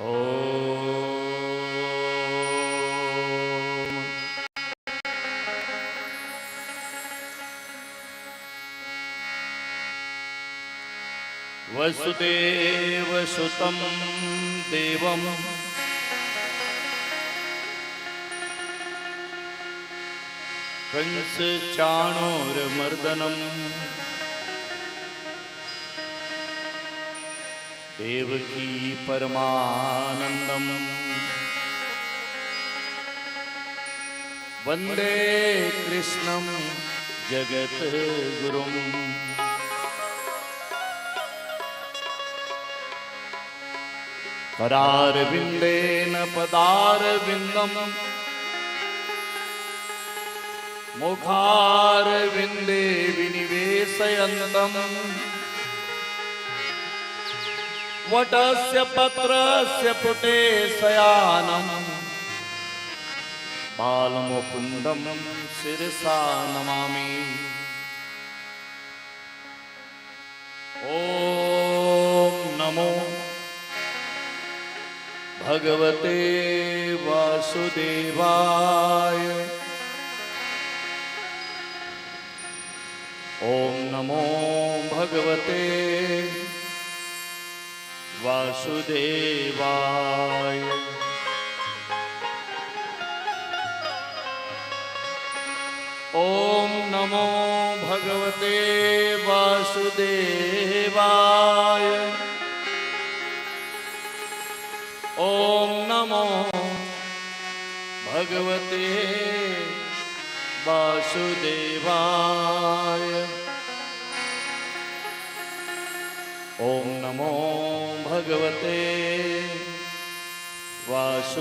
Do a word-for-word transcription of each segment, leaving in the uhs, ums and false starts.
ॐ वसुदेवसुतं देवं कंसचाणूरमर्दनम्। देवकी परमानन्दम्। वन्दे कृष्णं जगद्गुरुम्। करारविन्देन पदारविन्दम्। मुखारविन्दे विनिवेशयन्तम्। वटस्य पत्रस्य पुटे शयानम्। बालमुकुन्दं शिरसा नमामि। ॐ नमो भगवते वासुदेवाय। ॐ नमो भगवते वासुदेवाय। ॐ नमो भगवते वासुदेवाय। ॐ नमो भगवते वासुदेवाय। ॐ नमो भगवते वासुदेवाय।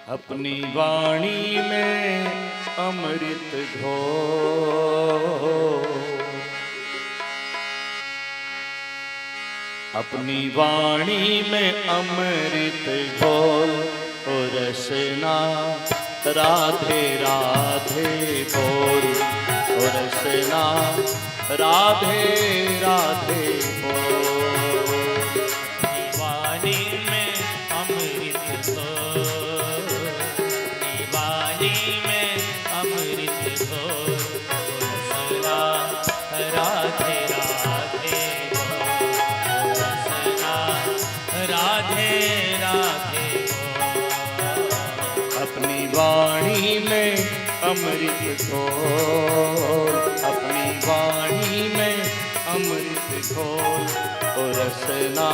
अपनी वाणी में अमृत घोल, अपनी वाणी में अमृत घोल, ओ रसना राधे राधे बोल, ओ रसना राधे राधे बोल। अपनी वाणी में अमृत घोल, अपनी वाणी में अमृत घोल, ओ रसना राधे राधे बोल, ओ रसना राधे राधे बोल। अपनी वाणी में अमृत घोल, अपनी वाणी में अमृत घोल, ओ रसना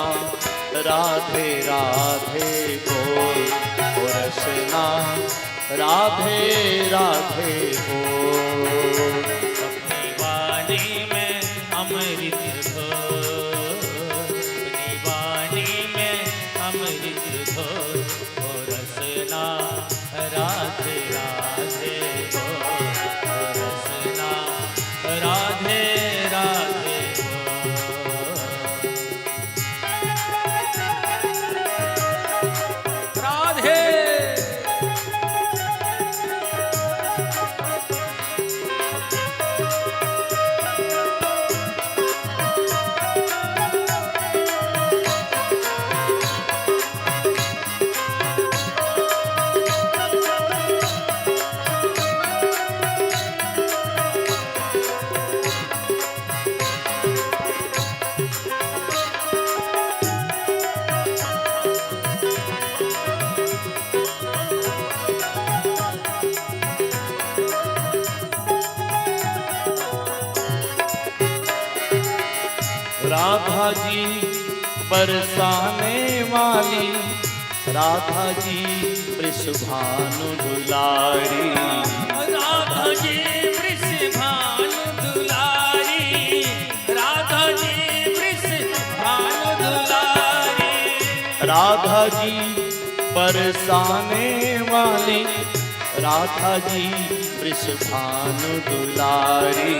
राधे राधे बोल, ओ रसना राधे राधे बोल। अपनी वाणी में अमृत घोल, अपनी वाणी में अमृत घोल, ओ रसना राधे राधे बोल, ओ रसना राधे राधे बोल। राधे। राधा जी बरसाने वाली, राधा जी वृषभानु दुलारी। राधा जी वृषभानु दुलारी। राधा जी बरसाने वाली, राधा जी वृषभानु दुलारी।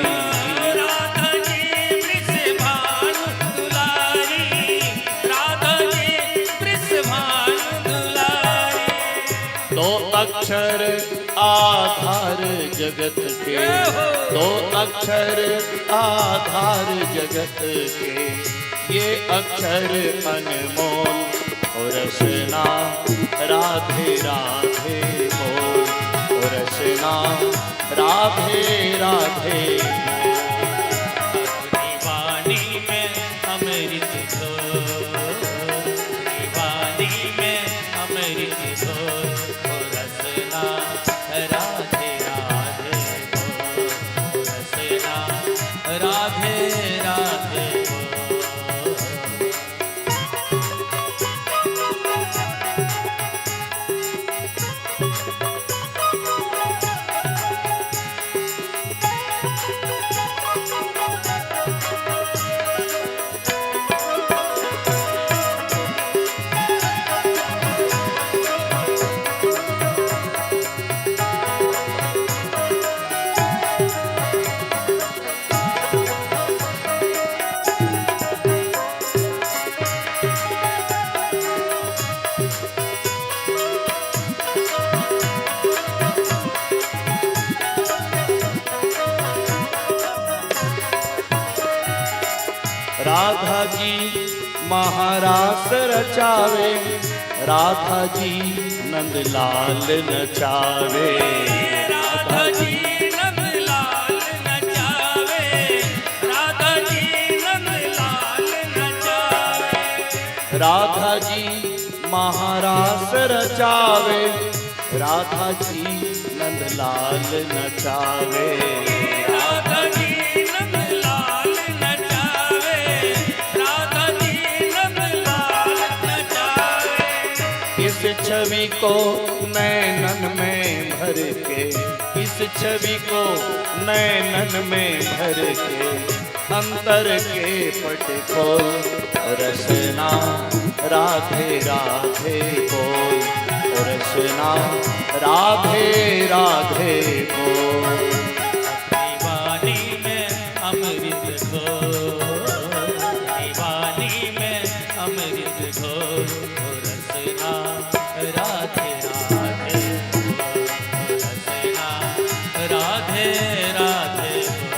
राधा जी वृषभानु दुलारी, राधा जी वृषभानु दुलारी। दो अक्षर आधार जगत के, दो अक्षर आधार जगत के, ये अक्षर अनमोल। ओ रसना राधे राधे बोल, ओ रसना राधे राधे बोल। अपनी वाणी में अमृत घोल, अपनी वाणी में अमृत घोल। ओ रसना राधे राधे बोल, ओ रसना राधे राधे बोल। राधा जी महारास रचावे, राधा जी नंदलाल नचावे। राधा जी नंदलाल नचावे, राधा जी नंदलाल नचावे। राधा जी महारास रचावे, राधा जी नंदलाल नचावे। राधा जी नंदलाल नचावे, राधा जी नंदलाल नचावे। इस छवि को नैनन में भर के, इस छवि को नैनन में भर के, अंतर के पट खोल। रसना राधे राधे बोल, रसना राधे राधे बोल। अपनी वाणी में अमृत घोल, अपनी वाणी में अमृत घोल। ओ रसना राधे राधे बोल, ओ रसना राधे राधे बोल।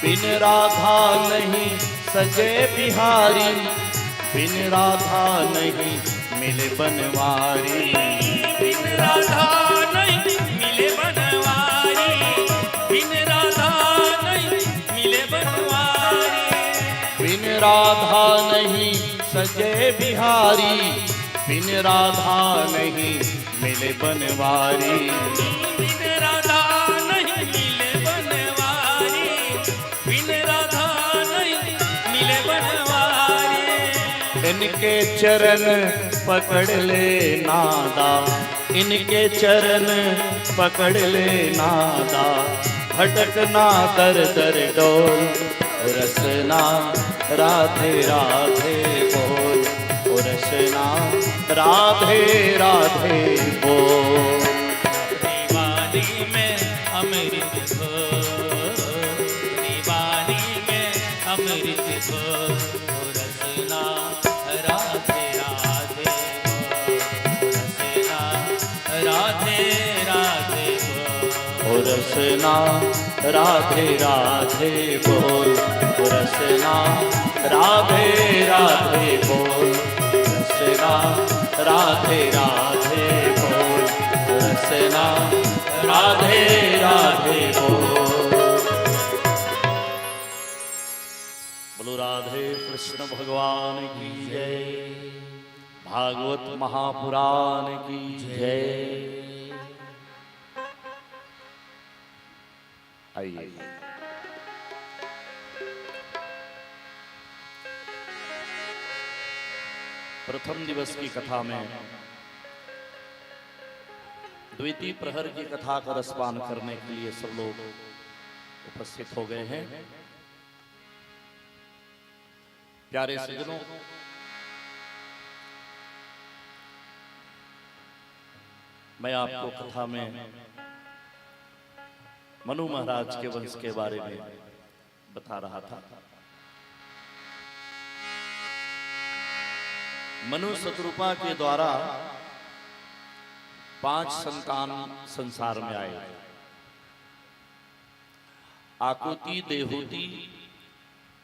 बिन राधा नहीं सजे बिहारी, बिन राधा नहीं मिले बनवारी। बिन राधा नहीं मिले बनवारी, बिन राधा नहीं मिले बनवारी। बिन राधा नहीं सजे बिहारी, बिन राधा नहीं मिले बनवारी। बिन राधा नहीं मिले बनवारी, बिन राधा नहीं मिले बनवारी। इनके चरण पकड़ ले नादा, इनके चरण पकड़ ले नादा, भटकना दर दर डोल। रसना राधे राधे बोल, ओ रसना राधे राधे बोल। अपनी वाणी में अमृत घोल, अपनी वाणी में अमृत घोल। ओ रसना राधे राधे बोल, ओ रसना राधे राधे बोल। ओ रसना राधे राधे बोल, ओ रसना राधे राधे बोल, रसना राधे राधे बोल, रसना राधे कृष्ण भगवान की जय। भागवत महापुराण की जय। आइए, प्रथम दिवस की कथा में द्वितीय प्रहर की कथा का रसपान करने के लिए सब लोग उपस्थित हो गए हैं। प्यारे सज्जनों, मैं आपको कथा में मनु महाराज के वंश के बारे में बता रहा था। मनु शतरूपा के द्वारा पांच संतान संसार में आए। आकुति, देहुति,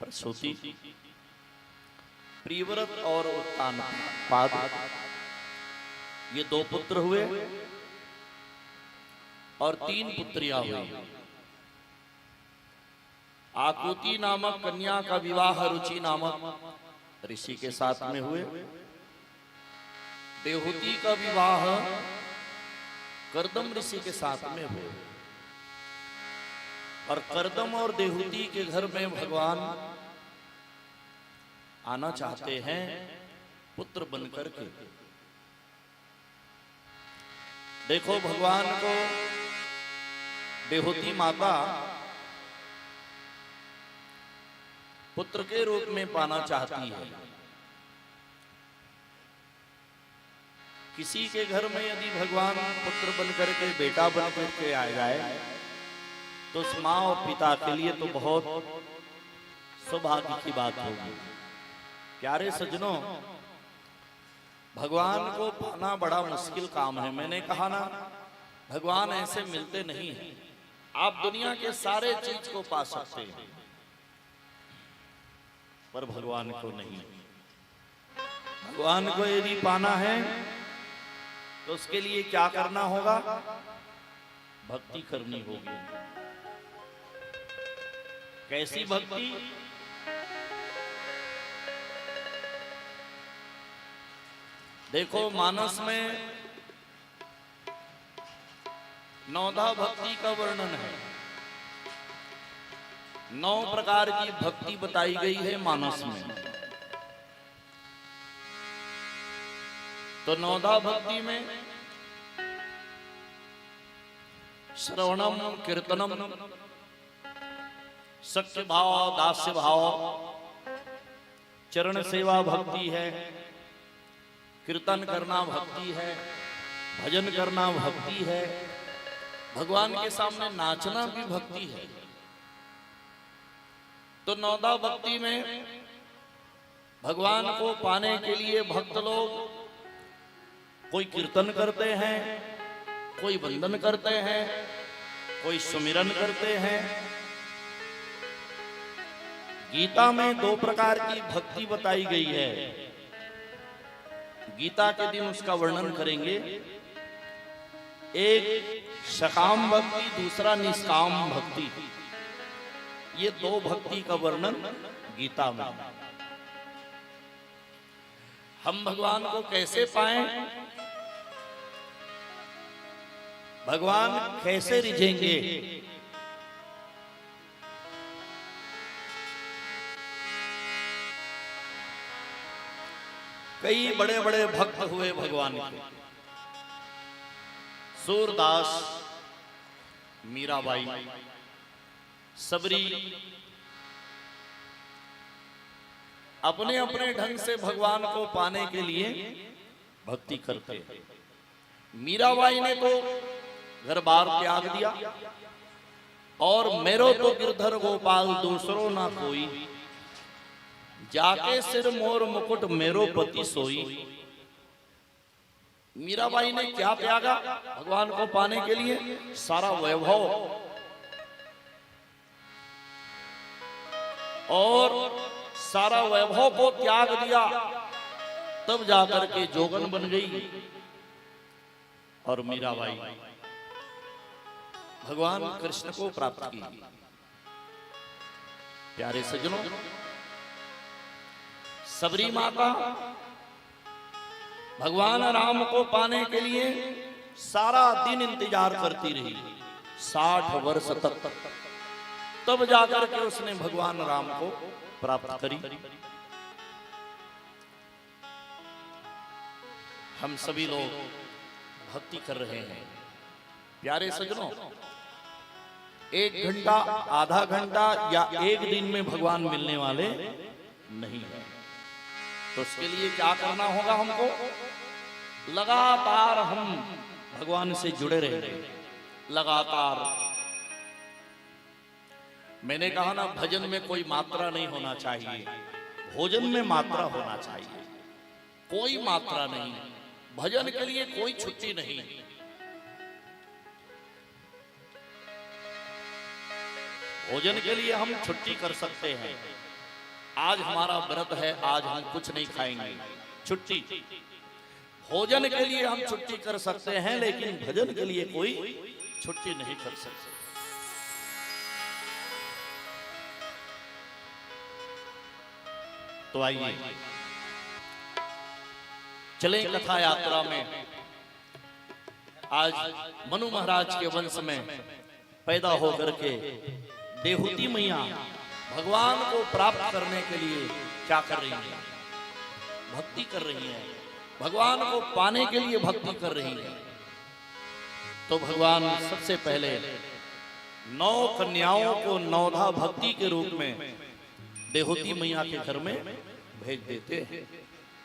प्रसूति, प्रियव्रत और उत्तानपाद, ये दो पुत्र हुए और तीन पुत्रियां हुई। आकुति नामक कन्या का विवाह रुचि नामक ऋषि के साथ में हुए। देहुति का विवाह कर्दम ऋषि के साथ में हुए। और कर्दम और देहुति के घर में भगवान आना चाहते हैं पुत्र बन करके। देखो, भगवान को देहुति माता पुत्र के रूप में पाना चाहती है। किसी के घर में यदि भगवान पुत्र बन करके, बेटा बन करके आ जाए, तो उस माँ और पिता के लिए तो बहुत सौभाग्य की बात होगी। प्यारे सज्जनों, भगवान को पाना बड़ा मुश्किल काम है। मैंने कहा ना, भगवान ऐसे मिलते नहीं हैं। आप दुनिया के सारे चीज को पा सकते हैं, पर भगवान को नहीं। भगवान को यदि पाना है, तो उसके लिए क्या करना होगा? भक्ति करनी होगी। कैसी भक्ति? देखो, मानस में नवधा भक्ति का वर्णन है। नौ प्रकार की भक्ति बताई गई है मानस में। तो नवधा भक्ति में श्रवणम, कीर्तनम, सख्य भाव, दास्य भाव, चरण सेवा भक्ति है, कीर्तन करना भक्ति है, भजन करना भक्ति है, भगवान के सामने नाचना भी भक्ति है। तो नवधा भक्ति में भगवान को पाने के लिए भक्त लोग कोई कीर्तन करते हैं, कोई वंदन करते हैं, कोई सुमिरन करते हैं। गीता में दो प्रकार की भक्ति बताई गई है। गीता के दिन उसका वर्णन करेंगे। एक सकाम भक्ति, दूसरा निष्काम भक्ति। ये दो भक्ति का वर्णन गीता में। हम भगवान को कैसे पाएं? भगवान कैसे रिझेंगे? कई बड़े बड़े भक्त हुए भगवान के। सूरदास, मीराबाई, सबरी अपने अपने ढंग से भगवान को पाने के लिए भक्ति करते हैं। मीराबाई ने तो घर बार त्याग दिया, और मेरो तो गिरधर गोपाल दूसरो ना कोई, जाके सिर मोर मुकुट मेरो पति सोई। मीराबाई ने क्या त्यागा भगवान को पाने के लिए? सारा वैभव। और सारा वैभव को त्याग दिया, तब जाकर के जोगन बन गई। और मीराबाई भगवान कृष्ण को प्राप्त की। प्यारे सज्जनों, सबरी माता भगवान राम को पाने के लिए सारा दिन इंतजार करती रही, साठ वर्ष तक। तब जाकर के उसने भगवान राम को प्राप्त करी। हम सभी लोग भक्ति कर रहे हैं। प्यारे सज्जनों, एक घंटा, आधा घंटा या एक दिन में भगवान मिलने वाले नहीं है। तो उसके लिए क्या करना होगा हमको? लगातार हम भगवान से जुड़े रहेंगे, लगातार। मैंने कहा ना, भजन में कोई मात्रा नहीं होना चाहिए, भोजन में मात्रा होना चाहिए। कोई मात्रा नहीं, भजन के लिए कोई छुट्टी नहीं। भोजन के लिए हम छुट्टी कर सकते हैं। आज हमारा व्रत है, आज हम कुछ नहीं खाएंगे, छुट्टी। भोजन के लिए हम छुट्टी कर सकते हैं, लेकिन भजन के लिए कोई छुट्टी नहीं कर सकते। तो आइए, चलें कथा यात्रा में। आज मनु महाराज के वंश में पैदा होकर के देहूति मैया भगवान को प्राप्त करने के लिए क्या कर रही हैं? भक्ति कर रही हैं, भगवान को पाने के लिए भक्ति कर रही हैं। तो भगवान सबसे पहले नौ कन्याओं को नवधा भक्ति के रूप में देहूति मैया के घर में भेज देते हैं।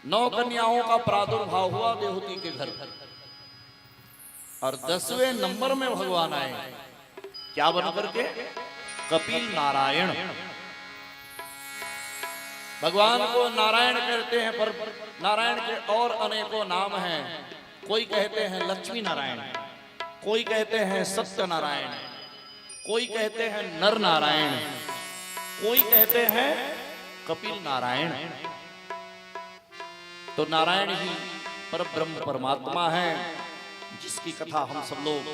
नौ कन्याओं का प्रादुर्भाव हुआ देहूति के घर। और दसवें नंबर में भगवान आए, क्या बन करके? कपिल नारायण। भगवान को नारायण कहते हैं, पर नारायण के और अनेकों नाम हैं। कोई कहते हैं लक्ष्मी नारायण, कोई कहते हैं सत्य नारायण, कोई कहते हैं नर नारायण, कोई कहते हैं कपिल नारायण। तो नारायण ही पर ब्रह्म परमात्मा है, जिसकी कथा हम सब लोग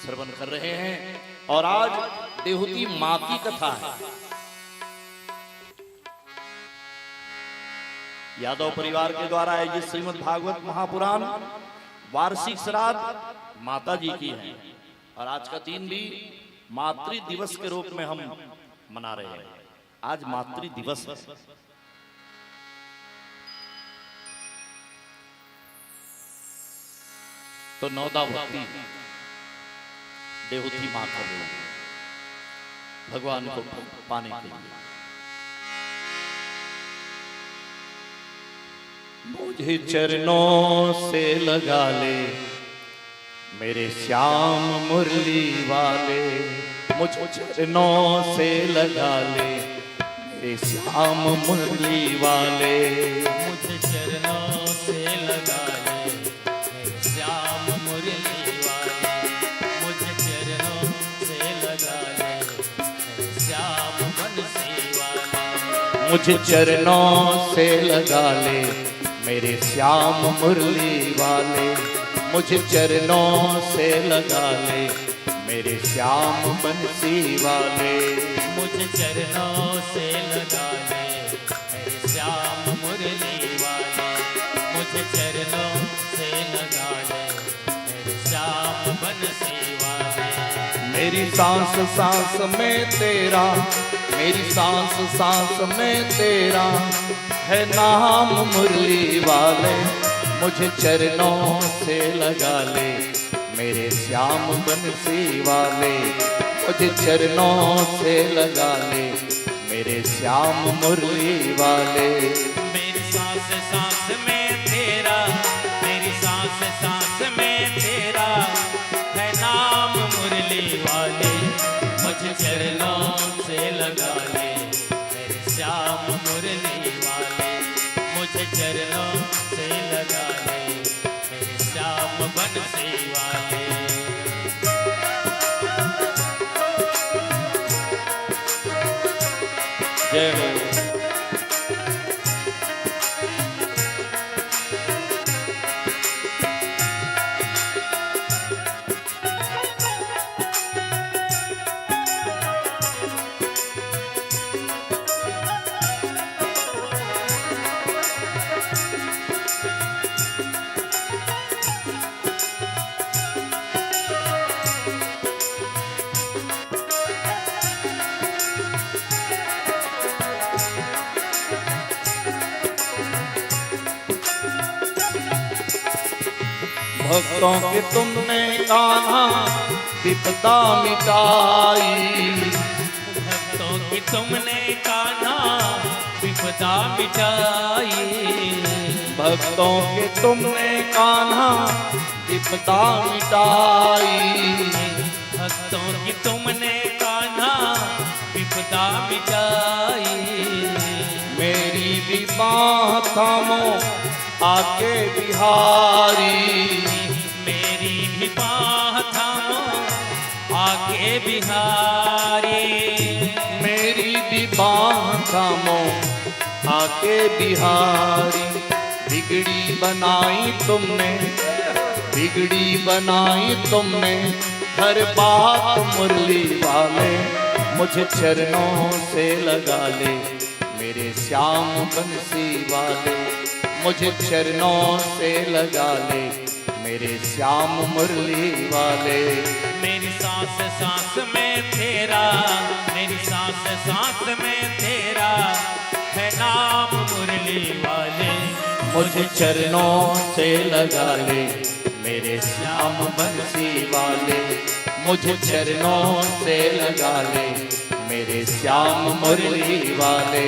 श्रवण कर रहे हैं। और आज देहूति माँ की कथा है। यादव परिवार के द्वारा आयोजित श्रीमद् भागवत महापुराण वार्षिक श्राद्ध माता जी की है। और आज का दिन भी मातृ दिवस के रूप में हम मना रहे हैं। आज मातृ दिवस है। तो नवधा भक्ति देहूति माँ का रूप, भगवान को पाने के लिए। मुझे चरणों से लगा ले मेरे श्याम मुरली वाले, मुझे चरणों से लगा ले मेरे श्याम मुरली वाले। मुझे चरणों से लगा ले मेरे श्याम मुरली वाले, मुझे चरणों से लगा ले मेरे श्याम बंसी वाले। मुझे चरणों से लगा ले मेरे श्याम मुरली वाले, मुझे चरणों से लगा ले मेरे श्याम बंसी वाले। मुझे चरणों से लगा ले मेरे श्याम मुरली वाले, मुझे चरणों से लगा ले मेरे श्याम बंसी वाले। मेरी सांस सांस में तेरा, मेरी सांस सांस में तेरा है नाम मुरली वाले। मुझे चरणों से लगा ले मेरे श्याम बंसी वाले, मुझे चरणों से लगा ले मेरे श्याम मुरली वाले। मेरी सांस सांस में तेरा, मेरी सांस सांस में तेरा है नाम मुरली वाले। मुझे चरणों से लगा ले मेरे श्याम मुरली वाले, मुझे चरणों से लगा ले मेरे श्याम बंसी वाले। जय हो। भक्तों की तुमने कान्हा विपदा मिटाई। भक्तों की तुमने कान्हा विपदा मिटाई। भक्तों की तुमने कान्हा विपदा मिटाई। भक्तों की तुमने कान्हा विपदा मिटाई। मेरी भी बाँह थामो आके बिहारी। मेरी भी बाँह थामो आके बिहारी। मेरी भी बाँह थामो आके बिहारी। बिगड़ी बनाई तुमने, बिगड़ी बनाई तुमने, हर बात मुरली वाले। मुझे चरणों से लगा ले मेरे श्याम बंसी वाले, मुझे चरणों से लगा ले मेरे श्याम मुरली वाले। मेरी सांस सांस में तेरा, मेरी सांस सांस में तेरा है नाम मुरली वाले। मुझे चरणों से लगा ले मेरे श्याम बंसी वाले, मुझे चरणों से लगा ले मेरे श्याम मुरली वाले।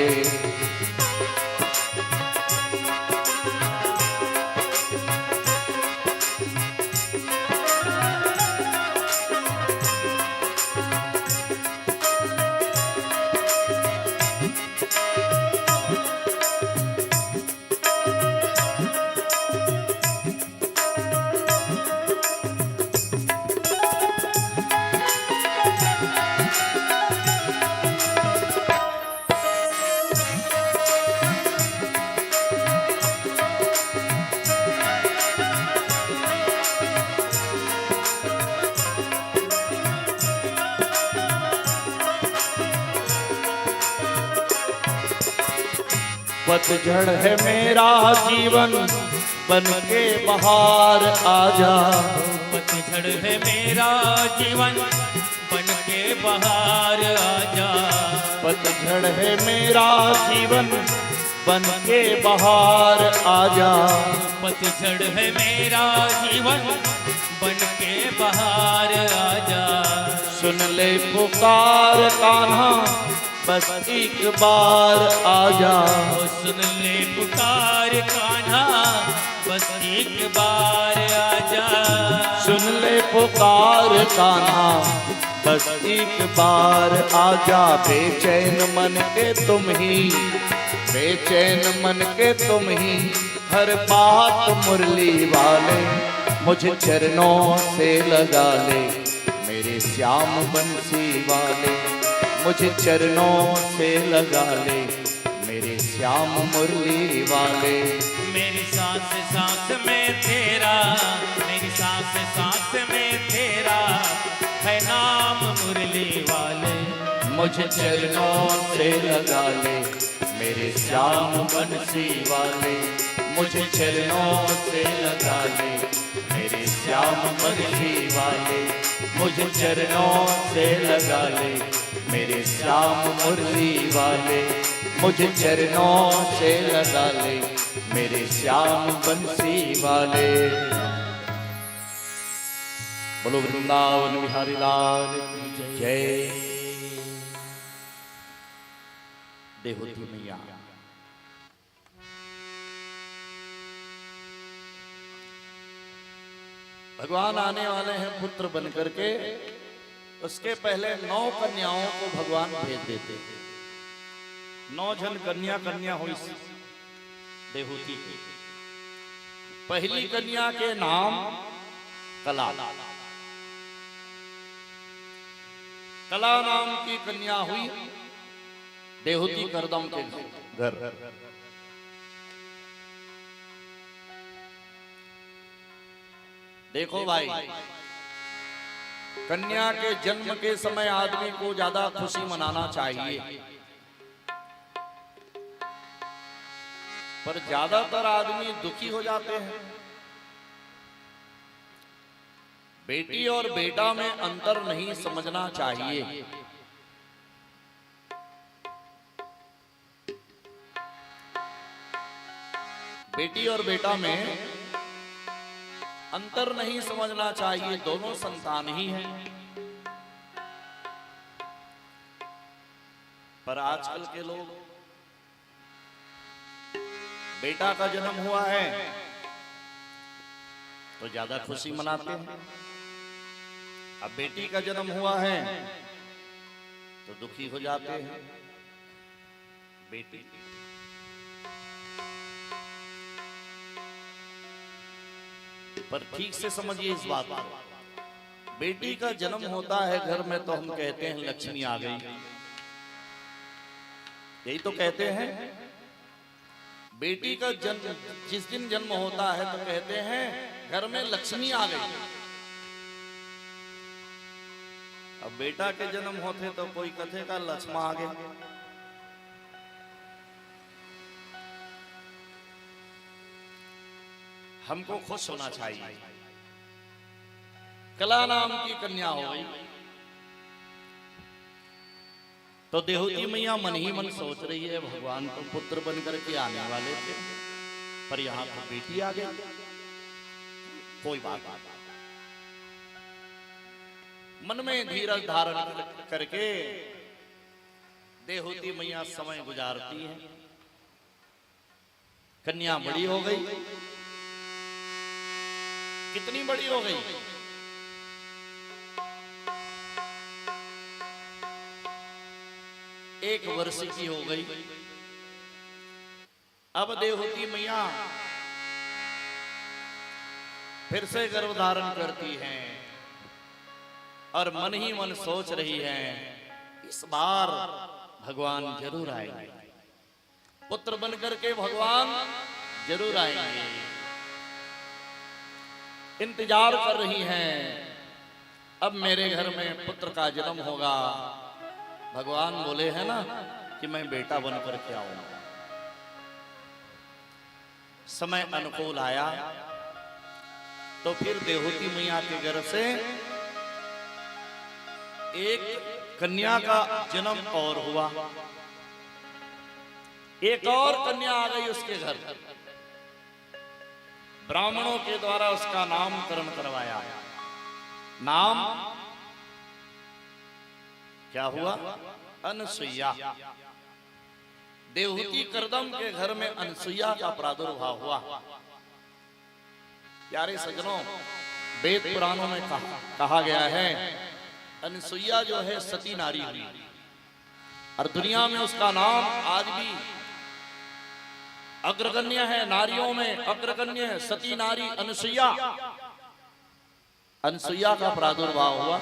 पतझड़ है मेरा जीवन, बन के बहार आजा। पतझड़ है मेरा जीवन, बन के बहार आजा। पतझड़ है मेरा जीवन, बन के बहार आजा। पतझड़ है मेरा जीवन, बन के बहार आजा। सुन ले पुकार कान्हा, बस एक बार आजा। ओ सुन ले पुकार कान्हा, बस एक बार आजा। सुन ले पुकार कान्हा, बस एक बार आजा। बेचैन मन के तुम ही, बेचैन मन के तुम ही, हर बात मुरली वाले। मुझे चरणों से लगा ले मेरे श्याम बंसी वाले, मुझे चरणों से लगा ले मेरे श्याम मुरली वाले। मेरी सांस सांस में तेरा, मेरी सांस सांस में तेरा है नाम मुरली वाले। मुझे चरणों से लगा ले मेरे श्याम बंसी वाले, मुझे चरणों से लगा ले मेरे श्याम मुरली वाले, मुझे चरणों से लगा ले मेरे श्याम मुरली वाले, मुझे चरणों से लगा ले मेरे श्याम बंसी वाले। बोलो वृंदावन बिहारी लाल की जय। देहोती मैया, भगवान आने वाले हैं पुत्र बन करके। उसके पहले नौ कन्याओं को भगवान भेज देते। नौ झन कन्या, कन्या होइस देहोती की। पहली कन्या के नाम कला। कला नाम की कन्या हुई देहोती करदम के घर। देखो भाई, कन्या के जन्म के समय आदमी को ज्यादा खुशी मनाना चाहिए, पर ज्यादातर आदमी दुखी हो जाते हैं। बेटी और बेटा में अंतर नहीं समझना चाहिए। बेटी और बेटा में अंतर नहीं समझना चाहिए, दोनों संतान ही हैं। पर आजकल के लोग, बेटा का जन्म हुआ है तो ज्यादा खुशी मनाते हैं, अब बेटी का जन्म हुआ है तो दुखी हो जाते हैं। बेटी, पर ठीक से समझिए इस बात को। बेटी का जन्म होता है घर में तो हम कहते हैं, लक्ष्मी आ गई, यही तो कहते हैं। बेटी का जन्म, जिस दिन जन्म होता है तो कहते हैं, घर में लक्ष्मी आ गई। अब बेटा के जन्म होते तो कोई कथे का, लक्ष्मा आ गई। हमको खुश होना चाहिए। कला नाम की कन्या हो गई। तो देहूती मैया मन ही मन सोच रही है, भगवान तो पुत्र बन करके आने वाले थे, पर यहाँ तो बेटी आ गई। कोई बात नहीं। मन में धीरज धारण कर-, करके देहूती मैया समय गुजारती है। कन्या बड़ी हो गई। कितनी बड़ी हो गई? एक वर्ष की हो गई। अब देहूती मैया फिर से गर्भ धारण करती हैं और मन ही मन सोच रही हैं, इस बार भगवान जरूर आएंगे, पुत्र बन करके भगवान जरूर आएंगे। इंतजार कर रही हैं, अब मेरे घर में पुत्र का जन्म होगा। भगवान बोले हैं ना कि मैं बेटा बन करके आऊंगा। समय अनुकूल आया तो फिर देहूती मैया के गर्भ से एक कन्या का जन्म और हुआ। एक और कन्या आ गई उसके घर। ब्राह्मणों के द्वारा उसका नामकरण करवाया। नाम क्या हुआ? अनसुईया। देहूती करदम के घर में अनसुईया का प्रादुर्भाव हुआ। प्यारे सज्जनों, वेद पुराणों में कहा, कहा गया है, अनसुईया जो है सती नारी हुई और दुनिया में उसका नाम आज भी अग्रगण्य है, नारियों में अग्रगण्य है सती नारी अनसुईया। अनसुईया का प्रादुर्भाव हुआ,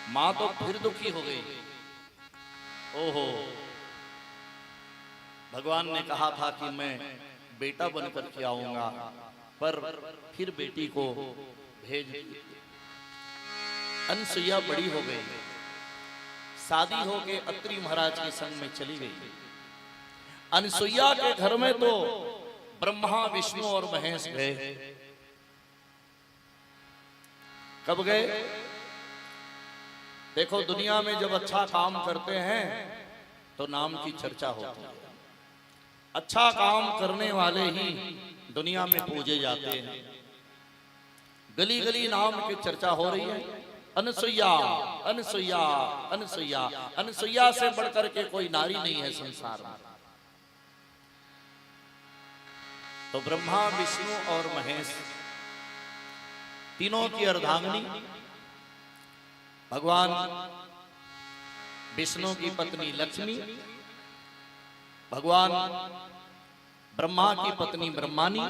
मां तो फिर दुखी हो गई। ओहो, भगवान ने कहा था कि मैं बेटा बन करके आऊंगा, पर फिर बेटी को भेज दिया। अनसुईया बड़ी हो गई, शादी होके अत्रि महाराज के संग में चली गई। अनसुईया के घर में तो ब्रह्मा, विष्णु और महेश गए। कब गए? देखो, दुनिया में जब अच्छा काम करते हैं तो नाम की चर्चा होती है। अच्छा काम करने वाले ही दुनिया में पूजे जाते हैं। गली गली नाम की चर्चा हो रही है, अनसुईया, अनसुईया, अनसुईया। अनसुईया से बढ़कर के कोई नारी नहीं है संसार में। तो ब्रह्मा, विष्णु और महेश तीनों की अर्धांगिनी, भगवान विष्णु की पत्नी लक्ष्मी, भगवान ब्रह्मा की पत्नी ब्रह्मानी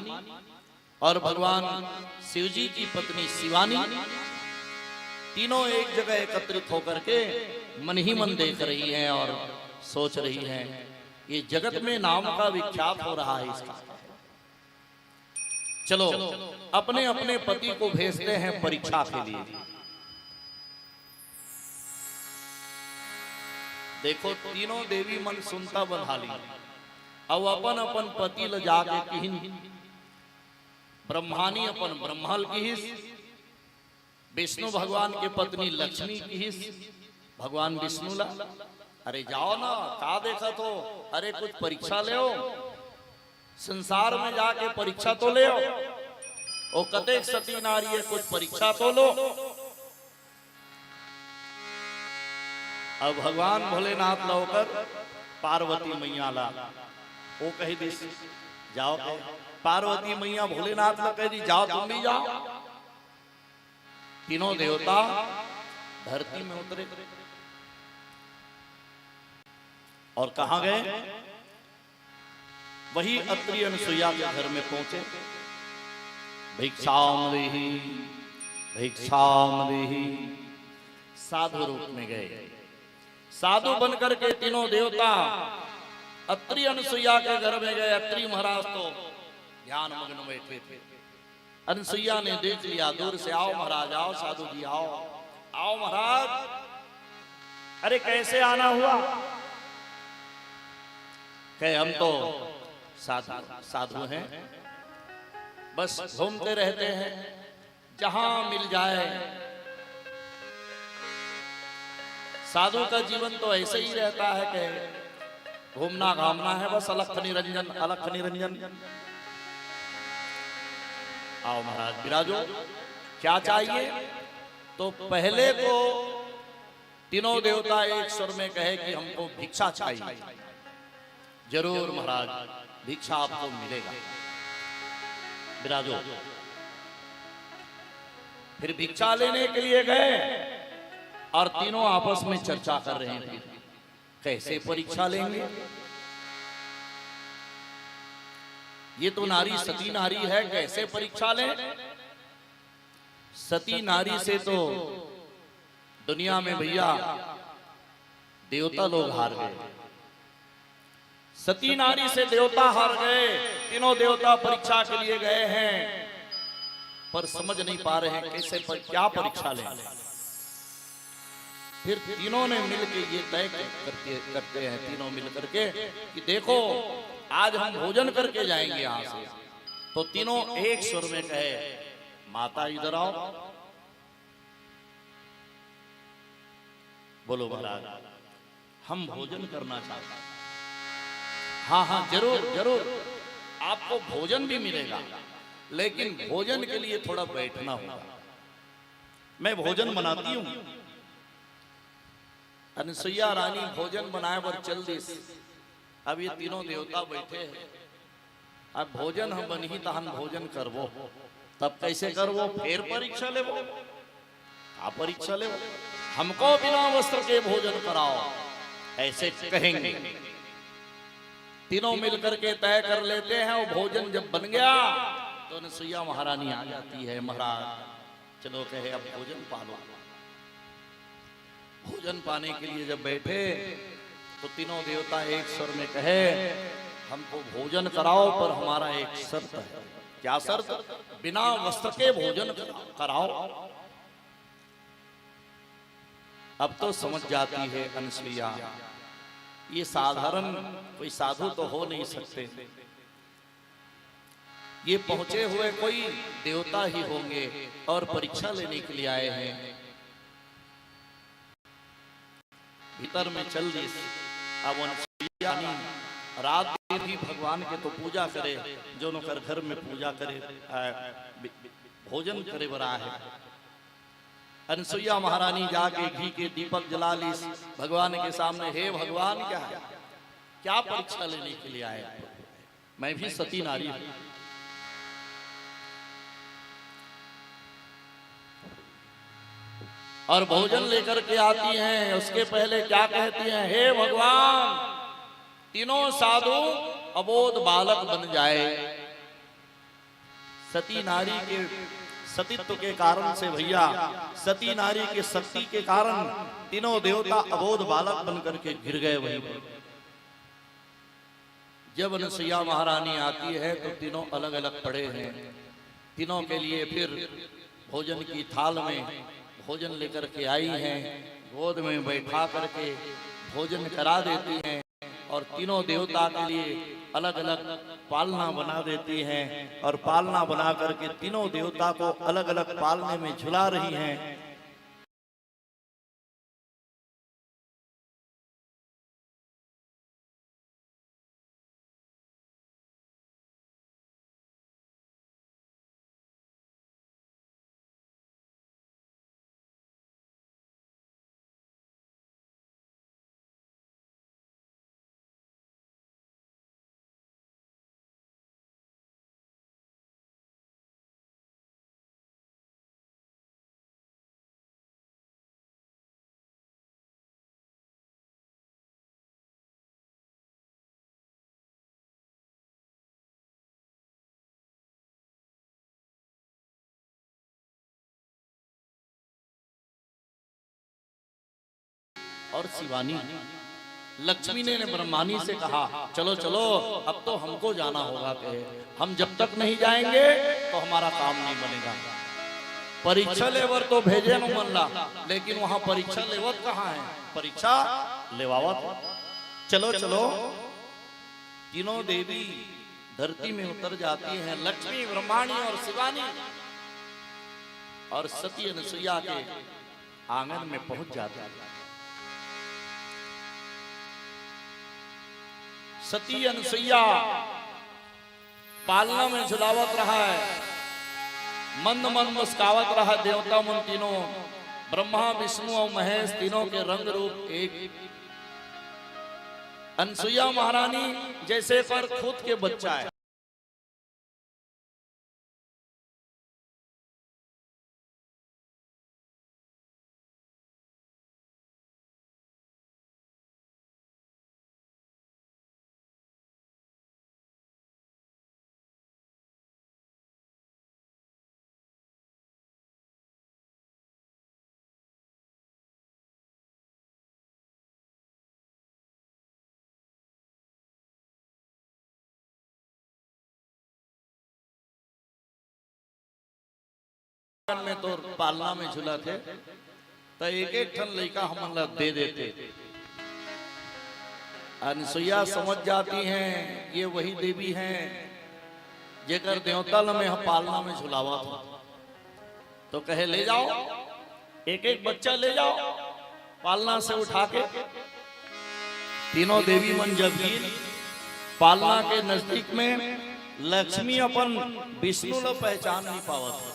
और भगवान शिव जी की पत्नी शिवानी, तीनों एक जगह एकत्रित होकर के मन ही मन देख रही हैं और सोच रही हैं, ये जगत में नाम का विख्यात हो रहा है इसका। चलो, अपने अपने पति को भेजते हैं परीक्षा के लिए। देखो, तीनों देवी मन सुनता बंधाली, अब अपन अपन पति ल जाके किहिन। ब्रह्मानी अपन ब्रह्मा ल किहिस, विष्णु भगवान के पत्नी लक्ष्मी किहिस भगवान विष्णु ला, "अरे जाओ ना, का देखत हो? अरे कुछ परीक्षा लेओ।" संसार में जाके परीक्षा तो ले, ओ कतेक सती नारी हे, कुछ परीक्षा तो लो। अब भगवान भोलेनाथ ला ओकर पार्वती मैया ला ओ कहि दिस, "जाओ।" पार्वती मैया भोलेनाथ ला कहि दिस, "जाओ, तुम भी जाओ।" तीनों देवता धरती में उतरे और कहाँ गए? वही अत्रि अनसुईया के घर में पहुंचे। "भिक्षाम देहि, भिक्षाम देहि।" साधु रूप में गए। साधु बन करके तीनों देवता अत्रि अनसुईया के घर में गए। अत्रि महाराज तो ध्यान मग्न बैठे थे। अनसुईया ने देख लिया दूर से, "आओ महाराज, आओ साधु जी, आओ, आओ महाराज।" "अरे, कैसे आना हुआ?" कहे, "हम तो साधु, साधु हैं, बस घूमते रहते हैं, जहां मिल जाए।" साधु का जीवन तो ऐसे ही रहता है कि घूमना घामना है बस, अलख निरंजन, अलख निरंजन। "आओ महाराज, विराजो, क्या चाहिए?" तो पहले तो तीनों देवता एक स्वर में कहे कि "हमको भिक्षा चाहिए।" "जरूर महाराज, भिक्षा आपको मिलेगा, विराजो।" फिर भिक्षा लेने के लिए गए और तीनों आपस में चर्चा कर रहे हैं, "फिर कैसे परीक्षा लेंगे? ये तो नारी सती नारी है, कैसे परीक्षा लें?" सती नारी से तो दुनिया में, भैया, देवता लोग हार गए। सती नारी से देवता हार गए। तीनों देवता परीक्षा के लिए गए हैं, पर समझ नहीं पा रहे हैं कैसे पर, क्या परीक्षा लें। फिर तीनों ने मिलके ये तय करते, करते हैं तीनों मिल करके कि "देखो, आज हम भोजन करके जाएंगे यहां से।" तो तीनों एक स्वर में कहे, "माता, इधर आओ।" बोलो महाराज, हम भोजन करना चाहते हैं। "हाँ, हाँ, जरूर, जरूर, आपको भोजन भी मिलेगा, लेकिन भोजन के लिए थोड़ा बैठना होगा, मैं भोजन बनाती हूँ।" अनसुईया रानी भोजन बनाए बर चल दिस। अब ये तीनों देवता बैठे हैं, अब भोजन हम बनही तहन भोजन करबो, तब कैसे करबो? फेर परीक्षा लेबो, का परीक्षा लेबो? "हमको बिना वस्त्र के भोजन कराओ," ऐसे कहेंगे। तीनों मिलकर के तय कर लेते हैं। वो भोजन जब बन गया तो अनसुईया महारानी आ जाती है, "महाराज, चलो," कहे, "अब भोजन पालो।" भोजन पाने के लिए जब बैठे तो तीनों देवता एक स्वर में कहे, "हमको भोजन कराओ, पर हमारा एक शर्त है।" "क्या शर्त?" "बिना वस्त्र के भोजन कराओ।" अब तो समझ जाती है अनसुईया, ये साधारण कोई साधु तो हो नहीं सकते, ये पहुंचे हुए कोई देवता ही होंगे और परीक्षा लेने के लिए आए हैं। भीतर में चल दिस। अब अनसुईया रात दिन भी भगवान के तो पूजा करे, जोन ओकर घर में पूजा करे, आ, भोजन करे बर आए हे। अनसुईया महारानी जाके घी के दीपक जला लिस, भगवान के सामने, "हे भगवान, क्या है, क्या परीक्षा लेने के लिए आए?" मैं भी सती नारी हूं। और भोजन लेकर के आती हैं, उसके पहले क्या कहती हैं? "हे भगवान, तीनों साधु अबोध बालक बन जाए।" सती नारी के सतीत्व के कारण से भैया, सती नारी के शक्ति के कारण तीनों देवता अबोध बालक बन करके गिर गए वहीं पर। जब अनसुईया महारानी आती है तो तीनों अलग-अलग पड़े हैं। तीनों के लिए फिर भोजन की थाल में भोजन लेकर के आई हैं, गोद में बैठा करके भोजन करा देती हैं और तीनों देवता के लिए अलग-अलग पालना बना देती हैं और पालना बना करके तीनों देवता को अलग-अलग पालने में झुला रही हैं। और शिवानी, लक्ष्मी ने, ने ब्रह्मानी से कहा, "चलो, चलो, अब तो हमको जाना होगा," कहे, "हम जब तक नहीं जाएंगे तो हमारा काम नहीं बनेगा। परीक्षा लेबर तो भेजे न मन ला, लेकिन वहां परीक्षा लेवत कहाँ है? परीक्षा लेवावत। चलो, चलो।" तीनों देवी धरती में उतर जाती हैं, लक्ष्मी, ब्रह्मानी और शिवानी, और सती अनसुईया के आंगन में पहुंच जाती है। सती अनसुईया पालना में झुलावत रहा है, मंद मंद मुस्कावत रहा। देवता मन तीनों, ब्रह्मा, विष्णु और महेश, तीनों के रंग रूप एक। अनसुईया महारानी जैसे पर खुद के बच्चा है। में तो पालना में झुला थे, तो एक एक ठन लइका हमन ला दे देते। अनसुईया समझ जाती हैं, ये वही देवी हैं जेकर देवता ल मैं ह पालना में झुलावा था। तो कहे, "ले जाओ, एक एक बच्चा ले जाओ पालना से उठा के।" तीनों देवी मन जब गिन, पालना के नजदीक में लक्ष्मी अपन विष्णु ल पहचान नहीं पावत,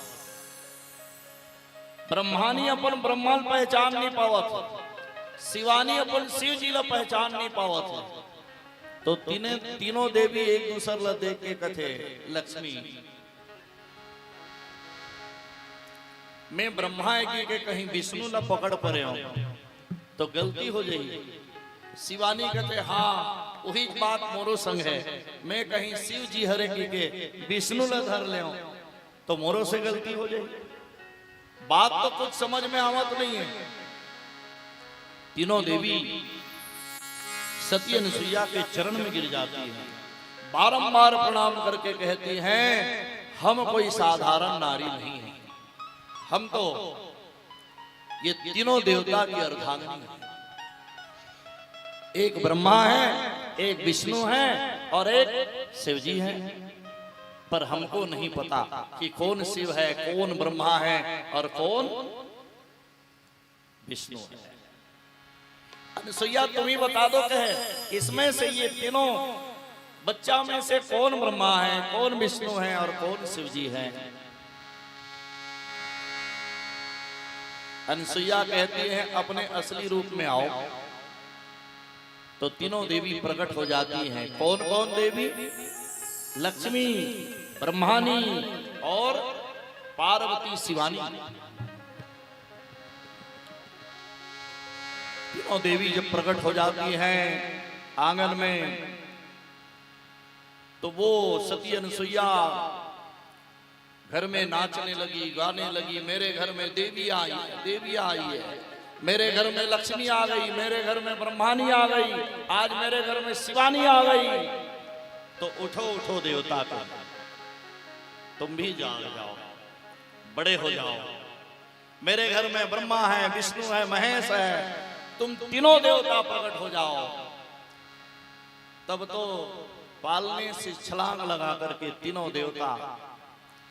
ब्रह्मानी अपन ब्रह्मा ल पहचान नहीं पावत, शिवानी अपन शिव जी ल पहचान नहीं पावत। तो तीने, तीनों देवी एक दूसर ल देख के कथे, "लक्ष्मी, मैं ब्रह्मा है कि के कहीं विष्णु ल पकड़ परे हूं, तो गलती हो जाही।" शिवानी कथे, "हाँ, वही बात मोरो संग है, मैं कहीं शिव जी हरे कि के विष्णु ल धर ले हूं, तो मोरो से गलती हो जाही।" बात तो कुछ समझ में आवत नहीं है। तीनों देवी सती अनुसुईया के चरण में गिर जाती हैं, बारंबार प्रणाम करके कहती हैं, "हम कोई साधारण नारी नहीं हैं, हम तो ये तीनों देवता की अर्धांगिनी हैं। एक ब्रह्मा है, एक विष्णु है और एक शिव जी हैं, पर हमको नहीं पता कि कौन शिव है, कौन ब्रह्मा है और कौन विष्णु है।" अनुसुईया, तुम ही बता दो, कहे, "इसमें से, ये तीनों बच्चा में से कौन ब्रह्मा है, कौन विष्णु है और कौन शिव जी है?" अनुसुईया कहती है, "अपने असली रूप में आओ।" तो तीनों देवी प्रकट हो जाती हैं। कौन कौन देवी? लक्ष्मी, ब्रह्मानी और पार्वती शिवानी। तीनों देवी जब प्रकट हो जाती हैं आंगन में, तो वो सती अनुसुईया घर में नाचने लगी, गाने लगी, "मेरे घर में देवी आई है, देवी आई है, मेरे घर में लक्ष्मी आ गई, मेरे घर में ब्रह्मानी आ गई, आज मेरे घर में शिवानी आ गई।" तो उठो, उठो देवता को, तुम भी जाग जाओ, बड़े हो जाओ। मेरे घर में ब्रह्मा है, विष्णु है, महेश है, तुम तीनों देवता प्रकट हो जाओ। तब तो पालने से छलांग लगा करके तीनों देवता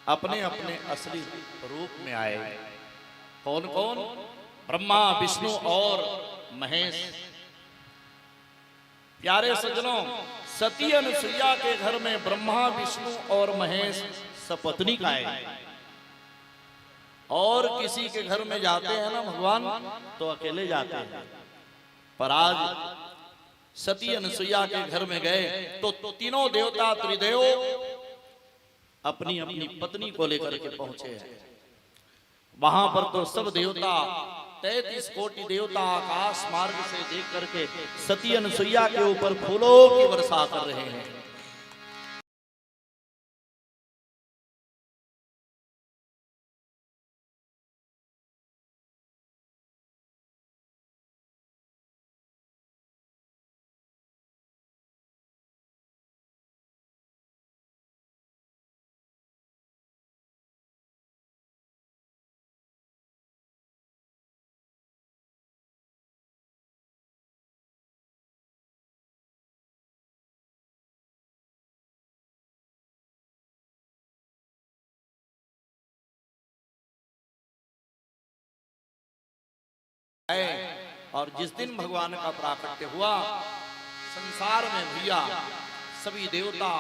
अपने अपने असली रूप में आए। कौन कौन? ब्रह्मा, विष्णु और महेश। प्यारे सज्जनों, सती अनुसुईया के घर में ब्रह्मा, विष्णु और महेश सपत्नीक आए। और किसी के घर में जाते हैं ना भगवान, तो अकेले जाते हैं, पर आज सती अनुसुईया के घर में गए तो तीनों देवता त्रिदेव अपनी अपनी पत्नी को लेकर के पहुंचे हैं। वहां पर तो सब देवता, तैंतीस कोटि देवता आकाश मार्ग से देख करके सती अनुसुईया के ऊपर फूलों की वर्षा कर रहे हैं। और जिस दिन भगवान का प्राकट्य हुआ, संसार में भैया सभी देवता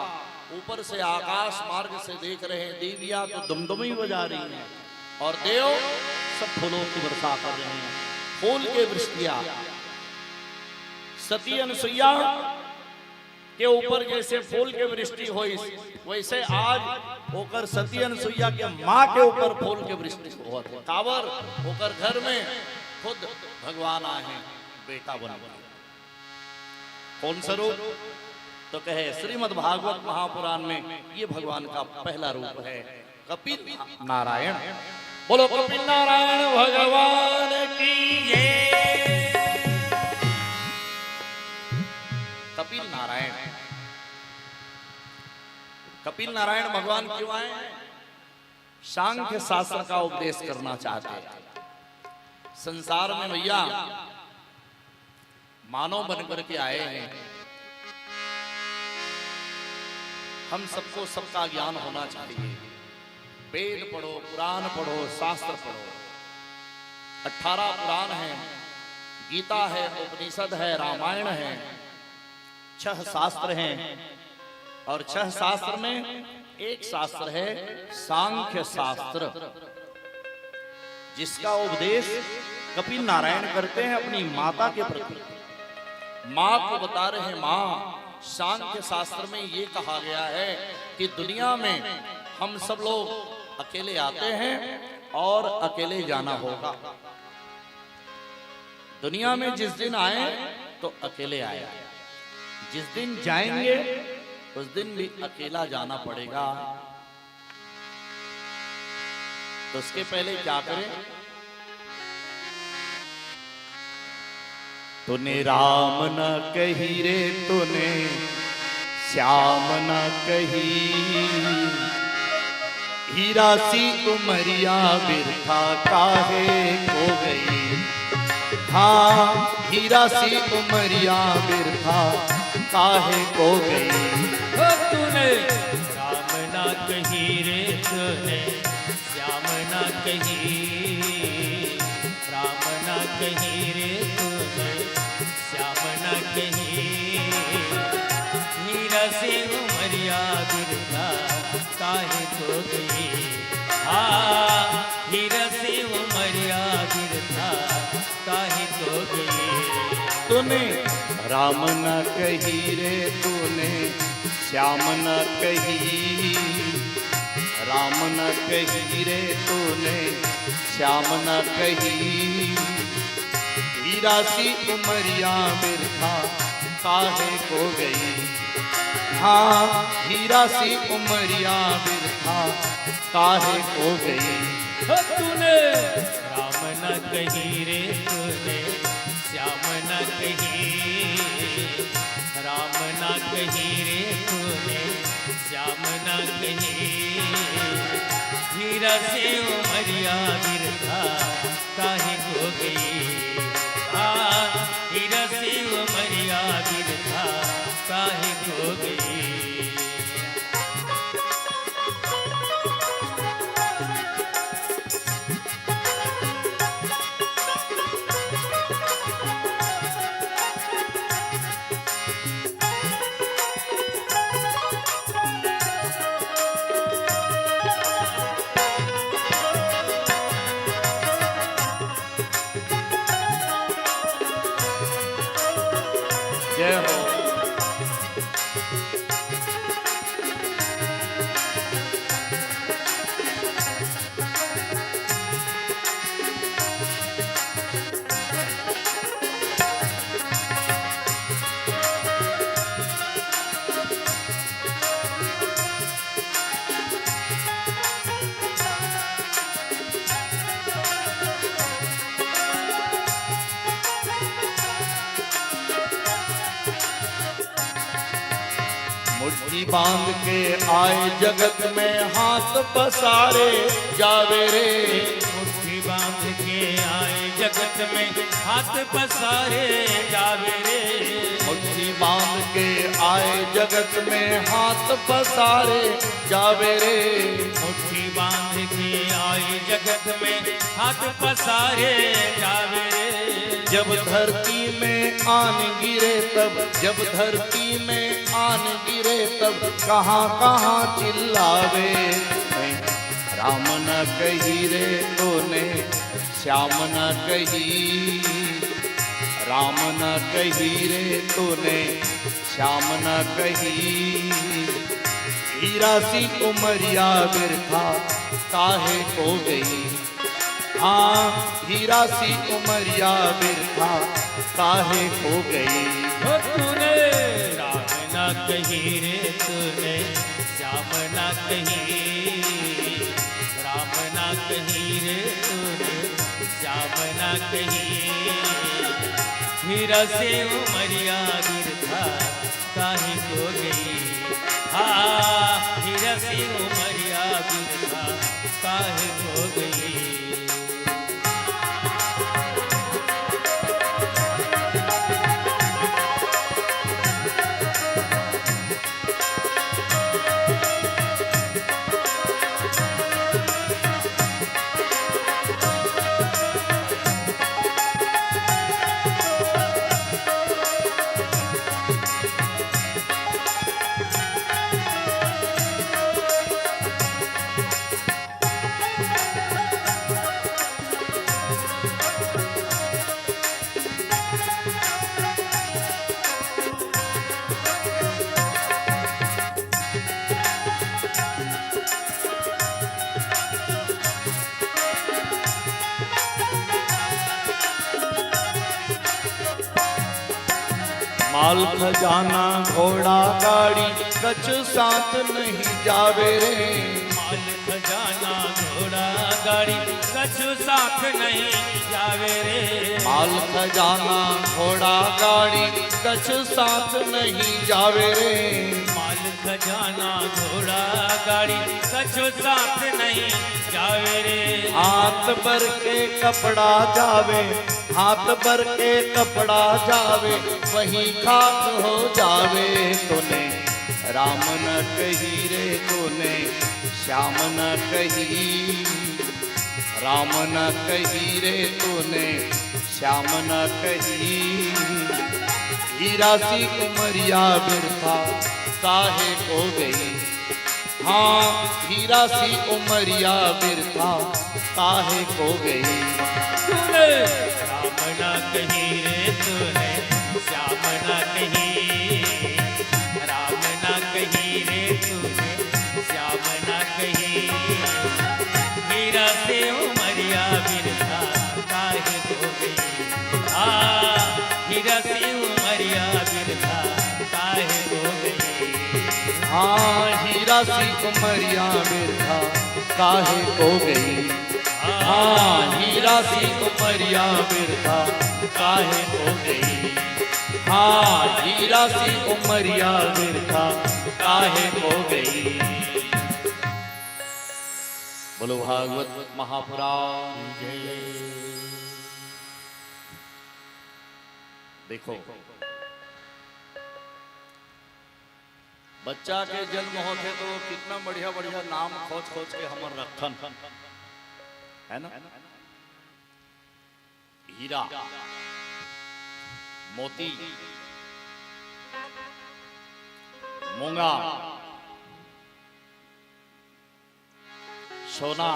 ऊपर से आकाश मार्ग से देख रहे हैं, देवियां तो दमदमी बजा रही हैं और देव सब फूलों की वर्षा कर रहे हैं, फूल के वृष्टिया। सती अनसुईया के ऊपर जैसे फूल के वृष्टि होइस, वैसे आज ओकर सती अनसुईया के माँ के ऊपर फूल के वृष्टि होत हे। काबर? ओकर घर में खुद भगवान आए हैं बेटा बन के। कौन सा रूप? तो कहे श्रीमद् भागवत महापुराण में ये भगवान का पहला रूप है। कपिल नारायण। बोलो कपिल नारायण भगवान की जय। कपिल नारायण, कपिल नारायण भगवान क्यों आए? सांख्य शास्त्र का उपदेश करना चाहते हैं। संसार में भैया मानव बन करके आए हैं, हम सबको सबका ज्ञान होना चाहिए। वेद पढ़ो, पुराण पढ़ो, शास्त्र पढ़ो। अठारह पुराण हैं, गीता है, उपनिषद है, रामायण है, छह शास्त्र हैं और छह शास्त्र में एक शास्त्र है सांख्य शास्त्र, जिसका उपदेश कपिल नारायण करते हैं अपनी माता के प्रति। माँ को बता रहे हैं, माँ, सांख्य शास्त्र में ये कहा गया है कि दुनिया में हम सब लोग अकेले आते हैं और अकेले जाना होगा। दुनिया में जिस दिन आए तो अकेले आए, जिस दिन जाएंगे उस दिन भी अकेला जाना पड़ेगा। तो उसके पहले क्या करें? तूने राम न कही रे, तूने श्याम न कही, हीरा सी उमरिया बिरथा काहे को गई। हाँ, हीरा सी उमरिया बिरथा काहे को गई। ओ तूने राम ना कही रे, तूने श्याम ना कही, राम ना कही रे, तूने श्याम ना कही। हीरा सी उमरिया बिरथा काहे को गई। हाँ, हीरा सी उमरिया बिरथा काहे को गई। तूने राम ना कही रे, तूने श्याम ना कही, राम ना कही रे, तूने श्याम ना कही। हीरा सी उमरिया बिरथा काहे को गई। हाँ, हीरा सी उमरिया बिरथा काहे को गई। ओ तूने राम ना कही रे, तूने श्याम ना कही, राम ना कही रे, तूने श्याम ना कही। हीरा सी उमरिया बिरथा काहे को गई। आ, हीरा सी उमरिया बिरथा काहे को गई। जय हो। मुट्ठी बांध के आए जगत में हाथ पसारे जावे रे। मुट्ठी बांध के आए जगत जगत में हाथ पसारे जावे रे। मुट्ठी बांध के आए जगत में हाथ पसारे जावे रे। मुट्ठी बांध के आए जगत में हाथ पसारे जावे रे। जब धरती में आन गिरे तब, जब धरती में आन गिरे तब कहाँ कहाँ चिल्लावे। राम न कही रे तूने, श्याम न कही, राम न कही रे तूने, श्याम न कही। हीरा सी उमरिया बिरथा काहे को गई। हाँ, हीरा सी उमरिया बिरथा काहे को गई। हो तूने राम ना कही रे तूने, श्याम ना कही, राम ना कही रे तूने, श्याम ना कही। हीरा सी उमरिया बिरथा काहे को गई। हाँ, हीरा सी उमरिया बिरथा काहे को गई। माल खजाना घोड़ा गाड़ी कछु साथ नहीं जावे रे। माल खजाना घोड़ा गाड़ी कछु साथ नहीं जावे रे। माल खजाना घोड़ा गाड़ी कछु साथ नहीं जावे रे। माल खजाना घोड़ा गाड़ी कछु साथ नहीं जावे रे। हाथ भर के कपड़ा जावे, हाथ भर के कपड़ा जावे, वही खाक हो जावे। तूने राम न कही रे तूने, श्याम न कही, राम न कही रे तूने, श्याम न कही। हीरा सी उमरिया बिरथा काहे को गई। हाँ, हीरा सी उमरिया बिरथा काहे को गई। तूने राम ना कही रे तूने, श्याम ना कही, राम ना कही रे तूने, श्याम ना कही। हीरा सी उमरिया बिरथा काहे को गई। आ, हीरा सी उमरिया बिरथा काहे को गई। हाँ, हीरा सी उमरिया बिरथा काहे को गई। हाँ, हीरा सी उमरिया बिरथा काहे को गई। हाँ, हीरा सी उमरिया बिरथा काहे को गई। बोलो भागवत महापुराण की जय। देखो, बच्चा के जन्म होथे तो कितना बढ़िया बढ़िया नाम खोज खोज के हमन रखथन, है ना? हीरा, मोती, मूंगा, सोना।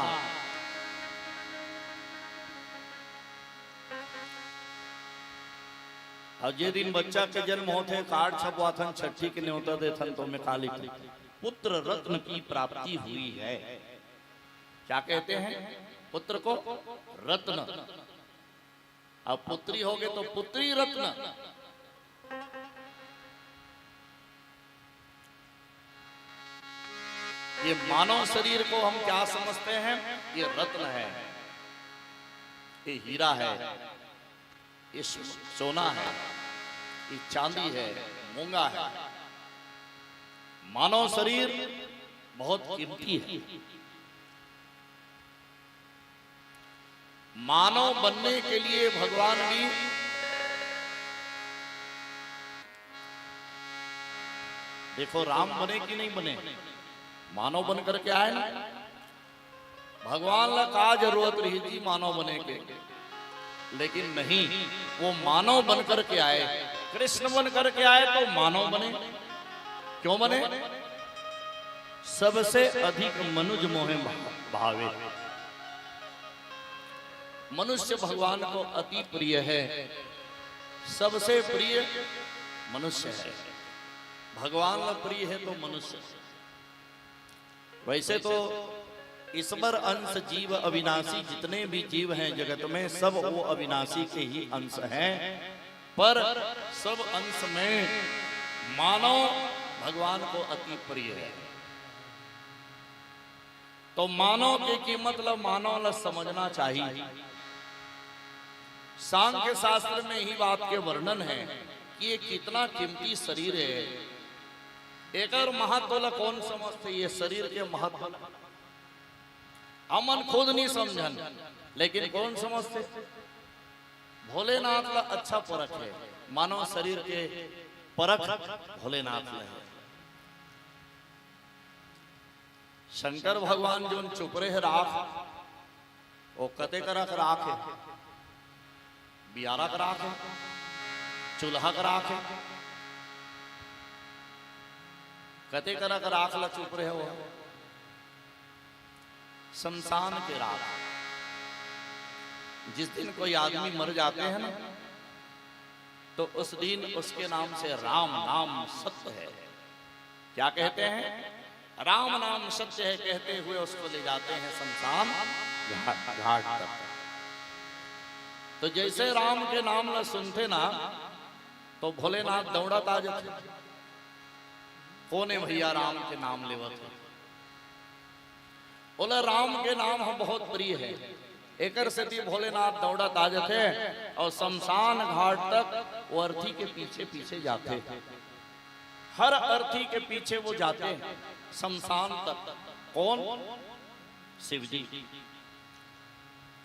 अउ जे दिन बच्चा के जन्म होथे, कार्ड छपवाथन, छट्ठी के न्योता देथन, तो में का लिखथन? पुत्र रत्न की प्राप्ति हुई है। क्या कहते हैं? पुत्र को रत्न। अब पुत्री होगे तो पुत्री रत्न। ये मानव शरीर को हम क्या समझते हैं? ये रत्न है, ये हीरा है, ये सो-, सोना है, ये चांदी है, मूंगा है। मानव शरीर बहुत कीमती है। मानव बनने के लिए भगवान भी, देखो, राम बने कि नहीं बने? मानव बन करके आए ना। भगवान ला का जरूरत रही थी मानव बने के? लेकिन नहीं, वो मानव बन करके आए। कृष्ण बन करके आए तो मानव बने। क्यों बने? सबसे अधिक मनुज मोहे भा-, भावे। मनुष्य भगवान को अति प्रिय है, सबसे प्रिय मनुष्य है। भगवान ला प्रिय है तो मनुष्य। वैसे तो ईश्वर अंश जीव अविनाशी, जितने भी जीव हैं जगत में, सब वो अविनाशी के ही अंश हैं, पर सब अंश में मानव भगवान को अति प्रिय है। तो मानव के कीमत ला, मानव ला समझना चाहिए। सांख्य शास्त्र में ही बात के वर्णन है कि ये कितना कीमती शरीर है। एकर महत्व ला कौन समझते? ये शरीर के महत्व ला हमन खुद नहीं समझन, लेकिन कौन समझते? भोलेनाथ ला अच्छा परख है, मानव शरीर के परख भोलेनाथ ला है। शंकर भगवान जोन चुपरे हे राख, वो कते करक राख है? बियारा के राख है, चूल्हा के राख है, कते करक राख ला चुपरे हे वो? शमशान के राख। जिस दिन कोई आदमी मर जाते हैं ना, तो उस दिन उसके नाम से राम नाम सत्य है। क्या कहते हैं? राम नाम सत्य है कहते हुए उसको ले जाते हैं शमशान घा-, घाट तक। तो जैसे राम के नाम ला सुनथे ना, तो भोलेनाथ दौड़त आ जाथे। कोने भैया राम के नाम लेवत है? बोला, राम के नाम हम बहुत प्रिय है, एकर सेती भोलेनाथ दौड़त आ जाथे और शमशान घाट तक वो अर्थी के पीछे पीछे जाथे। हर अर्थी के पीछे वो जाथे शमशान तक। कौन? शिव जी।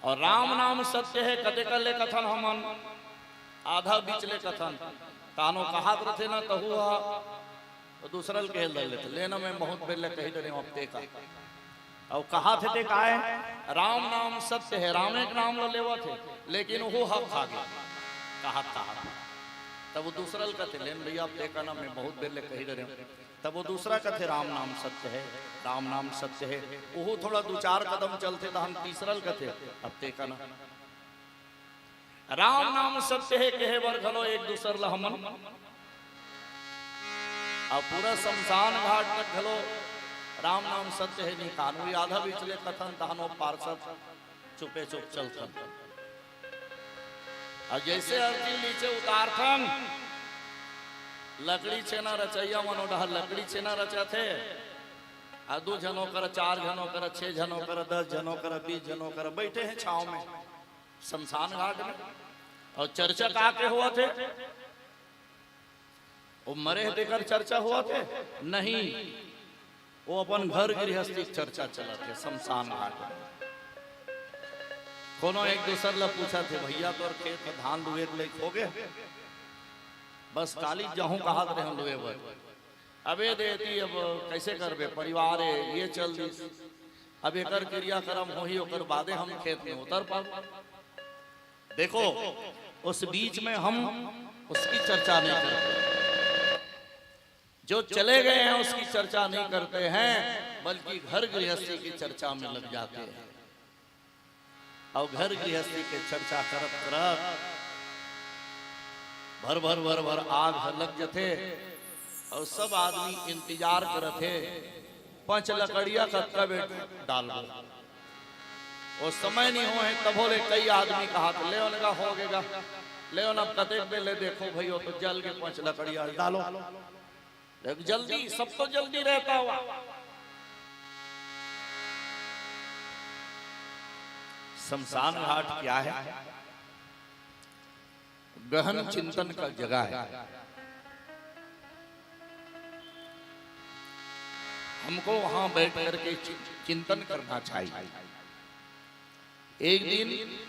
और राम नाम सत्य है, कते कर ले कथन हमन, आधा बीच ले कथन, तानो कहात रथे ना तहु हा, तो दूसरा ल कहे ल धर लेथे, लेना मैं बहुत बेर ले कही डरे हूँ, अब ते का। अउ कहाथे ते काय? राम नाम सत्य है, रामे के नाम ल लेवत है, लेकिन वो हक खा गया, कहात कहात। तब वो दूसरा ल कथे, लेन भैया, अब ते का ना, मैं बहुत बेर ले कही डरे हूँ। तब वो दूसरा कथे, राम नाम सत्य है, राम नाम सत्य है। ओहू थोड़ा दू चार कदम चलथे, तहन तीसरा ल कथे, अब ते का ना। राम नाम सत्य है कहे बर घलो एक दूसर ल हमन, अब पूरा शमशान घाट तक घलो राम नाम सत्य है नहीं कानून, आधा बीच ले कथन, तहन वो पार्षद चुपे चुप चलथन। अउ जैसे अर्थी नीचे उतारथन, लकड़ी छेना रचइया मन ओ डहर लकड़ी छेना रचथे, अउ दू झन ओकर, चार झन ओकर, छह झन ओकर, दस झन ओकर, बीस झन ओकर बइठे हे छांव में, शमशान घाट में, अउ चर्चा का के होवत हे? वो मरे हे तेकर चर्चा होवत हे? नहीं, वो अपन घर गृहस्थी के चर्चा चलत हे शमशान घाट में। कोनो एक दूसर ला पूछत हे, "भैया, तोर खेत में धान लुए के लइक हो गे? बस काली जाहूं कहत रहे हूं लुए बर। अबे दे दी, अब कैसे करबे, परिवार हे, ये चल दिस। अब एकर क्रियाकर्म होही, ओकर बादे हम खेत में उतर पाबो।" देखो, उस बीच में हम उसकी चर्चा नहीं करते। जो चले गए हैं, उसकी चर्चा नहीं करते हैं, बल्कि घर गृहस्थी की चर्चा में लग जाते हैं। अउ घर गृहस्थी के चर्चा करत करत भर भर भर भर आग ह लग जथे, अउ सब आदमी इंतजार करत हे, पंच लकड़िया कतका बेर डालबो। वो समय नहीं हो हे, तभो ले कई आदमी कहात, "ले ओनगा हो गेगा, ले ओन अब कतेक बेर ले देखो भई, वो तो जल के पंच लकड़िया डालो।" देख, जल्दी, सब तो जल्दी रहता हुआ। शमशान घाट क्या है? गहन चिंतन का जगह है। हमको वहां बैठ करके चि-, चिंतन करना चाहिए। एक दिन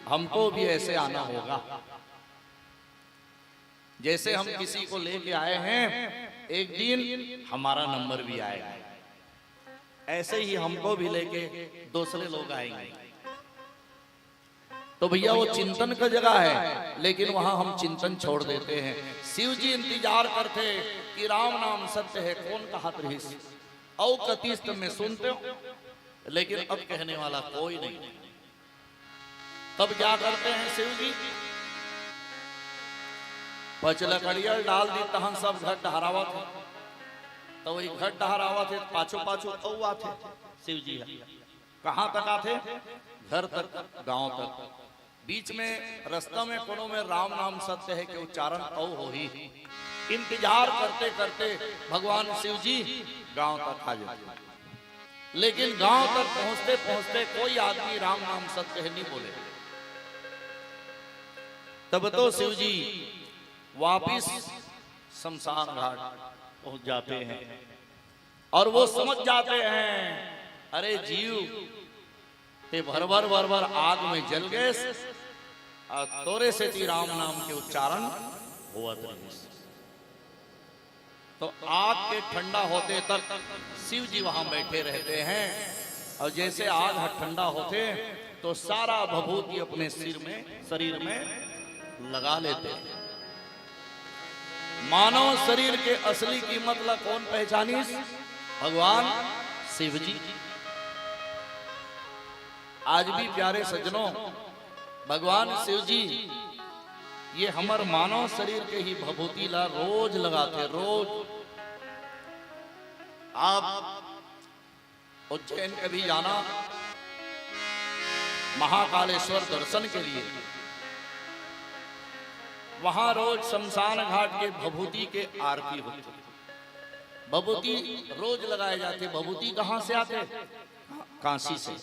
हमको भी ऐसे आना होगा। जैसे हम किसी को लेके आए हैं, एक दिन हमारा नंबर भी आएगा। ऐसे ही हमको भी लेके दूसरे लोग आएंगे। तो भैया, वो चिंतन का जगह है, लेकिन वहां हम चिंतन छोड़ देते हैं। शिव जी इंतजार करते कि राम नाम सत्य है, कौन कहा रिहिस। औ कतीस तो मैं सुनते हो, लेकिन अब कहने वाला कोई नहीं। तब क्या करते हैं शिव जी? पचलकड़िया डाल दी, तहन सब घर डहरावत है। तो वही घर डहरावत है, पाछू पाछू औ आथे शिव जी ह। कहाँ तक आथे? घर तक, गांव तक। बीच में रास्ता में कोनो में राम नाम सत्य है के उच्चारण औ होही। इंतजार करते करते भगवान शिव जी गांव तक आ जाते। लेकिन गांव तक पहुंचते पहुंचते कोई आदमी राम नाम सत्य है नहीं बोले। तब तो शिव जी वापिस शमशान घाट पहुंच जाते हैं और वो समझ जाते हैं, अरे जीव, ते भर भर भर भर आग में जल गए और तोरे सेती राम नाम के उच्चारण होवत रहिस। तो आग के ठंडा होते तक शिव जी वहां बैठे रहते हैं और जैसे आग ह ठंडा होते तो सारा भभूति अपने सिर में, शरीर में लगा लेते हैं। मानव शरीर के असली कीमत ला कौन पहचानिस? भगवान शिव जी। आज भी प्यारे सज्जनों, भगवान शिव जी ये हमर मानव शरीर के ही भभूति ला रोज लगाथे, रोज। आप उज्जैन कभी जाना महाकालेश्वर दर्शन के लिए, वहां रोज शमशान घाट के भभूति के आरती होती है। भभूति रोज लगाए जाते। भभूति कहां से आते? काशी से।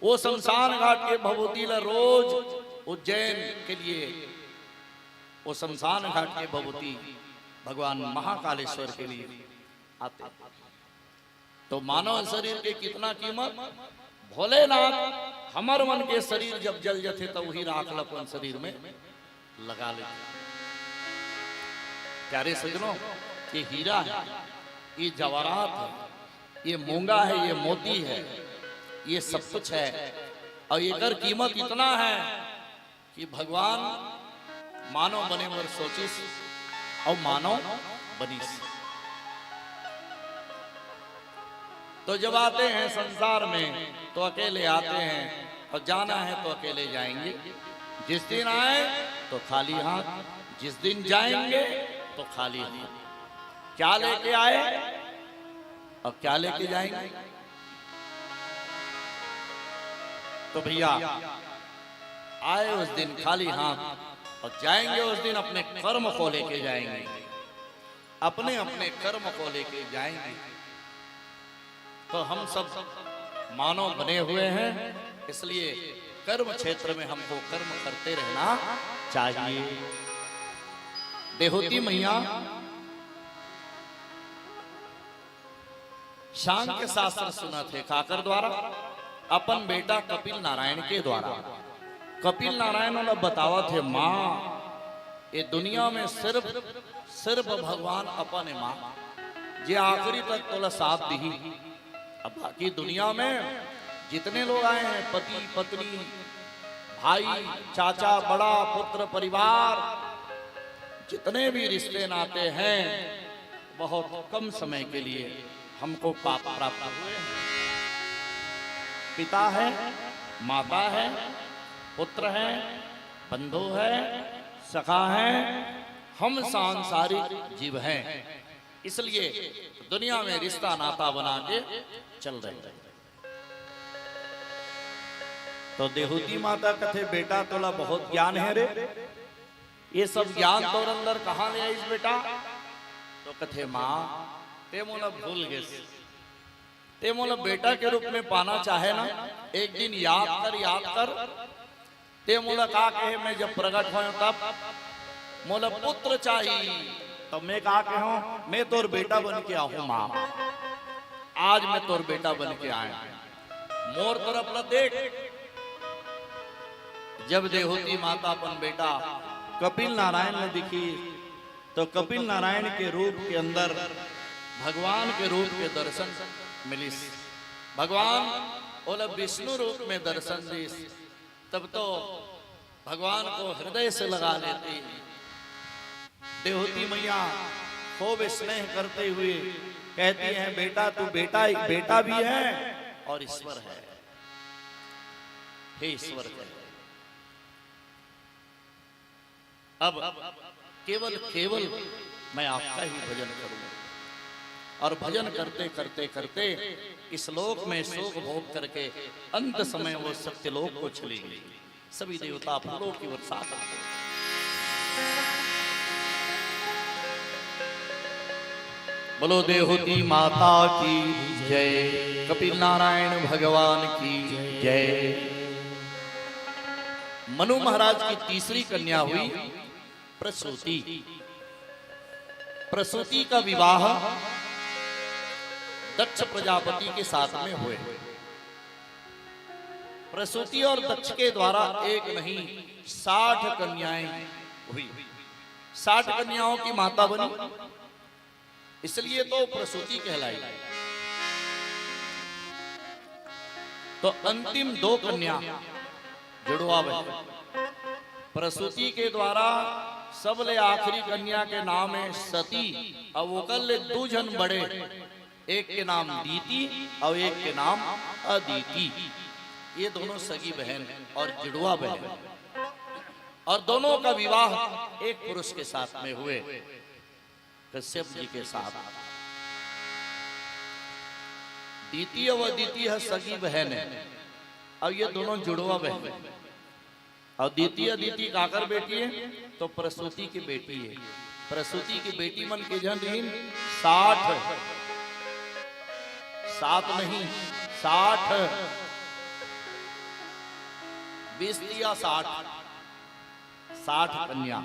वो शमशान घाट के भभूति ला रोज उज्जैन के लिए, वो शमशान घाट के भभूति भगवान महाकालेश्वर के लिए आते। तो मानव शरीर के कितना कीमत? भोलेनाथ हमर मन के शरीर जब जल जथे, तो वही राख ला अपन शरीर में लगा लेथे। प्यारे सज्जनों, ये हीरा है, ये जवाहरात है, ये मूंगा है, ये मोती है, ये सब कुछ है। और एकर कीमत इतना है कि भगवान मानव बने बर सोचिस और मानव बनिस। तो जब आते हैं संसार में तो अकेले आते हैं और जाना है तो अकेले जाएंगे। जिस दिन आए तो खाली हाथ, जिस दिन जाएंगे तो खाली हाथ। क्या लेके आए और क्या लेके जाएंगे? तो भैया, आए उस दिन खाली हाथ और जाएंगे उस दिन अपने कर्म को लेके जाएंगे, अपने अपने कर्म को लेके जाएंगे। तो हम सब मानव बने हुए हैं, इसलिए कर्म क्षेत्र में हमको कर्म करते रहना चाहिए। देहूती मैया शांग के शास्त्र सुनत हे, काकर द्वारा? अपन बेटा कपिल नारायण के द्वारा। कपिल नारायण ओला बतावत हे, माँ, ये दुनिया में सिर्फ, सिर्फ भगवान अपन हे माँ, जे आखिरी तक तोला साथ दिही। अब बाकी दुनिया में जितने लोग आए हैं, पति, पत्नी, भाई, चाचा, बड़ा, पुत्र, परिवार, जितने भी रिश्ते नाते हैं, बहुत कम समय के लिए हमको पा-, प्राप्त हुए हैं। पिता है, माता है, पुत्र है, बंधु है, सखा है, हम सांसारिक जीव हैं, इसलिए दुनिया में रिश्ता नाता बना के चल रहे हैं। तो देहूती माता कथे, "बेटा, तोला बहुत ज्ञान है रे, ये सब ज्ञान तोर अंदर कहाँ ले आइस बेटा?" तो कथे, "माँ, ते मोला भूल गेस, ते मोला बेटा के रूप में पाना चाहे ना, एक दिन याद कर, याद कर, ते मोला का कहे, मैं जब प्रकट होय तब मोला पुत्र चाही, तो मैं का कहूँ, मैं तोर बेटा बन के आहूँ माँ, आज मैं तोर बेटा बन के आए, मोर तरफ ला देख।" जब देहूती माता अपन बेटा कपिल नारायण ल दिखिस, तो कपिल नारायण के रूप के अंदर भगवान के रूप के दर्शन मिलिस। भगवान ओला विष्णु रूप में दर्शन दिस। तब तो भगवान को हृदय से लगा लेती। देहूती मैया खूब स्नेह करते हुए कहती हैं, "बेटा, तू बेटा, बेटा भी है और ईश्वर है। हे ईश्वर है।" अब केवल, केवल मैं आपका ही भजन करूंगा। और भजन करते, करते, करते इस लोक में सुख भोग करके अंत समय वो सत्यलोक को चली गई। सभी देवता फूलों की वर्षा करते हैं। बोलो देहूती माता की जय, कपिल नारायण भगवान की जय। मनु महाराज की तीसरी कन्या हुई प्रसूति। प्रसूति का विवाह दक्ष प्रजापति के साथ में हुए। प्रसूति और दक्ष के द्वारा एक नहीं, साठ कन्याएं हुई। साठ कन्याओं की माता बनी, इसलिए तो प्रसूति कहलाई। तो अंतिम दो कन्या जुड़वा बनी। प्रसूति के द्वारा सबले आखिरी कन्या के नाम है सती। अब ओकर ले दू झन बड़े, एक के नाम दीति और एक के नाम अदिति। ये दोनों सगी बहन और जुड़वा बहन, और दोनों का विवाह एक पुरुष के साथ में हुए, कश्यप जी के साथ। दीति और अदिति ह सगी बहन है, और ये दोनों जुड़वा बहन है। और दीति अदिति काकर बेटी है? तो प्रसूति की बेटी है। प्रसूति की बेटी मन के झन रहिन, साठ, सात नहीं, साठ, बीस या साठ, साठ कन्या।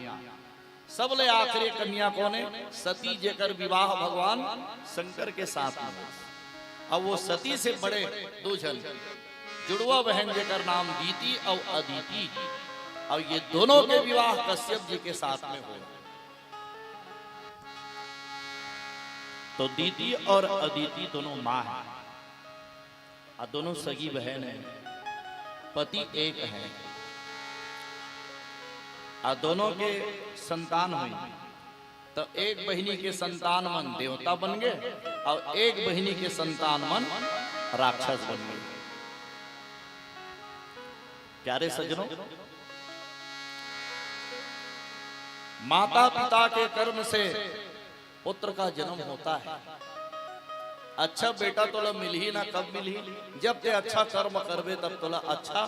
सबले आखिरी कन्या कौन है? सती, जेकर विवाह भगवान शंकर के साथ में। अब वो सती से बड़े दो झन जुड़वा बहन, जेकर नाम दीति और अदिति, और ये दोनों के विवाह कश्यप जी के साथ में हुआ। तो दीति और अदिति दोनों माँ है, आ दोनों सगी बहन है, पति एक है, आ दोनों के संतान हुई। तो एक बहिनी के संतान मन देवता बन गए और एक बहिनी के संतान मन राक्षस बन गए। प्यारे सज्जनों, माता पिता के कर्म से पुत्र का जन्म होता है। अच्छा बेटा तोला मिलही ना, कब मिलही? जब ते अच्छा कर्म करबे तब तोला अच्छा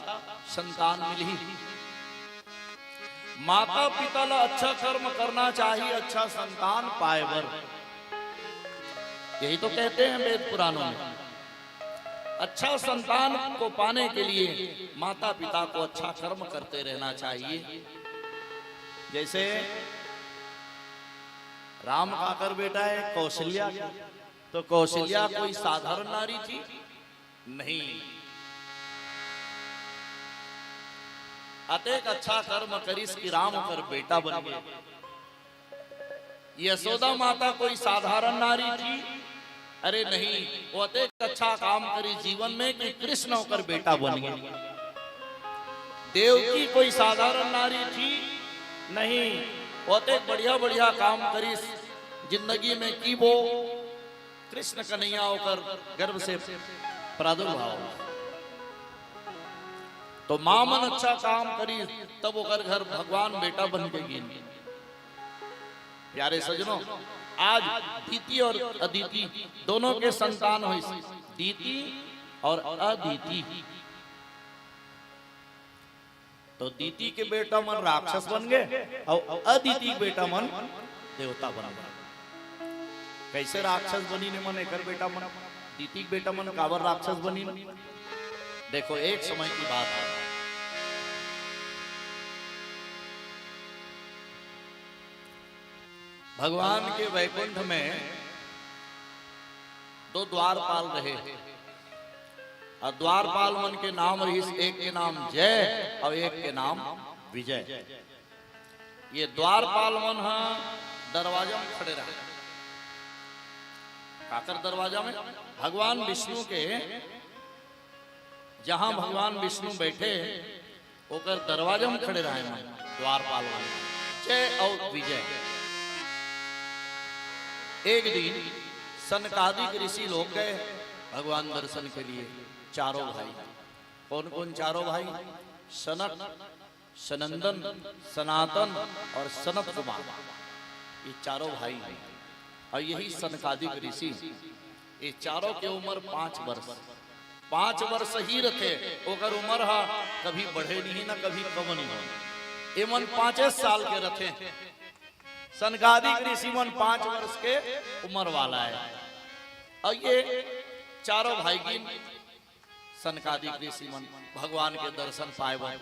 संतान मिलही। माता पिता ला अच्छा कर्म करना चाहिए, अच्छा संतान पाए बर। यही तो कहते हैं वेद पुराणों में। अच्छा संतान को पाने के लिए माता पिता को अच्छा कर्म करते रहना चाहिए। जैसे राम काकर बेटा है, कौशल्या के। तो कौशल्या कोई साधारण नारी थी? नहीं। अतेक अच्छा कर्म करिस कि राम ओकर बेटा बन गए। यशोदा माता कोई साधारण नारी थी? अरे नहीं, वो अतेक अच्छा काम करिस जीवन में कि कृष्ण ओकर बेटा बन गए। देवकी कोई साधारण नारी थी? नहीं, वो अतेक बढ़िया बढ़िया काम करिस जिंदगी में कि वो कृष्ण कन्हैया ओकर गर्भ से प्रादुर्भाव। तो माँ मन अच्छा काम करिस, तब ओकर घर भगवान बेटा बन के गिन। प्यारे सज्जनों, आज दीति और अदिति दोनों के संतान होइस, दीति और अदिति। तो दीति के बेटा मन राक्षस बन गए और अदिति के बेटा मन देवता बन गए। कैसे राक्षस बनिन ए मन, एकर बेटा मन, दीति के बेटा मन काबर राक्षस बनिन? देखो, एक समय की बात है, भगवान के वैकुंठ में दो द्वारपाल रहे। अउ द्वारपाल मन के नाम रहिस, एक के नाम जय अउ एक के नाम विजय। ये द्वारपाल मन ह दरवाजा में खड़े रहय। काकर दरवाजा में? भगवान विष्णु के, जहां भगवान विष्णु बैठे, ओकर दरवाजा में खड़े रहय मन, द्वारपाल मन, जय अउ विजय। एक दिन सनकादिक ऋषि लोग गए भगवान दर्शन के लिए, चारों भाई। कौन कौन चारों भाई? सनक, सनंदन, सनातन और सनत कुमार, ये चारों भाई हैं। और यही सनकादिक ऋषि, ये चारों के उम्र पांच वर्ष, पांच वर्ष ही रथे। ओकर उम्र हा कभी बढ़े नहीं ना कभी कम नहीं हो। ये मन पांचे साल के रथे। सनकादिक ऋषि मन पांच वर्ष के उम्र वाला है। और ये चारों भाई की सनकादिक ऋषि मन भगवान के दर्शन पाए बर।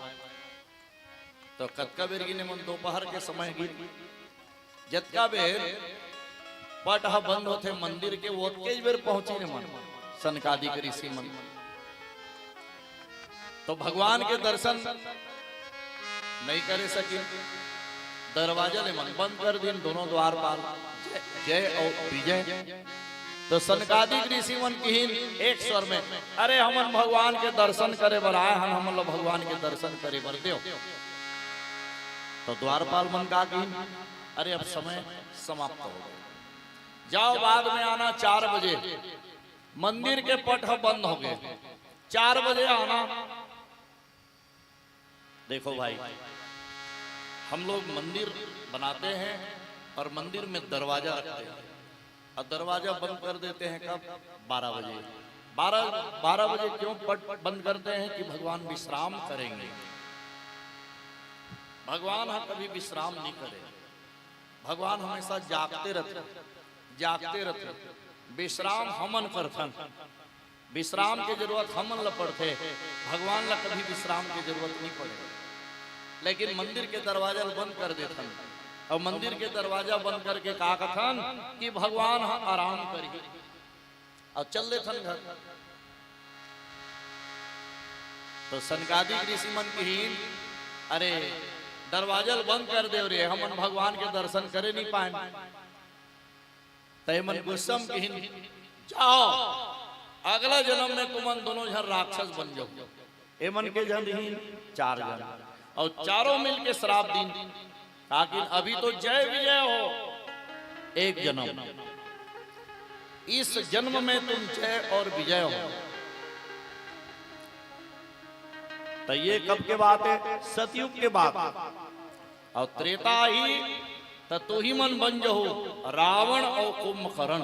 तो कतका बेर गिन एमन? दोपहर के समय गिन। जतका बेर पट ह बंद होथे मंदिर के, ओतकेच बेर पहुंचिन एमन सनकादिक ऋषि मन। तो भगवान के दर्शन नहीं करे सकिन, दरवाजा ले मन बंद कर दिन दोनों द्वारपाल, जय, जय और विजय। तो सनकादिक ऋषि मन किहिन एक स्वर में, "अरे, हमन भगवान के दर्शन करे बर आए हन, हमन ला भगवान के दर्शन करे बर देव।" तो द्वारपाल मन का किहिन, "अरे, अब समय समाप्त हो गए, जाओ, बाद में आना चार बजे, मंदिर के पट ह बंद हो गए, चार बजे आना।" देखो भाई, हम लोग मंदिर बनाते हैं और मंदिर में दरवाजा रखते हैं और दरवाजा बंद कर देते हैं कब? बारह बजे। बारह, बारह बजे क्यों पट बंद करते हैं? कि भगवान विश्राम करेंगे। भगवान ह कभी विश्राम नहीं करे, भगवान हमेशा जागते रथे, जागते रथे। विश्राम हमन करथन, विश्राम के जरूरत हमन ल पड़थे, भगवान ल कभी विश्राम के जरूरत नहीं पड़े। लेकिन मंदिर के दरवाजा ल बंद कर देथन, और मंदिर के दरवाजा बंद करके का कथन कि भगवान ह आराम करही, और चल देथन घर। तो सनकादिक ऋषि मन किहिन, "अरे, दरवाजा ल बंद कर देव रे, हमन भगवान के दर्शन करे नहीं पाए।" त एमन गुस्सा म किहिन, "जाओ, अगला जन्म में तुमन दोनों झन राक्षस बन जाओ।" एमन के झन रहिन चार झन, और चारों मिलके श्राप दीन, "काकिन अभी तो जय विजय हो, एक जन्म, इस जन्म में तुम जय और विजय हो।" तो ये कब के बात है? सतयुग के बात। और त्रेता ही त तुही मन बन जहू रावण और कुंभकर्ण,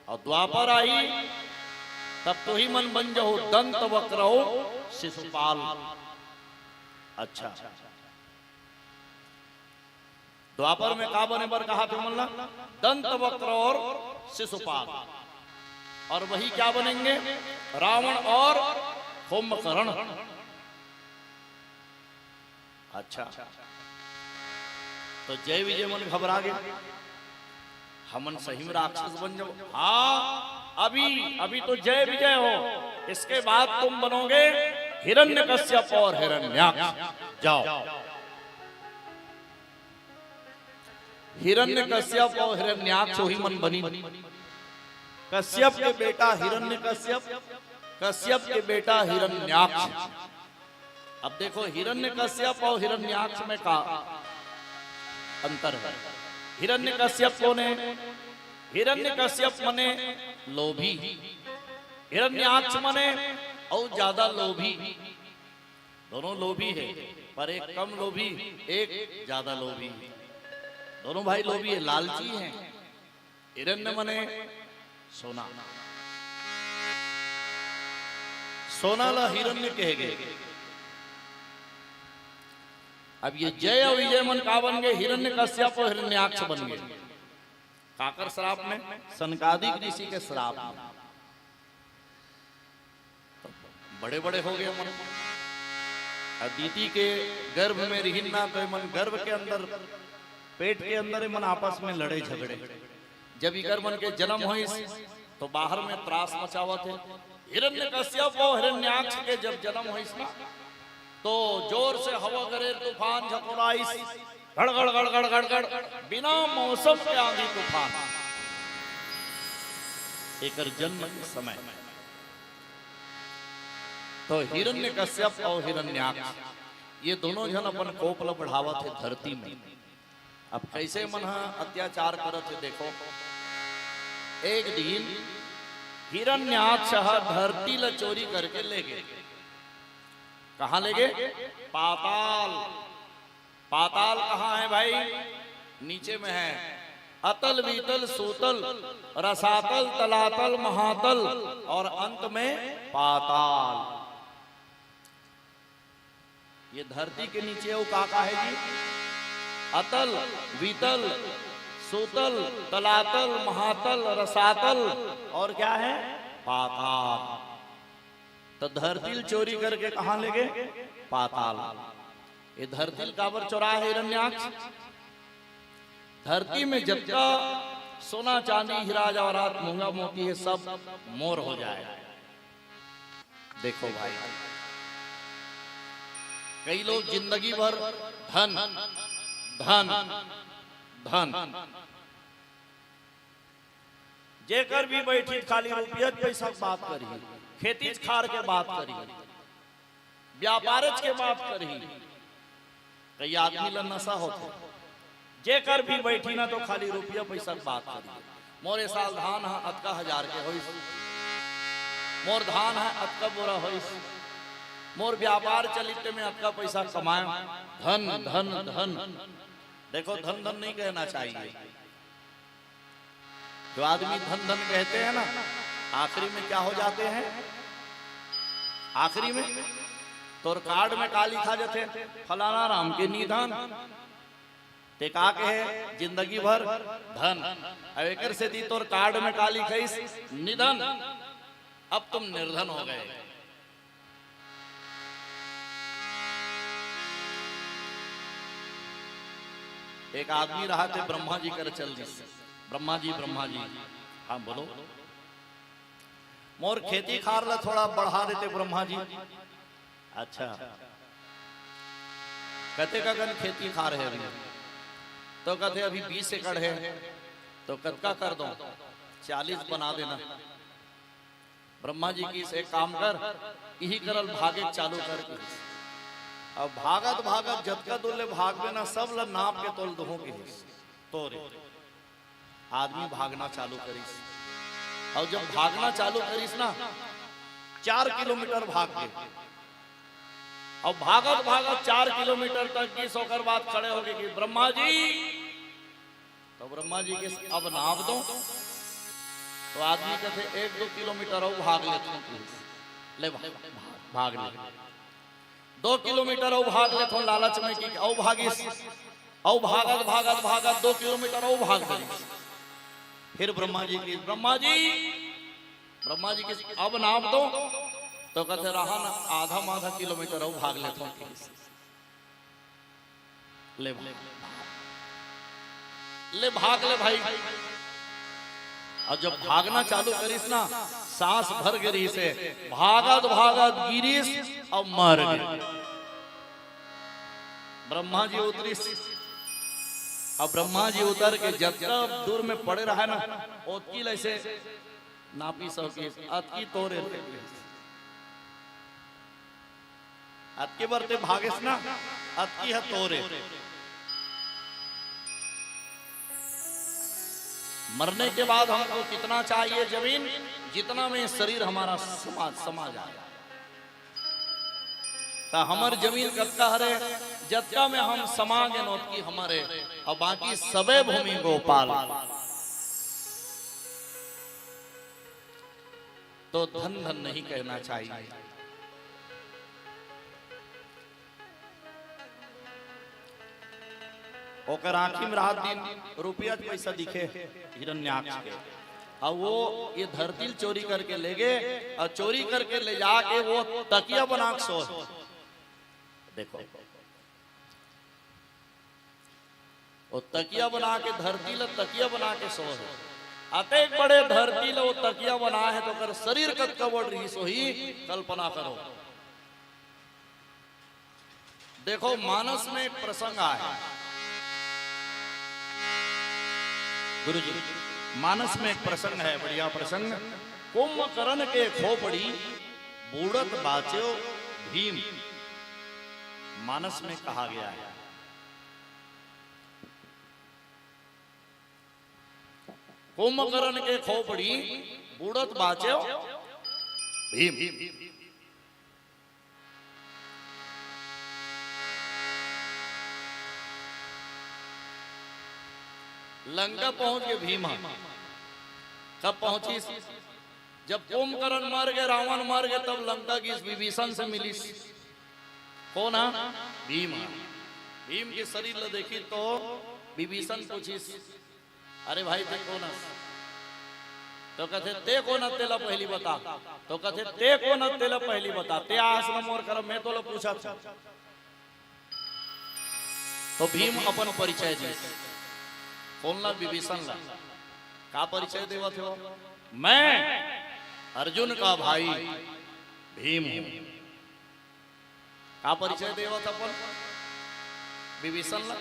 और द्वापर आही तब तुही मन बन जहू दंत वक्र और शिशुपाल। अच्छा, द्वापर में का बने बर कहा थे मन ला? दंत वक्र और शिशुपाल। और वही क्या बनेंगे? रावण और कुंभकर्ण। अच्छा, तो जय विजय मन घबरा गए, "हमन सही में राक्षस बन जाओ।" "हाँ, अभी, अभी तो जय विजय हो, इसके बाद तुम बनोगे हिरण्यकश्यप और हिरण्याक्ष। जाओ।" हिरण्यकश्यप और हिरण्याक्ष वही मन बनी। कश्यप के बेटा हिरण्यकश्यप, कश्यप के बेटा हिरण्याक्ष। अब देखो, हिरण्यकश्यप और हिरण्याक्ष में का अंतर है? हिरण्यकश्यप कौन है? हिरण्यकश्यप मने लोभी, हिरण्याक्ष मने और ज्यादा लोभी। दोनों लोभी है, पर एक कम लोभी, एक ज्यादा लोभी। दोनों भाई लोभी है, लालची हैं। हिरण्य मने सोना, सोना ला हिरण्य कहे गए। अब ये जय और विजय मन का बन गए? हिरण्यकश्यप और हिरण्याक्ष बन गए। काकर श्राप में? सनकादिक ऋषि के श्राप में। बड़े बड़े हो गए मन। अदिति के गर्भ में रिहिन ना, तो मन गर्भ के अंदर, पेट के अंदर मन आपस में लड़े झगड़े। जब इकर मन के जन्म होइस, तो बाहर में त्रास मचावत हे, हिरण्यकश्यप और हिरण्याक्ष के जब जन्म होइस ना, तो जोर से हवा गरेर, तूफान झकोराइस, गड़गड़ गड़गड़ गड़गड़, बिना मौसम के आंधी तूफान। एकर जन्म के समय तो हिरण्यकश्यप और हिरण्याक्ष ये दोनों झन अपन कोप ल बढ़ावत हे धरती में। अब कैसे मन ह अत्याचार करत हे, देखो। एक दिन हिरण्याक्ष ह धरती ल चोरी करके ले गे। कहाँ ले गे? पाताल। पाताल कहाँ है भाई? नीचे में है। अतल, बीतल, सूतल, रसातल, तलातल, महातल और अंत में पाताल। ये धरती के नीचे वो का का है जी? अतल, वितल, सुतल, तलातल, महातल, रसातल और क्या है? पाताल। तो धरती ल चोरी करके कहाँ ले गे? पाताल। ये धरती ल काबर चोरा है हिरण्याक्ष? धरती में जतका सोना, चांदी, हीरा जवाहरात, मूंगा मोती है, सब मोर हो जाए। देखो भाई, कई लोग जिंदगी भर धन, धन, धन, जेकर भी बैठी खाली रुपया पैसा के बात करही, खेती खार के बात करही, व्यापारच के बात करही। कई आदमी ला नशा होथे, जेकर भी बैठी ना तो खाली रुपया पैसा के बात करही। मोर ए साल धान ह अतका हजार के होइस, मोर धान ह अतका बोरा होइस, मोर व्यापार चलित ते में अतका पैसा कमाए। धन, धन, धन। देखो, धन धन नहीं कहना चाहिए। जो आदमी धन धन कहते हैं ना, आखिरी में क्या हो जाते हैं? आखिरी में तोर कार्ड में का लिखा जाते? फलाना राम के निधन। ते का कहे? जिंदगी भर धन। अब एकर सेती तोर कार्ड में का लिखाइस? निधन। अब तुम निर्धन हो गए। एक आदमी रहा थे, ब्रह्मा जी कर चल दिस। ब्रह्मा जी, ब्रह्मा जी। हाँ, बोलो। मोर खेती खार ला थोड़ा बढ़ा देते ब्रह्मा जी। अच्छा, कतेक अकन खेती खार है अभी? तो कहते, अभी बीस एकड़ है। तो कतका कर दो? चालीस बना देना। ब्रह्मा जी कहिस, एक काम कर, इही करल भागे चालू कर। अब भागत भागत जतका दूर ले भागबे ना, सब ल नाप के तोल दूहूं कहिस। तोरे आदमी भागना चालू करिस। और जब भागना चालू करिस ना, चार किलोमीटर भाग गे। और भागत भागत चार किलोमीटर तक गिस, ओकर बाद खड़े होके कि, "ब्रह्मा जी।" तो ब्रह्मा जी कहिस, "अब नाप दो।" तो आदमी कहते, "एक दो किलोमीटर और भाग लेते हैं।" ले भाग, भाग ले। दो किलोमीटर अउ भाग लेथों लालच में कि अउ भागिस, अउ भागत, भागत, भागत दो किलोमीटर अउ भाग डरिस। फिर ब्रह्मा जी कहिस, "ब्रह्मा जी, ब्रह्मा जी कहिस, अब नाप दो।" तो कहते, "रहा ना, आधा माधा किलोमीटर अउ भाग लेथों।" ले भाग, ले भाग ले भाई। और जब भागना चालू करिस ना, सांस भर गे रिहिसे, भागत भागत गिरिस और मर गे। ब्रह्मा जी उतरिस। अब ब्रह्मा जी उतर के जतका दूर में पड़े रहा ना, ओतकी ल ऐसे नापिस और कहिस, "अतकी तोरे रे।" अतके बर ते भागेस ना, अतकी ह तोरे। मरने के बाद हमको कितना चाहिए जमीन? जितना में शरीर हमारा समा, समा जाए। त हमर जमीन कतका हरे? जतका में हम समा गेन, ओतकी हमर हे, और बाकी सबे भूमि गोपाल। तो धन धन नहीं कहना चाहिए। ओकर आँखी में रात दिन रुपया पैसा दिखे हिरण्याक्ष के, और वो ये धरती ल चोरी करके ले गे, और चोरी करके ले जाके वो तकिया बना के सोए। देखो, वो तकिया बना के, धरती ल तकिया बना के सोए। अतेक बड़े धरती ल वो तकिया बनाए हे, त ओकर शरीर कतका बड़ रिहिस होही, कल्पना करो। देखो, मानस में एक प्रसंग आए। गुरुजी, मानस में एक प्रसंग है, बढ़िया प्रसंग। कुंभकर्ण के खोपड़ी बूड़त बाँचेव भीम, मानस में कहा गया है। कुंभकर्ण के खोपड़ी बूड़त बाँचेव भीम। लंका पहुंच गे भीम ह। कब पहुंचिस? जब कुंभकर्ण मर गे, रावण मर गे, तब लंका गिस, विभीषण से मिलिस। कोन ह? भीम ह। भीम के शरीर ल देखिस तो विभीषण पूछिस, "अरे भाई, तें कोन हस?" तो कथे, "तें कोन हस, तेला पहिली बता।" तो कथे, "तें कोन हस, तेला पहिली बता। तें आस न मोर करा, मैं तोला पूछत हंव।" तो भीम अपन परिचय दिस। कोन ला? विभीषण ला। का परिचय देवत हे वो? "मैं अर्जुन का भाई भीम हूं।" का परिचय देवत अपन विभीषण ला?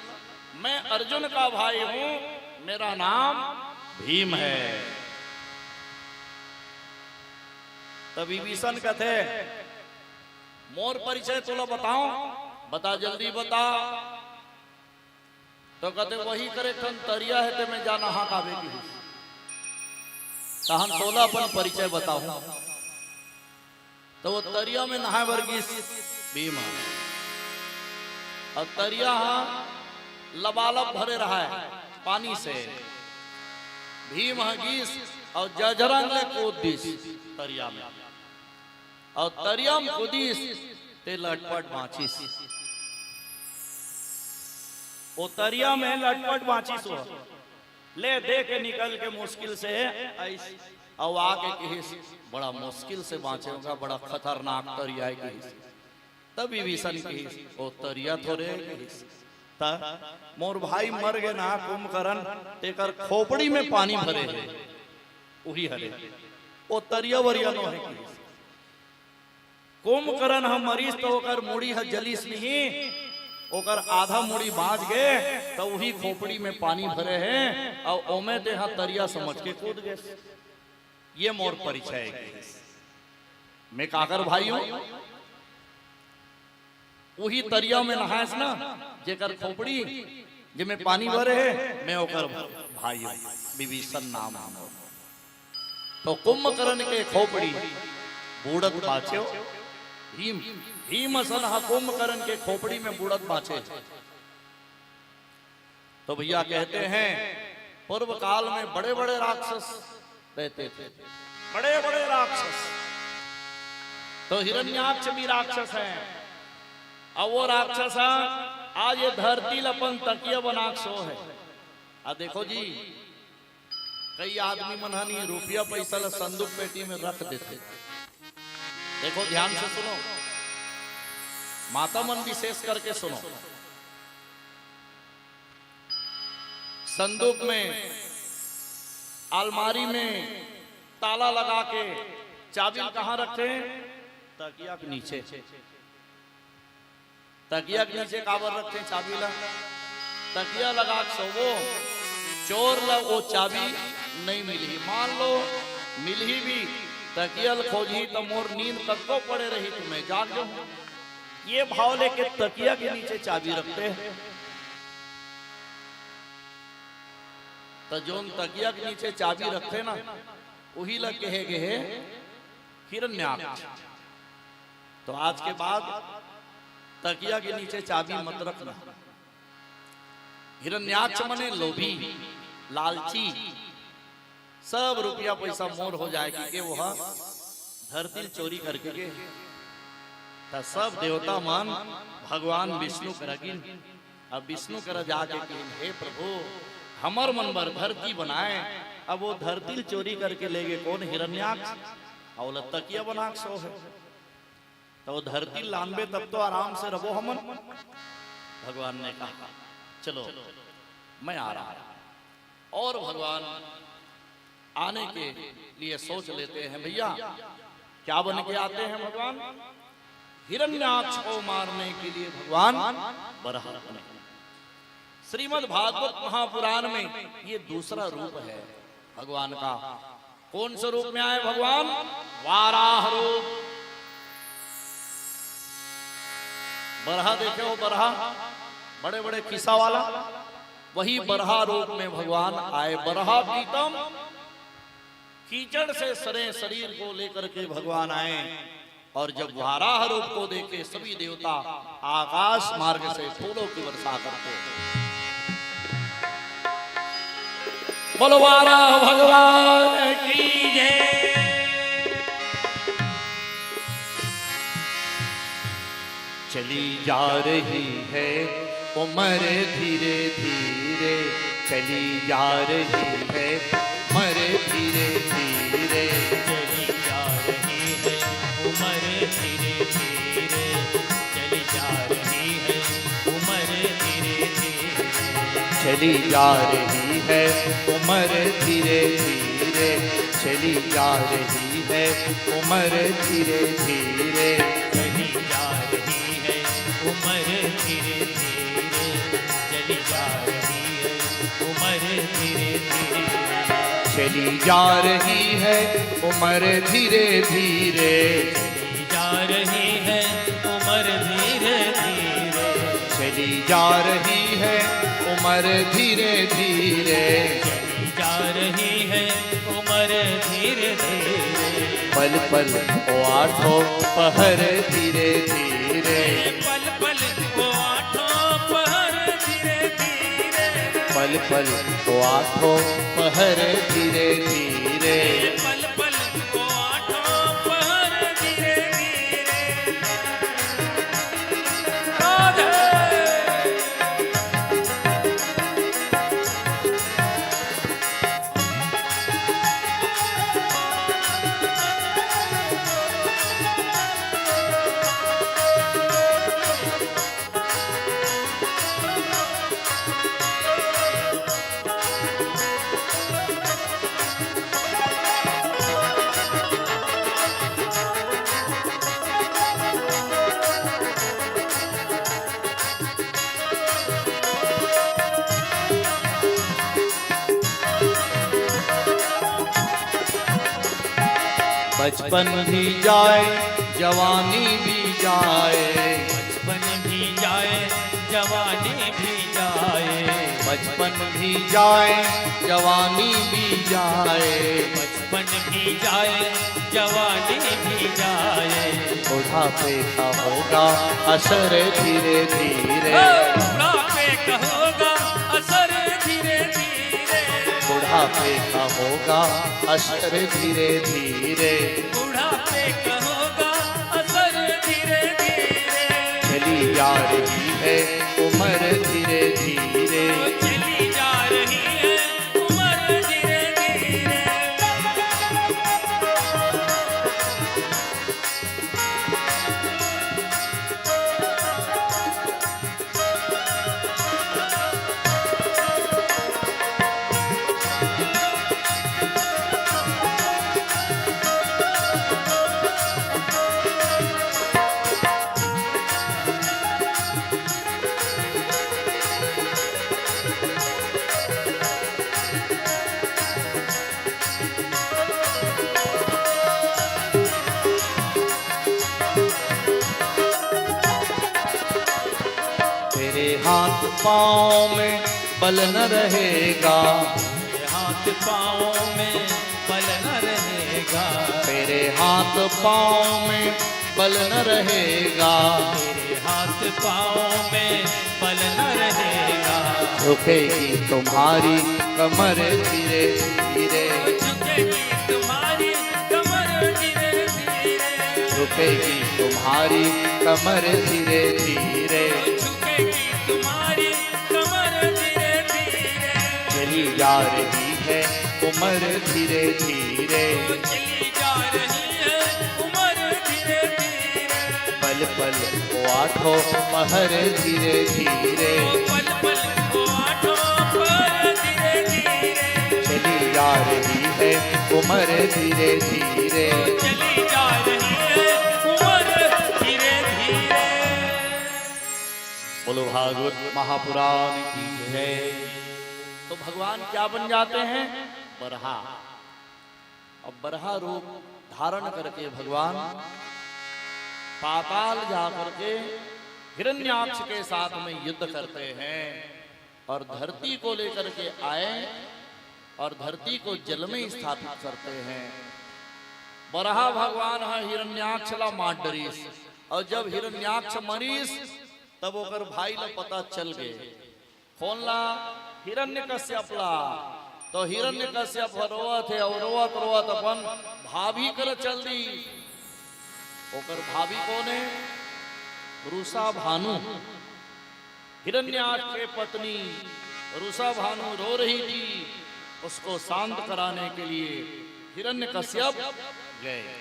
"मैं अर्जुन का भाई हूं, मेरा नाम भीम है।" तब विभीषण कथे, "मोर परिचय तोला बताऊं?" "बता, जल्दी बता।" तो कथे, "वही करे ठन तरिया हे, ते में जा नहा के आबे किहिस। तहन तोला अपन परिचय बताहूं।" तो वो तरिया में नहाए बर गिस भीम ह। अउ तरिया ह लबालब भरे रहय पानी से। भीम ह गिस अउ जझरंग ले कूद दिस तरिया में। अउ तरिया में कूदिस ते लटपट बाँचिस। वो तरिया में लटपट बाँचिस वो। ले दे के निकल के मुश्किल से आइस, अउ आके किहिस, "बड़ा मुश्किल से बाँचे हंव गा, बड़ा खतरनाक तरिया हे," किहिस। तब विभीषण किहिस, "वो तरिया थोरे हे," किहिस। "त मोर भाई मर गे ना कुंभकर्ण, तेकर खोपड़ी में पानी भरे हे, उही हरे, वो तरिया वरिया नोहे," किहिस। कुंभकर्ण ह मरिस त ओकर मुड़ी ह जलिस नहीं, ओकर आधा मुड़ी बाँच गे, त उही खोपड़ी में पानी भरे हे, अउ ओमे तेहा तरिया समझ के कूद गेस। ये मोर परिचय हे। मैं काकर भाई हूं? उही तरिया में नहायस ना, जेकर खोपड़ी, जेमे पानी भरे हे, मैं ओकर भाई हूं, विभीषण नाम हे मोर। तो कुंभकर्ण के खोपड़ी बूड़त बाँचे भीम, भीम असन ह कुंभकर्ण के खोपड़ी में बूड़त बाँचे। तो भैया कहते हैं, पूर्व काल में बड़े-बड़े राक्षस रहते थे, बड़े-बड़े राक्षस। तो हिरण्याक्ष भी राक्षस है। अब वो राक्षस ह आज ये धरती ल अपन तकिया बना के सो है। आ देखो जी, कई आदमी मन ह नी रुपया पैसा ल संदूक पेटी में रख देथे। देखो, ध्यान से सुनो, माता मन विशेष करके सुनो, संदूक में, अलमारी में ताला लगा के चाबी ल कहाँ रखथे? तकिया के नीचे। तकिया के नीचे काबर रखथे चाबी ला? तकिया लगा के सोवो, चोर ला वो चाबी नहीं मिलही। मान लो मिलही भी, तकिया ल खोजही त मोर नींद कतको पड़े रही त मैं जाग जाऊं। ये भाव लेके तकिया के नीचे चाबी रखथे। त जोन तकिया के नीचे चाबी रखथे ना, उही ला कहे गे हे हिरण्याक्ष। तो आज के बाद तकिया के नीचे चाबी मत रखना। हिरण्याक्ष मने लोभी, लालची, सब रुपया पैसा मोर हो जाए कहिके वो ह धरती ल चोरी करके गे। त सब देवता मन भगवान विष्णु करा गिन। अब विष्णु करा जाके कहिन, "हे प्रभु, हमर मन बर धरती बनाए, अब वो धरती ल चोरी करके ले गे कोन? हिरण्याक्ष, अउ ओला तकिया बना के सो हे।" त वो धरती लानबे तब तो आराम से रबो हमन। भगवान ने कहा, "चलो, मैं आ रहा हूं।" और भगवान आने के लिए सोच लेते हैं भैया। क्या बन के आते हैं भगवान? हिरण्याक्ष को मारने के लिए भगवान बराह बने। श्रीमद् भागवत महापुराण में ये दूसरा रूप है भगवान का। कौन से रूप में आए भगवान? वाराह रूप। बरहा देखे हो, बरहा, बड़े बड़े खिस्सा वाला, वही बरहा रूप में भगवान आए। बरहा पीतम, कीचड़ से सने शरीर को लेकर के भगवान आए। और जब वाराह रूप को देखे सभी देवता, आकाश मार्ग से फूलों की वर्षा करते हैं। बोलो वाराह भगवान की जय। चली जा रही है उम्र धीरे धीरे, चली जा रही है उम्र धीरे धीरे। चली जा रही है उम्र धीरे धीरे, चली जा रही है उम्र धीरे धीरे। चली जा रही है उम्र धीरे धीरे, चली जा रही है उम्र धीरे धीरे। चली जा रही है उम्र धीरे धीरे, चली जा रही है उम्र धीरे धीरे। चली जा रही है उम्र धीरे धीरे, चली जा रही है उम्र धीरे धीरे। चली जा रही है उम्र धीरे धीरे, चली जा रही है उम्र धीरे धीरे। पल पल को आठों पहर धीरे धीरे। पल पल को आठों पहर धीरे धीरे। पल पल को आठों पहर धीरे धीरे। पल पल को आठों पहर धीरे धीरे। राधे। बचपन भी जाए, जवानी भी जाए। बचपन भी जाए, जवानी भी जाए। बचपन भी जाए, जवानी भी जाए। बचपन भी जाए, जवानी भी जाए। बुढ़ापे का होगा असर धीरे धीरे। ओ, बुढ़ापे का होगा असर धीरे धीरे। बुढ़ापे का होगा असर धीरे धीरे। बुढ़ापे का होगा असर धीरे धीरे। चली जा रही है उम्र धीरे धीरे। चली जा रही है उम्र धीरे धीरे। तेरे हाथ पाँव में बल न रहेगा। तेरे हाथ पाँव में बल न रहेगा। तेरे हाथ पाँव में बल न रहेगा। तेरे हाथ पाँव में बल न रहेगा। झुकेगी तुम्हारी कमर धीरे धीरे। झुकेगी तुम्हारी कमर धीरे धीरे। झुकेगी तुम्हारी कमर धीरे धीरे। झुकेगी तुम्हारी कमर धीरे धीरे। चली जा रही है उम्र धीरे धीरे। चली जा रही है उम्र धीरे धीरे। पल पल को आठों पहर धीरे धीरे। पल पल को आठों पहर धीरे धीरे। चली जा रही उम्र धीरे धीरे। चली जा रही है उम्र धीरे धीरे। बोलो भागवत महापुराण की जय। तो भगवान क्या बन जाते हैं? बरहा। अब बरहा रूप धारण करके भगवान पाताल जा करके हिरण्याक्ष के साथ में युद्ध करते हैं और धरती को लेकर के आए और धरती को जल में स्थापित करते हैं। बरहा भगवान ह हिरण्याक्ष ला मार डरिस, और जब हिरण्याक्ष मरिस, तब ओकर भाई ला पता चल गे। कोन ला? हिरण्यकश्यप ला। तो हिरण्यकश्यप ह रोवत हे, और रोवत रोवत अपन भाभी कर चल दी। ओकर भाभी कोन हे? रुषा भानु। हिरण्याक्ष के पत्नी रुषा भानु रो रही थी, उसको शांत कराने के लिए हिरण्यकश्यप गए।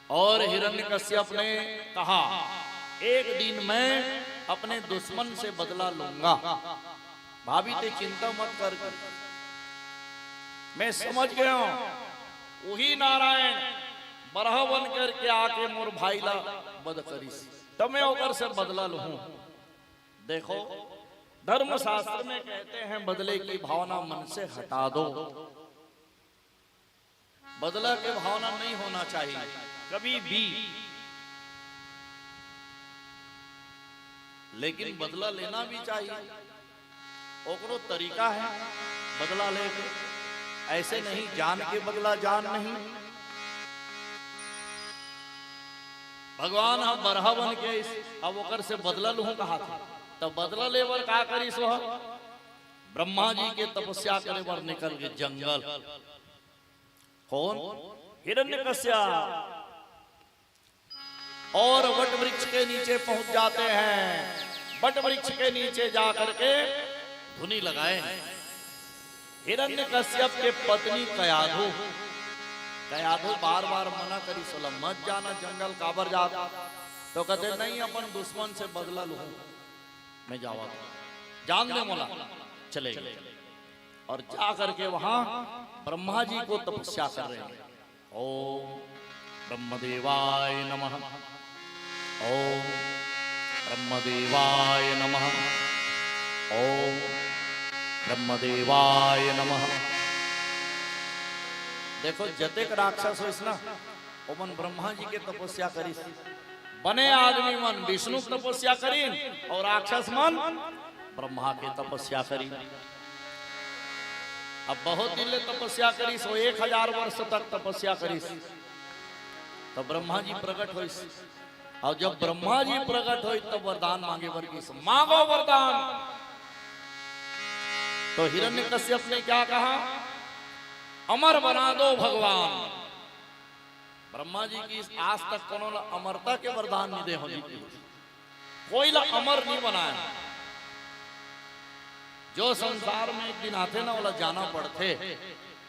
और हिरण्यकश्यप ने कहा, एक दिन मैं अपने दुश्मन से बदला लूंगा। भाभी, ते चिंता मत कर, मैं समझ गया हूं, वही नारायण बरहा बन करके आके मोर भाई ला बध करिस, तब मैं ओकर से बदला लूं। देखो, धर्मशास्त्र में कहते हैं, बदले की भावना मन से हटा दो। बदला के भावना नहीं होना चाहिए कभी भी, लेकिन बदला लेना भी चाहिए। ओकरो तरीका है बदला लेके, ऐसे नहीं जान के बदला, जान नहीं। भगवान ह बरहा बन के आइस, अब ओकर से बदला लूहूं कहा था, तब बदला ले बर का करिस वह? ब्रह्मा जी के तपस्या करे बर निकल गे जंगल। कौन? हिरण्यकश्यप। और वट वृक्ष के नीचे पहुंच जाते हैं। वट वृक्ष के नीचे जा करके धुनी लगाए। हिरण्यकश्यप के पत्नी कयाधु, कयाधु बार बार मना करिस ओला, मत जाना जंगल, काबर जात? तो कहते, नहीं, अपन दुश्मन से बदला लूं, मैं जावा, जान दे मोला, चले गए। और जा करके वहां ब्रह्मा जी को तपस्या कर रहे हैं। ओम ब्रह्मदेवाय नमः। ओम ब्रह्मदेवाय नमः। ओम ब्रह्मदेवाय नमः। देखो, जतेक राक्षस होइस ना, ओमन ब्रह्मा जी के तपस्या करिस। बने आदमी मन विष्णु के तपस्या करिन और राक्षस मन ब्रह्मा के तपस्या करिन। अब बहुत दिन ले तपस्या करिस, वो एक हजार वर्ष तक तपस्या करिस। तो ब्रह्मा जी प्रकट होइस, और जब ब्रह्मा जी प्रकट होइस, तब वरदान मांगे बर किस, मांगो वरदान। तो हिरण्यकश्यप ने क्या कहा? अमर बना दो भगवान। ब्रह्मा जी किस, आज तक कोनो ला अमरता के वरदान नहीं दे हो जी। कोई ला अमर नहीं बनाए। जो संसार में एक दिन आथे ना, ओला जाना पड़थे।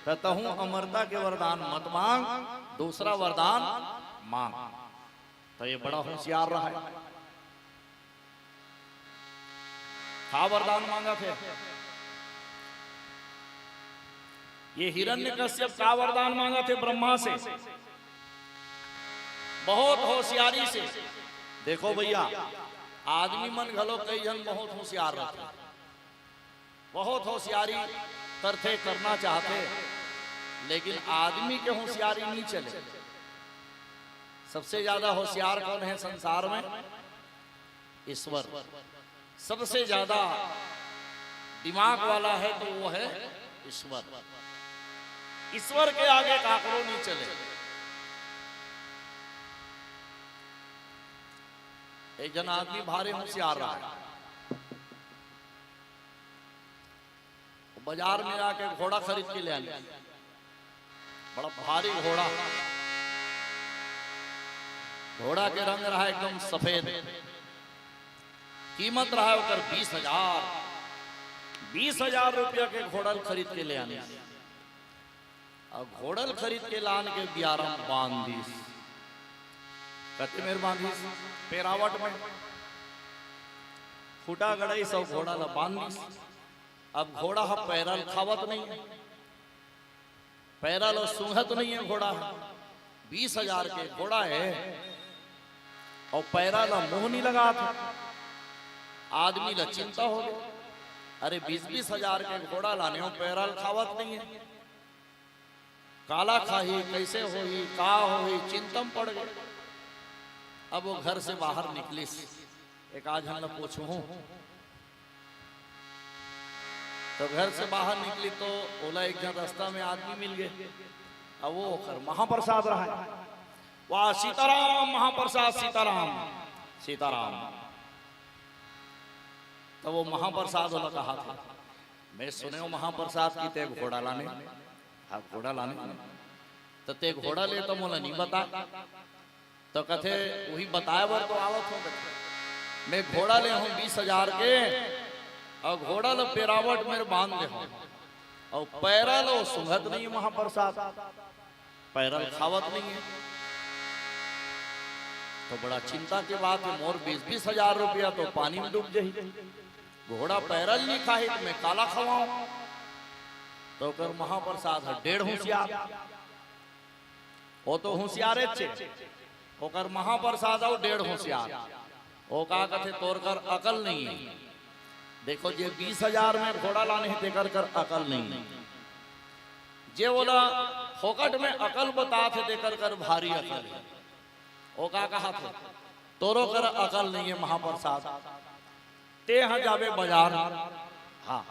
त तहूं अमरता के वरदान मत मांग, दूसरा वरदान मांग। तो ये बड़ा होशियार रहा है। का वरदान मांगा थे? ये हिरण्यकश्यप का वरदान मांगा थे ब्रह्मा से? बहुत होशियारी से। देखो भैया, आदमी मन घलो कई झन बहुत होशियार रहते, बहुत होशियारी करते, करना चाहते, लेकिन आदमी के होशियारी नहीं चले। सबसे ज्यादा होशियार कौन है संसार में? ईश्वर। सबसे ज्यादा दिमाग वाला है तो वो है ईश्वर। ईश्वर के आगे काकरो नहीं चले। एक जन आदमी भारी होशियार रहा है, बाजार में जाके घोड़ा खरीद के ले आने, बड़ा भारी घोड़ा। घोड़ा के रंग रहा एकदम सफेद, कीमत रहा ओकर बीस हजार। बीस हजार रुपया के घोड़ा खरीद के ले आने, और घोड़ा खरीद के लान के बियारा में बांध दीस। कते मेर बांधिस? पेरावट में। खूटा गड़ाइस अउ घोड़ा ला बांध दीस। अब घोड़ा ह पैरा ल खावत नहीं है, पैरा ल सूंघत नइ हे घोड़ा ह। बीस हजार के घोड़ा हे अउ पैरा ल मुंह नइ लगात हे। आदमी ल चिंता हो गे, अरे, बीस बीस हजार के घोड़ा लाने हंव, पैरा ल खावत नइ हे, काला खाही, कइसे होही, का होही, चिंता म पड़ गे। अब वो घर से बाहर निकलिस, एक आध झन ल पूछहूं। तो घर से बाहर निकली तो ओला एक झन रस्ता में आदमी मिल गे। अब वो ओकर महाप्रसाद रहय। "वाह सीताराम महाप्रसाद, सीताराम, सीताराम।" तो वो महाप्रसाद ओला कहत हे, "मैं सुने हंव महाप्रसाद कि ते घोड़ा लाने, हां, घोड़ा लाने, तो ते घोड़ा ले तो मोला नइ बता।" तो कथे, "उही बताय बर तो आवत हंव," कथे, "मैं घोड़ा ले हंव बीस हजार के, अउ घोड़ा ल पेरावट मेर बांध दे हंव, अउ पैरा ल वो सूंघत नइ हे महाप्रसाद, पैरा ल खावत नइ हे।" तो बड़ा चिंता के बात हे, मोर बीस बीस हजार रुपया तो पानी में डूब जाही, घोड़ा पैरा ल नइ खाही, तो मैं काला खवाहूं? तो ओकर महाप्रसाद ह डेढ़ हुसियार। वो तो हुसियारेच हे, ओकर महाप्रसाद अउ डेढ़ हुसियार। वो का कथे, "तोर कर अकल नइ हे।" देखो, जे बीस हजार में घोड़ा लाने हे, तेकर कर अकल नइ हे। जे ओला फोकट में अकल बतात हे, तेकर कर भारी अकल हे। वो का कहत हे, "तोरो कर अकल नइ हे महाप्रसाद।" तें ह जाबे बजार, हां,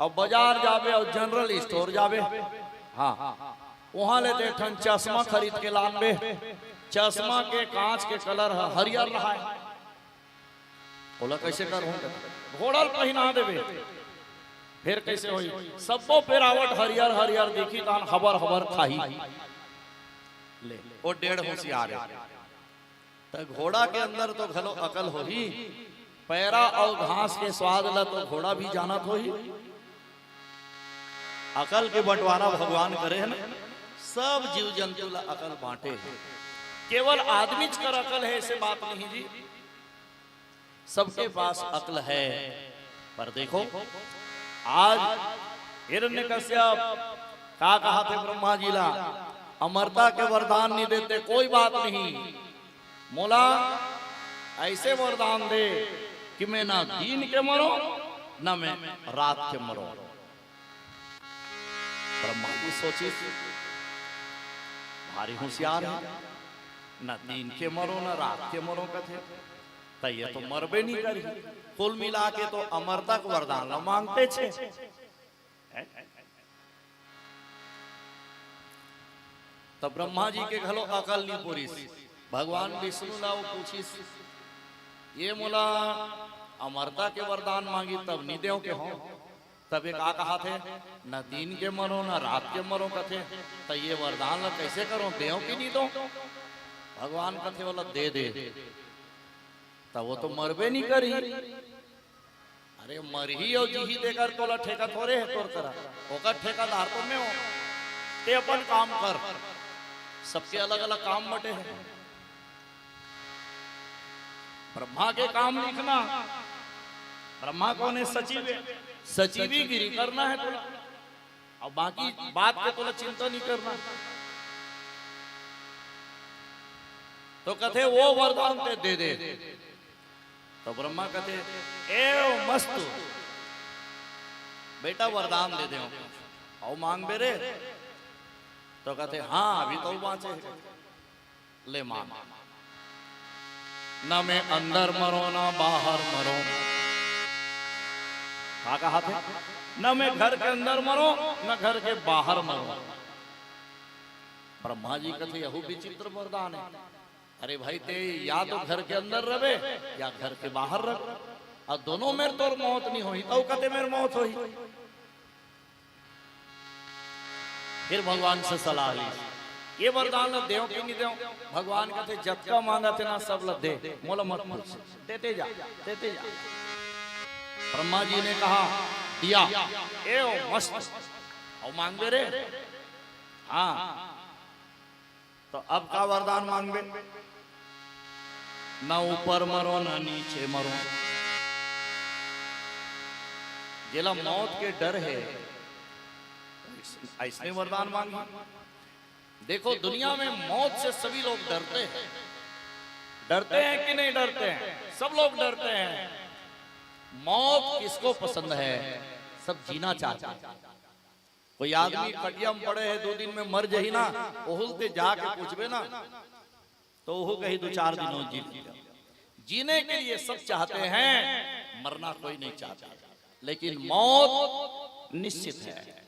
अउ बजार जाबे अउ जनरल स्टोर जाबे, हां, उहां ले तें एक ठन चश्मा खरीद के लानबे। चश्मा के कांच के कलर ह हरियर रहय, ओला कइसे करहूं? घोड़ा ल पहिना देबे, फेर कइसे होही? सब्बो पेरावट हरियर हरियर दिखही, तहान हबर हबर खाही। ले, वो डेढ़ हुसियार हे। त घोड़ा के अंदर तो घलो अकल होही, पैरा अउ घास के स्वाद ल तो घोड़ा भी जानत होही। अकल के बंटवारा भगवान करे हे ना, सब जीव जंतु ल अकल बांटे हे। केवल आदमीच कर अकल हे, अइसे बात नहीं जी, सबके पास अकल हे। पर देखो, आज हिरण्यकश्यप का कहत हे ब्रह्मा जी ला, "अमरता के वरदान नइ देते, कोई बात नहीं, मोला अइसे वरदान दे कि मैं ना दिन के मरों, ना मैं रात के मरों।" ब्रह्मा जी सोचिस, "भारी हुसियार हे, ना दिन के मरों, ना रात के मरों," कथे, "त ये तो मरबे नइ करही, कुल मिला के तो अमरता के वरदान ल मांगतेच हे।" हैं? त ब्रह्मा जी के घलो अकल नइ पूरिस। भगवान विष्णु ला वो पूछिस, "ये मोला अमरता के वरदान मांगिस तब नइ देंव कहे हंव?" तब ये का कहत हे, "न दिन के मरों, न रात के मरों," कथे, "त ये वरदान ला कइसे करों, देंव कि नइ देंव?" भगवान कथे, "ओला दे दे, त वो तो मरबे नइ करही।" अरे, मरही अउ जीही तेकर तोला ठेका थोरे हे तोर करा, ओकर ठेकादार तो मैं हंव। तें अपन काम कर, सबके अलग-अलग काम बंटे हे। ब्रह्मा के काम लिखना, ब्रह्मा कोन हे? सचिव हे, सचिवीगिरी करना हे तोला, अउ बाकी बात के तोला चिंता नइ करना। तो कथे, "वो वरदान तें दे दे।" तो ब्रह्मा कथे, "एव मस्तु, बेटा वरदान दे देंव, अउ मांगबे रे?" तो कथे, "हां, अभी तो बांचे हे, ले मांग।" "न मैं अंदर मरों, न बाहर मरों।" का कहत हे? "न मैं घर के अंदर मरों, न घर के बाहर मरों।" ब्रह्मा जी कथे, "यहू विचित्र वरदान हे।" अरे भाई, तें या तो घर के अंदर रहबे, या घर के बाहर रहबे, अउ दोनों मेर तोर मौत नइ होही, तउ कते मेर मौत होही। फिर भगवान से सलाह लिस, "ये वरदान ल देंव कि नइ देंव?" भगवान कथे, "जतका मांगत हे ना, सब ल दे, मोला मत पूछ, देते जा, देते जा।" ब्रह्मा जी ने कहा, "दिया, एव मस्तु, अउ मांगबे रे?" "हां।" तो अब का वरदान मांगबे? "न ऊपर मरों, न नीचे मरों।" जेला मौत के डर हे, ऐसने वरदान मांगी। देखो, दुनिया में मौत से सभी लोग डरते हैं। डरते हैं कि नहीं डरते हैं? सब लोग डरते हैं। मौत किसको पसंद है? सब जीना चाहते हैं। कोई आदमी खटिया में पड़े है, दो दिन में मर जाही ना, ओहू ल ते जाके पूछबे ना, तो ओहू कही, "दो चार दिन और जी लेते।" जीने के लिए सब चाहते हैं, मरना कोई नहीं चाहता, लेकिन मौत निश्चित है।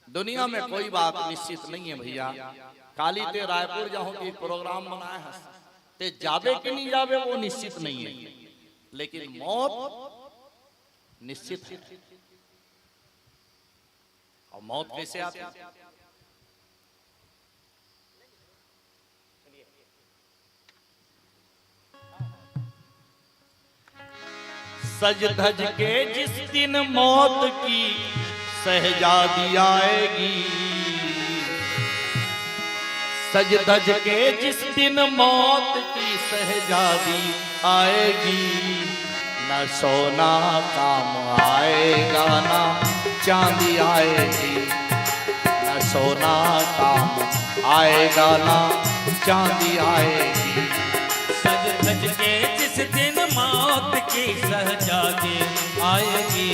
दुनिया में कोई बात निश्चित नहीं है भैया। काली ते रायपुर जाहूं कि प्रोग्राम बनाए हस, ते जाबे कि नहीं जाबे, वो निश्चित नहीं है, लेकिन मौत निश्चित है। और मौत कैसे आती है? सज धज के जिस दिन मौत की शहजादी आएगी, सज धज के जिस दिन मौत की शहजादी आएगी, न सोना काम आएगा, ना चांदी आएगी, न सोना काम आएगा, ना चांदी आएगी। सज धज के जिस दिन मौत की शहजादी आएगी,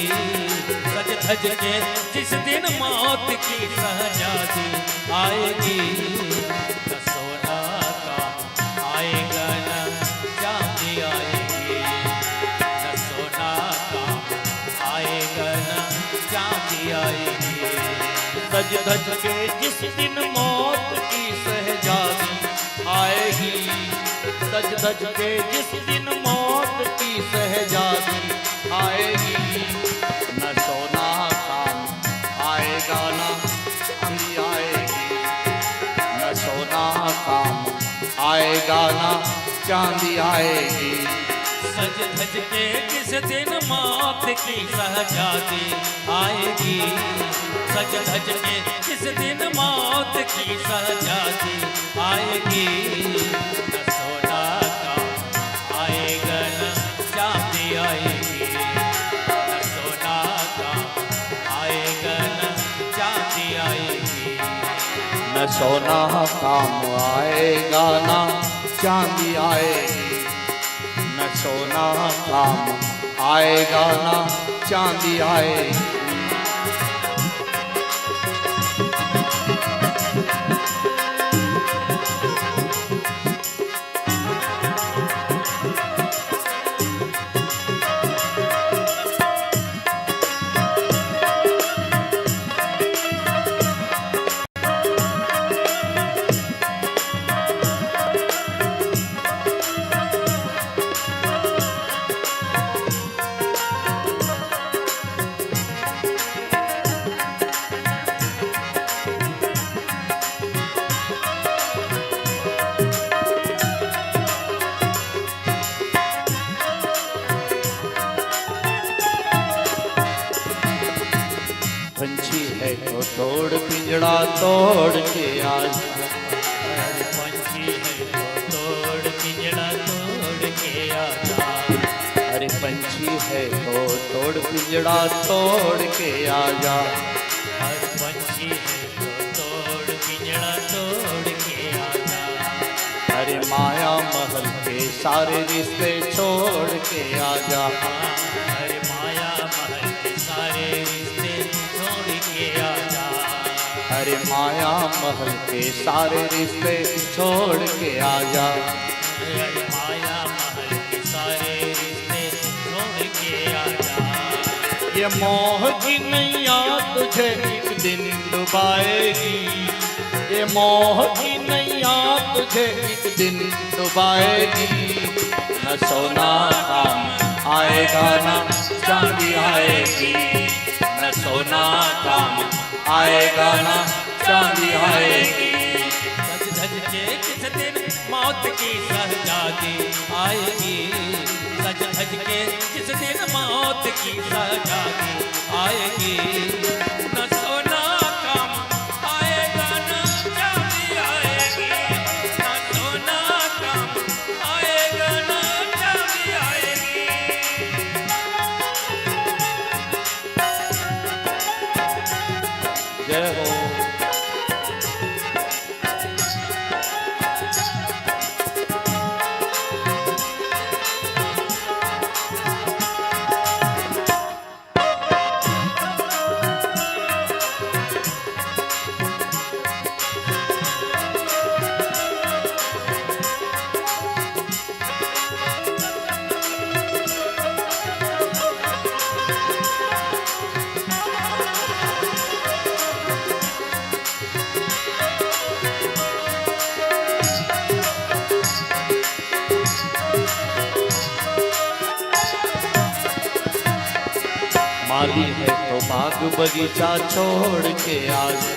सज धज के जिस दिन मौत की शहजादी आएगी, न सोना काम आएगा, ना चांदी आएगी, न सोना काम आएगा, ना चांदी आएगी। सज धज के जिस दिन मौत की शहजादी आएगी, सज धज के जिस दिन मौत की शहजादी आएगी, न सोना काम आएगा, ना चांदी आएगी, न सोना काम आएगा, ना चांदी आएगी। सज धज के जिस दिन मौत की शहजादी आएगी, सज धज के जिस दिन मौत की शहजादी आएगी, न सोना काम आएगा, ना चांदी आएगी, न सोना काम आएगा, ना चांदी आएगी। न सोना काम आएगा, ना चांदी आएगी, न सोना काम आएगा, ना चांदी आएगी। पंछी है तो तोड़ पिंजड़ा तोड़ के आ जा। अरे पंछी है तो तोड़ पिंजड़ा तोड़ के आ जा। अरे पंछी है तो तोड़ पिंजड़ा तोड़ के आ जा। अरे पंछी है तो तोड़ पिंजड़ा तोड़ के आ जा। अरे माया महल के सारे रिश्ते छोड़ के आ जा। अरे माया महल के सारे रिश्ते छोड़ के आ जा। अरे माया महल के सारे रिश्ते छोड़ के आ जा। अरे माया महल के सारे रिश्ते छोड़ के आ जा। ये मोह की नैया तुझे एक दिन डुबाएगी, ये मोह की नैया तुझे एक दिन डुबाएगी। न सोना काम आएगा, ना चांदी आएगी, न सोना काम आएगा, ना चांदी आएगी। सज धज के जिस दिन मौत की शहजादी आएगी, सज धज के जिस दिन मौत की शहजादी आएगी, न सोना काम आएगा, ना चांदी आएगी, न सोना काम आएगा, ना चांदी आएगी। माली है तो बाग बगीचा छोड़ के आ जा।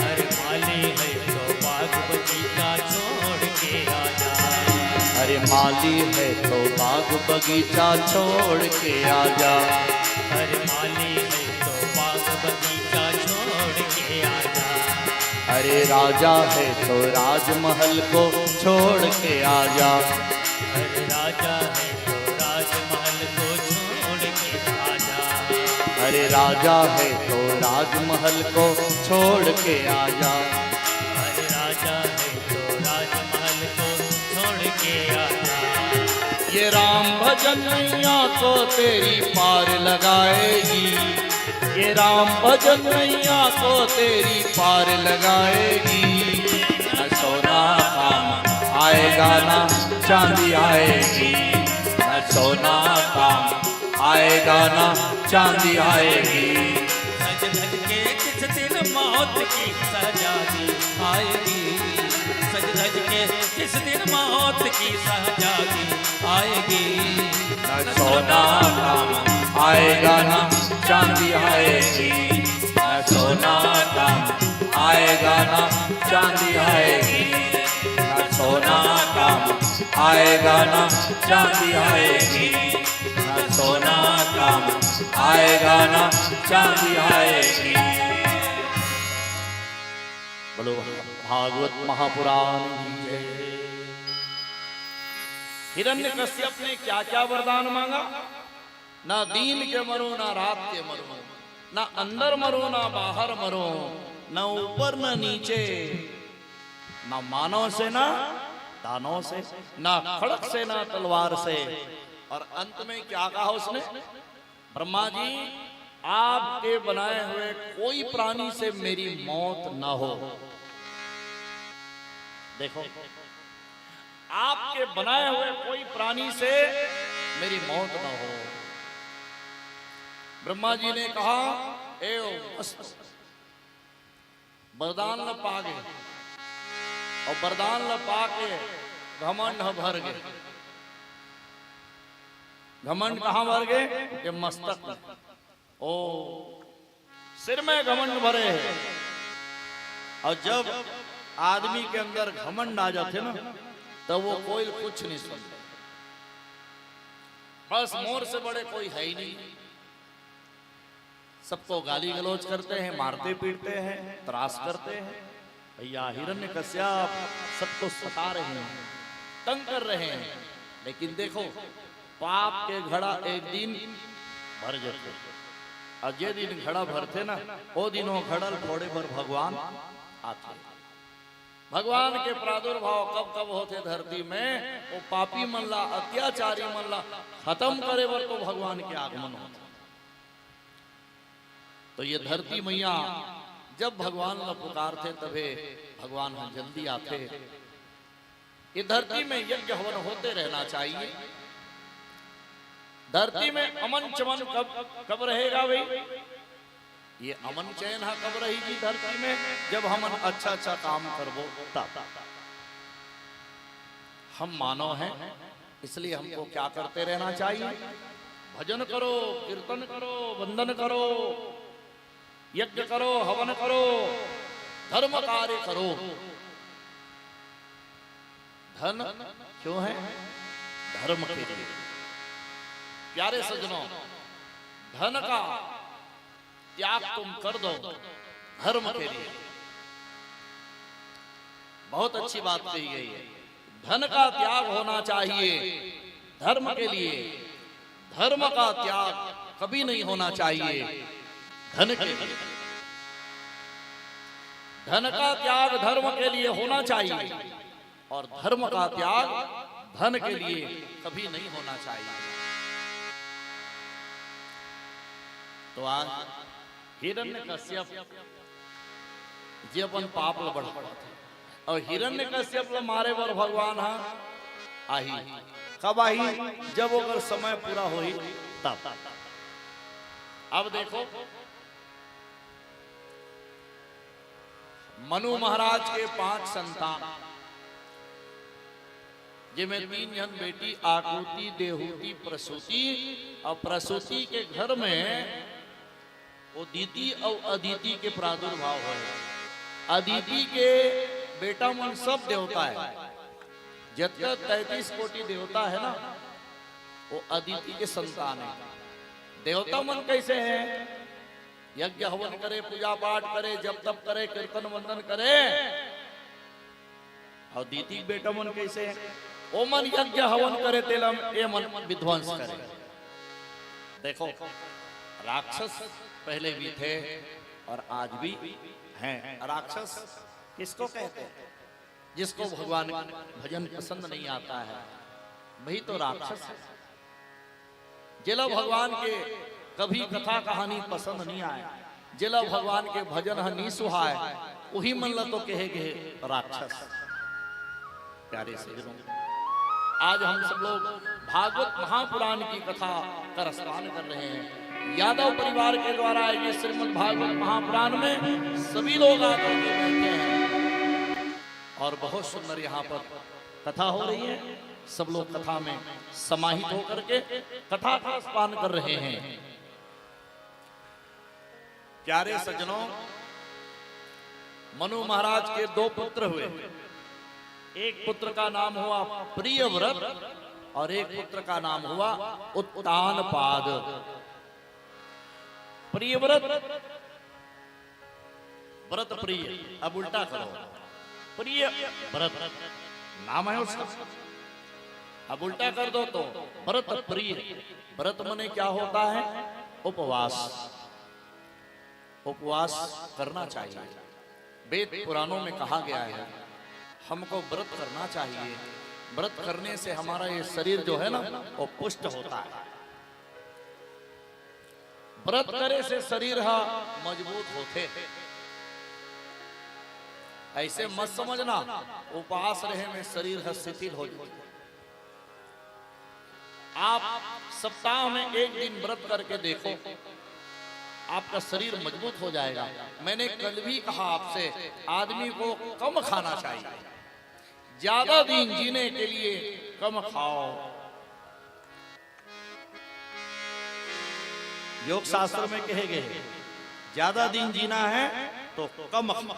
अरे माली है तो बाग बगीचा छोड़ के आ जा। अरे माली है तो बाग बगीचा छोड़ के आ जा। अरे माली है तो बाग बगीचा छोड़ के आ जा। अरे राजा है तो राजमहल को छोड़ के आ जा। अरे राजा है तो राजमहल को छोड़ के आ जा। अरे राजा है तो राजमहल को छोड़ के आ जा। अरे राजा है तो राजमहल को छोड़ के आ जा। ये राम भजन नैया को तेरी पार लगाएगी। ये राम भजन नैया को तेरी पार लगाएगी। न सोना काम आएगा ना चांदी आएगी। न सोना काम आएगा ना चांदी आएगी। सज धज के किस दिन मौत की सजा दी आएगी। सज धज के किस दिन मौत की सजा दी आएगी। न सोना काम आएगा ना चांदी आएगी। न सोना काम आएगा ना चांदी आएगी। न सोना काम आएगा ना चांदी आएगी। न सोना काम आएगा ना चांदी आएगी। बोलो भागवत महापुराण की जय। हिरण्यकश्यप ने क्या क्या वरदान मांगा? ना दिन के मरो, ना रात के मरो, ना अंदर मरो, ना बाहर मरो, ना ऊपर, ना नीचे, ना मानव से, ना दानव से, ना खड़ग से, ना तलवार से। और अंत में क्या कहा उसने? ब्रह्मा जी, आपके बनाए हुए कोई प्राणी से मेरी मौत ना हो। देखो, आपके बनाए हुए कोई प्राणी से मेरी मौत ना हो। ब्रह्मा जी ने कहा, ए ओ, बस, वरदान ल पा गे, और वरदान ल पा के घमंड ह भर गे। घमंड कहाँ भर गे? ये मस्तक में। ओ, सिर में घमंड भरे है। और जब आदमी के अंदर घमंड आ जाथे ना, तब वो कोई कुछ नहीं सुनता। बस मोर से बड़े कोई है ही नहीं। सबको गाली गलौज करते हैं, मारते पीटते हैं, त्रास करते हैं। भैया हिरण्यकश्यप सबको सता रहे हैं, तंग कर रहे हैं, लेकिन देखो, पाप के घड़ा एक दिन भर जाते हैं। और जे दिन घड़ा भरथे ना, ओ दिन वो घड़ा ल फोड़े बर भगवान आथे। भगवान के प्रादुर्भाव कब कब होथे धरती में, वो पापी मन ला, अत्याचारी मन ला खत्म करे बर तो भगवान के आगमन होथे। तो ये धरती मैया जब भगवान ला पुकारथे, तभे भगवान ह जल्दी आथे। ये धरती में यज्ञ हवन होते रहना चाहिए। धरती में अमन चमन कब कब रहेगा भाई? ये अमन चैन हा कब रही जी धरती में? जब हमन अच्छा अच्छा काम करबो तब। हम मानव हैं, इसलिए हमको क्या करते रहना चाहिए? भजन करो, कीर्तन करो, वंदन करो, यज्ञ करो, हवन करो, धर्म कार्य करो। धन क्यों है? धर्म के लिए। प्यारे सज्जनों, धन का त्याग तुम कर दो धर्म के लिए। बहुत अच्छी बात कही गई है। धन का त्याग होना चाहिए धर्म के लिए, धर्म का त्याग कभी नहीं होना चाहिए धन के लिए। धन का त्याग धर्म के लिए होना चाहिए और धर्म का त्याग धन के लिए कभी नहीं होना चाहिए। तो आज हिरण्यकश्यप जी अपन पाप ल बढ़ावत हे, और हिरण्यकश्यप ल मारे बर भगवान ह आही। कब आही? जब ओकर समय पूरा होही तब। अब देखो, मनु महाराज के पांच संतान, जेमे तीन झन बेटी आकुति, देहुति, प्रसूति, और प्रसूति के घर में वो दीति अउ अदिति के प्रादुर्भाव होय। अदिति के बेटा मन सब देवता हे, जतका तैंतीस कोटि देवता हे ना, वो अदिति के संतान हे। देवता मन कइसे हे? यज्ञ हवन करे, पूजा पाठ करे, जप तप करे, कीर्तन वंदन करे, अउ दीति के बेटा मन कइसे हे? ओमन यज्ञ हवन करे, तेला एमन विध्वंस करे। देखो, राक्षस पहले भी थे और आज भी हैं। राक्षस किसको कहते हैं? जिसको भगवान भजन पसंद नहीं आता है, वही तो राक्षस है। जेला भगवान के कभी कथा कहानी पसंद नहीं आय, जेला भगवान के भजन ह नहीं सुहाय, उही मन ल तो कहे गे राक्षस। प्यारे सज्जनों, आज हम सब लोग भागवत महापुराण की कथा का रसपान कर रहे हैं। यादव परिवार के द्वारा ये श्रीमद् भागवत महापुराण में सभी लोग आकर के बैठे हैं और बहुत सुंदर यहाँ पर कथा हो रही है। सब लोग कथा में समाहित होकर के कथा का रसपान कर रहे हैं। प्यारे सज्जनों, मनु महाराज के दो पुत्र हुए। एक पुत्र का नाम हुआ प्रियव्रत और एक पुत्र का नाम हुआ उत्तानपाद। प्रियव्रत, व्रत प्रिय, अब उल्टा करो, प्रिय व्रत नाम है उसका, अब उल्टा कर दो तो व्रत प्रिय। व्रत माने क्या होता है? उपवास। उपवास करना चाहिए। वेद पुराणों में कहा गया है, हमको व्रत करना चाहिए। व्रत करने से हमारा ये शरीर जो है ना, वो पुष्ट होता है। व्रत करे से शरीर ह मजबूत होथे। ऐसे मत समझना, उपवास रहे में शरीर ह शिथिल हो जाथे। आप सप्ताह में एक दिन व्रत करके देखो, आपका शरीर मजबूत हो जाएगा। मैंने कल भी कहा आपसे, आदमी को कम खाना चाहिए, ज्यादा दिन जीने के लिए कम खाओ। योग शास्त्र में कहे गए हैं, ज्यादा दिन जीना है तो कम खा-,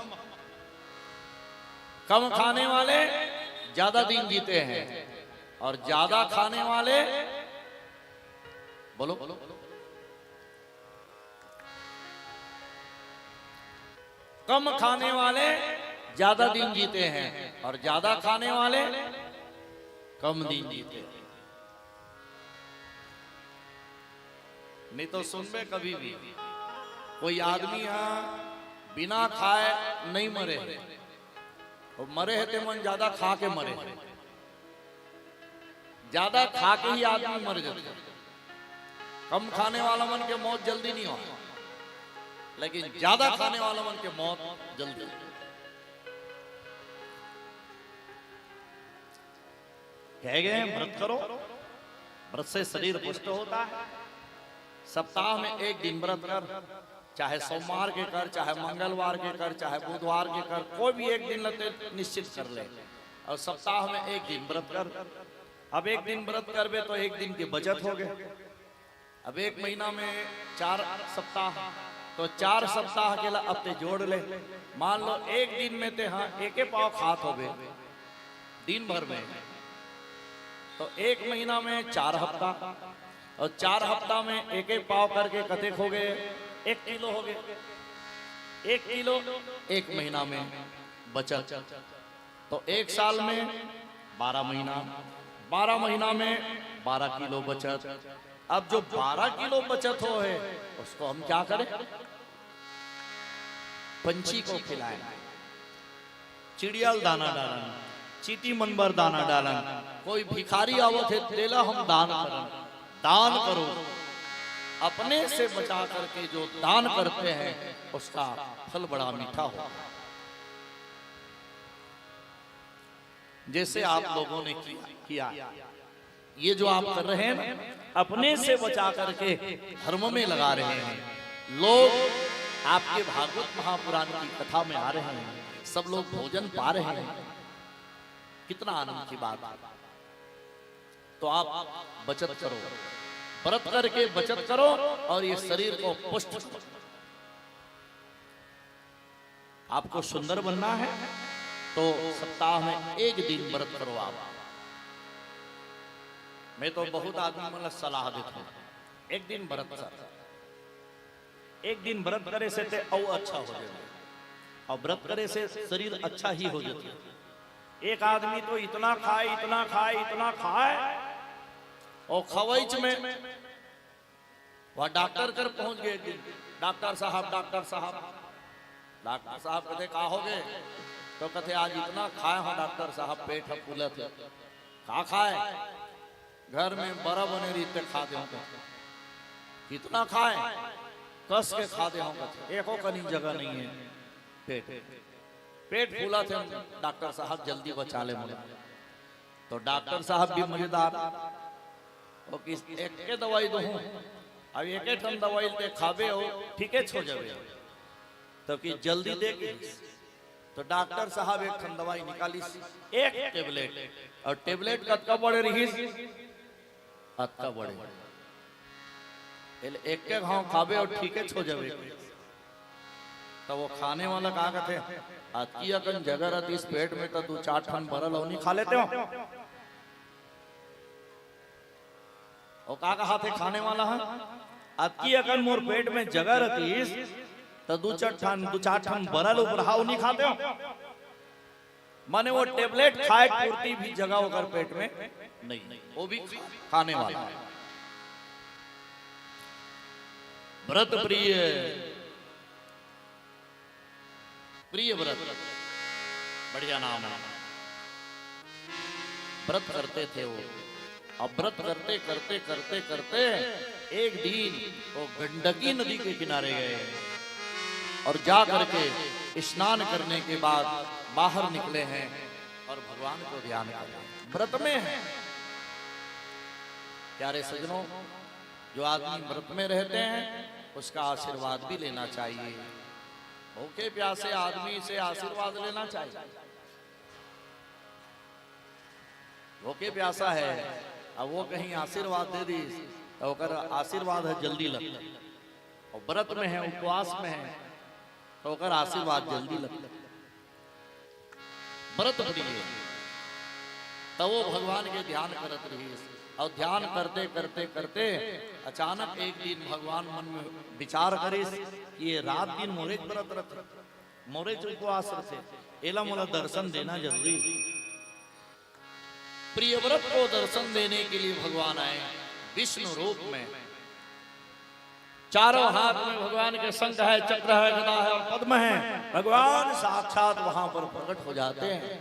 कम खाने वाले ज्यादा दिन जीते हैं और ज्यादा खाने वाले, बोलो, कम खाने वाले ज्यादा दिन जीते हैं और ज्यादा खाने वाले कम दिन जीते हैं। नहीं तो सुनबे कभी भी, कोई आदमी ह बिना खाए नहीं मरे हे, अउ मरे हे ते मन ज्यादा खा के मरे हे। ज्यादा खा के ही आदमी मर जाथे। कम खाने वाला मन के मौत जल्दी नहीं होय, लेकिन ज्यादा खाने वाला मन के मौत जल्दी। कहे गए हैं, व्रत करो, व्रत से शरीर पुष्ट होता है। सप्ताह में एक दिन व्रत कर, चाहे सोमवार के कर, चाहे मंगलवार के कर, चाहे बुधवार के कर, कोई भी एक दिन ल ते निश्चित कर ले और सप्ताह में एक दिन व्रत कर। अब एक दिन व्रत करबे तो एक दिन के बचत हो गए। अब एक महीना में चार सप्ताह, तो चार सप्ताह के ला अब ते जोड़ ले। मान लो एक दिन में ते, हाँ, एके पाव खात होबे दिन भर में, तो एक महीना में चार हफ्ता, और चार हफ्ता में एक एक पाव करके कतेक हो गए? एक किलो हो गए। एक किलो एक महीना में बचत, तो एक साल में बारह महीना, बारह महीना में बारह किलो बचत। अब जो बारह किलो बचत हो है, उसको हम क्या करें? पंछी को खिलाएं, चिड़िया ल दाना डालन, चींटी मन बर दाना डालन, कोई भिखारी आवत हे, तेला हम दान करन। दान करो, अपने से बचा करके जो दान करते हैं, उसका फल बड़ा मीठा होता है। जैसे आप लोगों ने किया, किया, ये जो आप कर रहे हैं ना, अपने से बचा करके धर्म में लगा रहे हैं। लोग आपके भागवत महापुराण की कथा में आ रहे हैं, सब लोग भोजन पा रहे हैं, कितना आनंद की बात है। तो आप बचत करो, व्रत करके बचत करो और ये शरीर को पुष्ट करो। आपको सुंदर बनना है तो सप्ताह में एक दिन व्रत करो आप। मैं तो बहुत आदमी मन ला सलाह देथंव, एक दिन व्रत कर, एक दिन व्रत करे से ते अउ अच्छा हो जाथे, अउ व्रत करे से शरीर अच्छा ही हो जाथे। एक आदमी तो इतना खाय, इतना खाय, इतना खाय, अउ खवइच में वह डॉक्टर कर पहुंच गे एक दिन, "डॉक्टर साहब, डॉक्टर साहब।" डॉक्टर साहब कथे, "का हो गे?" तो कथे, "आज इतना खाय हंव डॉक्टर साहब, पेट ह फूलत हे।" "का खाय?" "घर में बरा बने रहिस ते खा देंव।" "कितना खाय?" "कस के खा देंव।" कथे, "एको कनी जगह नइ हे पेट, पेट फूलत हे, डॉक्टर साहब जल्दी बचा ले मोला।" तो डॉक्टर साहब भी मजेदार, वो किस एक के दवाई दूं, अब एक ठन दवाई ते खाबे हो, ठीके हो जाबे, तो कि जल्दी दे के। तो डॉक्टर साहब एक ठन दवाई निकालिस, एक टेबलेट, अउ टेबलेट कतका बड़े रहिस, अतका बड़े। एला एक के घांव खाबे अउ ठीके हो जाबे। त वो खाने वाला का कथे, "अतकी अकन जगह रहितिस पेट में, त दू चार ठन बरा ल अउ नी खा लेतेंव?" वो का कहाथे खाने वाला ह, "अतकी अकन मोर पेट में जगह रहितिस, त दू चार ठन, दू चार ठन बरा ल उपराहा अउ नी खातेंव?" माने वो टेबलेट खाय के पूरती भी जगह ओकर पेट में नहीं, वो भी खाने वाला है। व्रत प्रिय, प्रिय व्रत, बढ़िया नाम है। व्रत करते थे वो, अब व्रत करते, करते, करते, करते एक दिन वो गंडकी नदी के किनारे गए और जा करके स्नान करने के बाद बाहर निकले हैं और भगवान को ध्यान कर रहे हैं। व्रत में हैं। प्यारे सज्जनों, जो आदमी व्रत में रहते हैं, उसका आशीर्वाद भी लेना चाहिए। भूखे प्यासे आदमी से आशीर्वाद लेना चाहिए। भूखे प्यासा है, अब वो कहीं आशीर्वाद दे दिस, त ओकर आशीर्वाद ह जल्दी लगथे। अउ व्रत में है, उपवास में है, त ओकर आशीर्वाद जल्दी लगथे। व्रत प्रिय, त वो भगवान के ध्यान करत रहिस, अउ ध्यान करते, करते, करते अचानक एक दिन भगवान मन में विचार करिस कि ये रात दिन मोरे व्रत रथे, मोरे उपवास रथे, एला मोला दर्शन देना जरूरी हे। प्रियव्रत को दर्शन देने के लिए भगवान आए विष्णु रूप में। चारों हाथ में भगवान के शंख है, चक्र है, गदा है और पद्म है। भगवान साक्षात वहां पर प्रकट हो जाते हैं।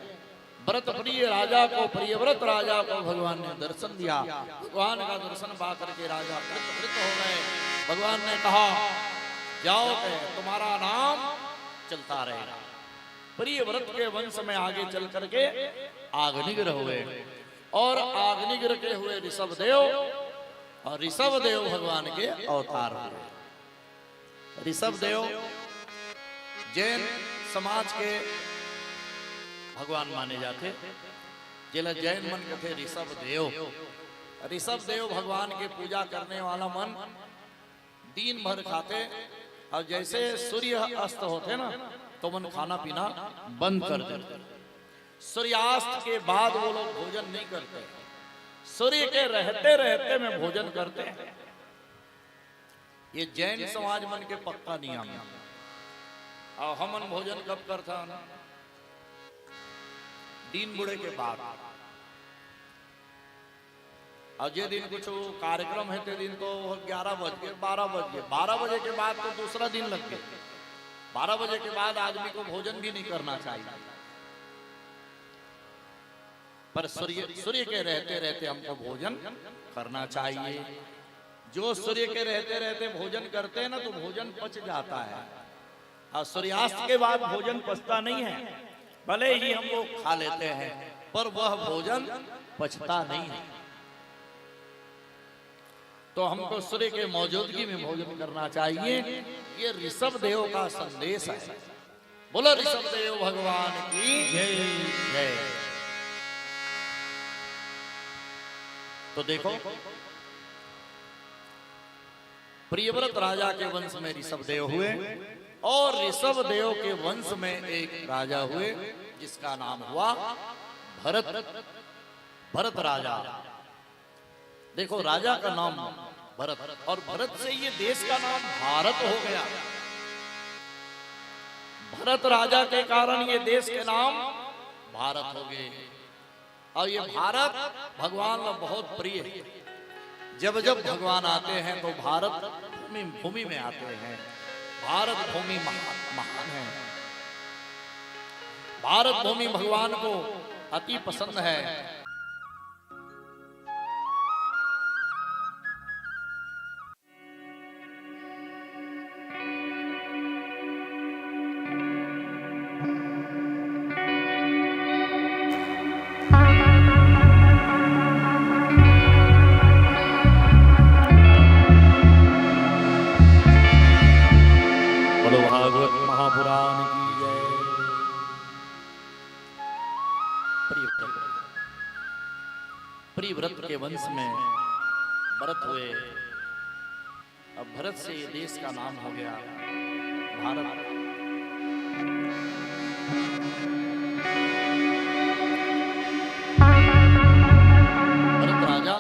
व्रत प्रिय राजा को, प्रियव्रत राजा को भगवान ने दर्शन दिया। भगवान का दर्शन पा करके राजा कृत कृत हो गए। भगवान ने कहा, "जाओ, तुम्हारा नाम चलता रहेगा।" प्रियव्रत के वंश में आगे चल करके आग्निग्र हुए और आग्निग्र के हुए ऋषभ देव, और ऋषभ देव भगवान के अवतार हुए। ऋषभ देव जैन समाज के भगवान माने जाथे, जेला जैन मन कथे ऋषभ देव। ऋषभ देव भगवान के पूजा करने वाला मन दिन भर खाथे, अउ जैसे सूर्य अस्त होथे ना, त ओमन खाना पीना बंद कर देथे। सूर्यास्त के बाद वो लोग भोजन नहीं करते, सूर्य के रहते रहते में भोजन करते हैं। ये जैन समाज मन के पक्का नियम हे। अउ हमन भोजन कब करथन? दिन बुड़े के बाद। अउ जे दिन कुछ कार्यक्रम हे, ते दिन तो ग्यारह बज गे, बारह बज गे, बारह बजे के बाद तो दूसरा दिन लग गे। बारह बजे के बाद आदमी को भोजन भी नहीं करना चाहिए, पर सूर्य, सूर्य के रहते रहते हमको भोजन करना चाहिए। जो सूर्य के रहते रहते भोजन करते हैं ना, तो भोजन पच जाता है। और सूर्यास्त के बाद भोजन पचता नहीं है, भले ही हम लोग खा लेते हैं, पर वह भोजन पचता नहीं है। तो हमको सूर्य के मौजूदगी में भोजन करना चाहिए। ये ऋषभ देव का संदेश है। बोलो ऋषभ देव भगवान की जय। जय। तो देखो, प्रियव्रत राजा के वंश में ऋषभ देव हुए और ऋषभ देव के वंश में एक राजा हुए, जिसका नाम हुआ भरत। भरत राजा। देखो, राजा का नाम भरत, और भरत से ये देश का नाम भारत हो गया। भरत राजा के कारण ये देश के नाम भारत हो गए। और ये भारत भगवान ला बहुत प्रिय है। जब जब भगवान आते हैं तो भारत भूमि, भूमि में आते हैं। भारत भूमि महान, महान है। भारत भूमि भगवान को अति पसंद है। बोलो भागवत महापुराण की जय। प्रियव्रत, प्रियव्रत के वंश में भरत हुए। अब भरत से ये देश का नाम हो गया भारत। भरत राजा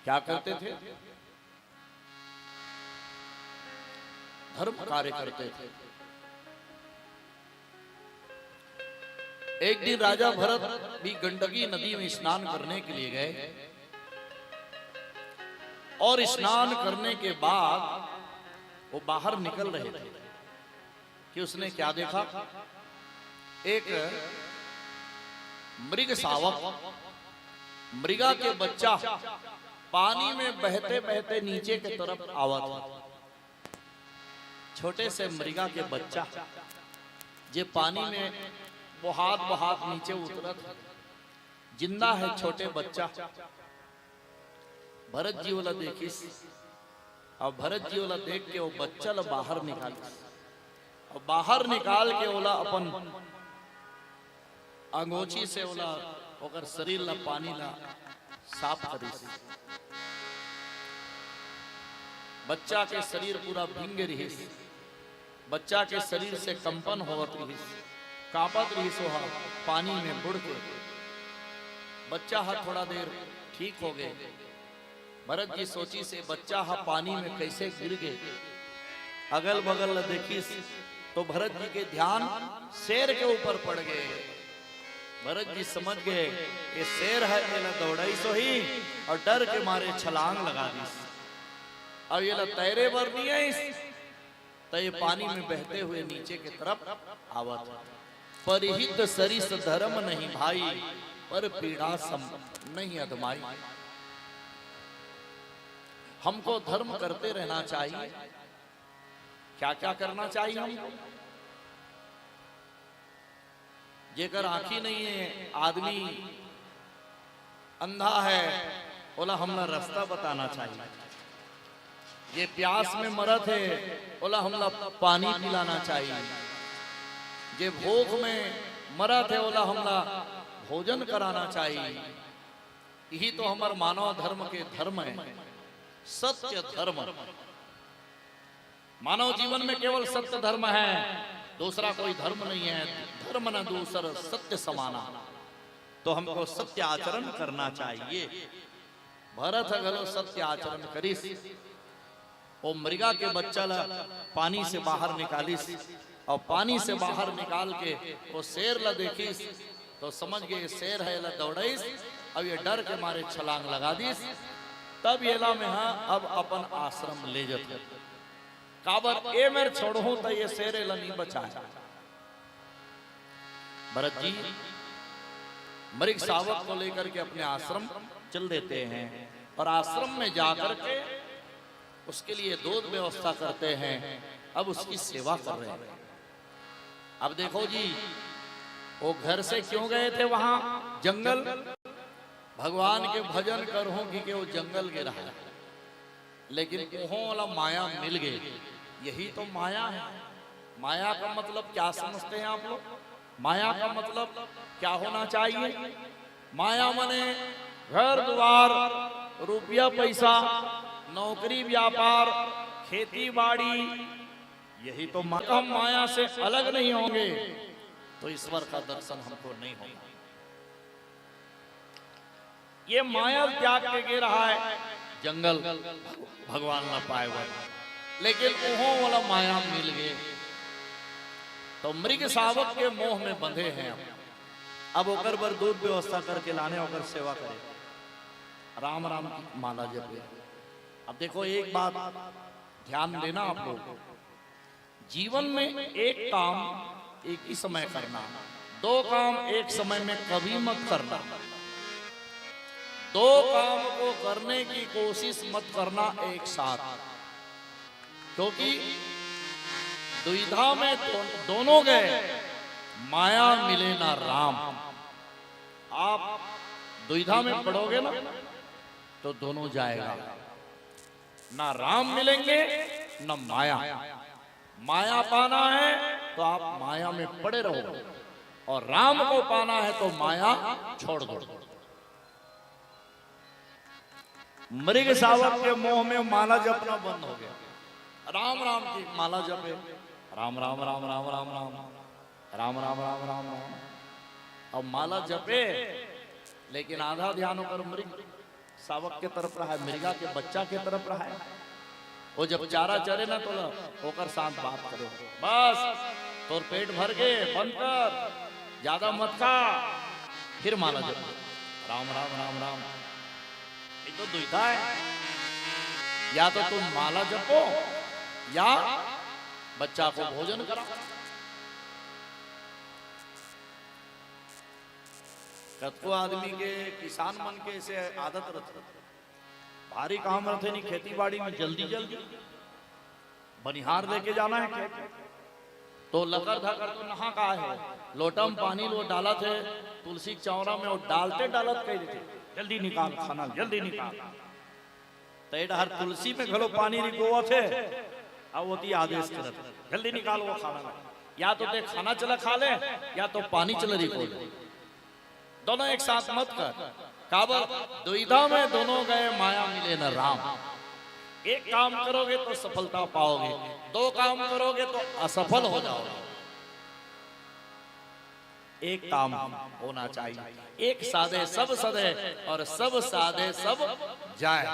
क्या करते थे? धर्म कार्य करते थे। एक दिन राजा भरत भी गंडकी नदी में स्नान करने के लिए गए और स्नान करने के बाद वो बाहर निकल रहे थे कि उसने क्या देखा? एक मृग शावक, मृगा के बच्चा पानी में बहते बहते नीचे के तरफ आवत है। छोटे से मृगा के बच्चा जे पानी में बोहात बोहात नीचे उतरत है, जिंदा है छोटे बच्चा। भरत जी ओला देखिस, और भरत जी ओला देख के वो बच्चा ला बाहर निकालिस, और बाहर निकाल के ओला अपन अंगोछी से ओला, ओकर शरीर ला, पानी ला साफ करिस। बच्चा के शरीर पूरा भींगे रिहिस। बच्चा के शरीर से कंपन होवत रिहिस, कांपत रिहिस ओहा पानी में बुड़ के। बच्चा ह थोड़ा देर ठीक हो गए। भरत जी सोचिस, ए बच्चा ह पानी में कैसे गिर गे। अगल बगल ल देखिस तो भरत जी के ध्यान शेर के ऊपर पड़ गए। भरत जी समझ गए, ये शेर है, एला दौड़ाइस होही और डर के मारे छलांग लगा दिस। अब एला तैरे बर नहीं आइस, त ये पानी में बहते हुए नीचे के तरफ आवत है। परहित सरिस धर्म नहीं भाई, पर पीड़ा सम नहीं अधमाई। हमको धर्म करते रहना चाहिए। क्या क्या करना चाहिए हमको? जेकर आंखी नहीं है, आदमी अंधा है, ओला हमला रास्ता बताना चाहिए। जे प्यास में मरत है, ओला हमला पानी पिलाना चाहिए। जे भूख में मरत है, ओला हमला भोजन कराना चाहिए। यही तो हमर मानव धर्म के धर्म है, सत्य धर्म। मानव जीवन में केवल सत्य धर्म है, दूसरा कोई धर्म नहीं है। धर्म न दूसर सत्य समाना, तो हमको सत्य आचरण करना चाहिए। भरत ह घलो सत्य आचरण करिस। वो मृगा के बच्चा ला पानी से बाहर निकालिस, और पानी से बाहर निकाल के वो शेर ला देखिस, तो समझ गए, ये शेर है, एला दौड़ाइस, अब ये डर के मारे छलांग लगा दिस। तब एला मैं हा अब अपन आश्रम ले जत हूँ। काबर ए मेर छोड़हूं त ये शेर एला नहीं बचाए। भरत जी मृग शावक को लेकर के अपने आश्रम चल देते हैं और आश्रम में जाकर के उसके लिए दूध व्यवस्था करते हैं। अब उसकी सेवा कर रहे हैं। अब देखो जी, वो घर से क्यों गए थे वहां जंगल? भगवान के भजन करहूं कि के वो जंगल गे रहा है, लेकिन ओहो वाला माया मिल गए। यही तो माया है। माया का मतलब क्या समझते हैं आप लोग? माया का मतलब क्या होना चाहिए? माया मने घर द्वार, रुपया पैसा, नौकरी व्यापार, खेती बाड़ी, यही तो मा-, हम माया से अलग नहीं होंगे तो ईश्वर का दर्शन हमको नहीं होगा। ये माया त्याग के गे रहा है जंगल, भगवान न पाए बर, लेकिन उहों वाला माया मिल गए। तो मृग शावक के मोह में बंधे हैं हम। अब ओकर बर दूध व्यवस्था करके लाने, ओकर सेवा करे, राम राम की माला जपे। अब देखो, एक बात ध्यान देना आप लोग, जीवन में एक काम एक ही समय करना, दो काम एक समय में कभी मत करना। दो काम को करने की कोशिश मत करना एक साथ, क्योंकि दुविधा में दो-, दोनों गए, माया मिले ना राम। आप दुविधा में पड़ोगे ना, तो दोनों जाएगा, ना राम मिलेंगे, ना माया। माया पाना है तो आप माया में पड़े रहो, और राम को पाना है तो माया छोड़ दो। मृग शावक के मोह में माला जपना बंद हो गया। राम राम की माला जपे, राम राम राम राम राम राम, राम राम राम राम राम। अब माला जपे, लेकिन आधा ध्यान ओकर मृग शावक के तरफ रहा है, मृगा के बच्चा के तरफ रहा है। वो जब चारा चरे ना, तो ल-, ओकर साथ बात करे, बस, तोर पेट भर गे, बंद कर, ज्यादा मत खा। फिर माला जपो, राम राम राम राम। ये तो दुविधा है, या तो तुम माला जपो या बच्चा को भोजन कराओ। कतको आदमी के, किसान मन के ऐसे आदत रथे, भारी काम रथे नहीं, खेती बाड़ी में जल्दी जल्दी बनिहार लेके जाना है खेत, तो लकर धकर तो नहा का है, लोटा में पानी लो डालत है, तुलसी के चौरा में वो डालते डालत कह देथे, "जल्दी निकाल खाना, जल्दी निकाल।" त ए डहर तुलसी में घलो पानी रिगोवत हे, अउ ओती आदेश करत हे, "जल्दी निकाल वो खाना ला, या तो ते खाना चला खा ले, या तो पानी चला रिगो ले, दोनों एक साथ मत कर।" काबर? दुविधा में दोनों गए, माया मिले न राम। एक काम करोगे तो सफलता पाओगे, दो काम करोगे तो असफल हो जाओगे। एक काम होना चाहिए, एक साधे सब सधे और सब साधे सब जाए।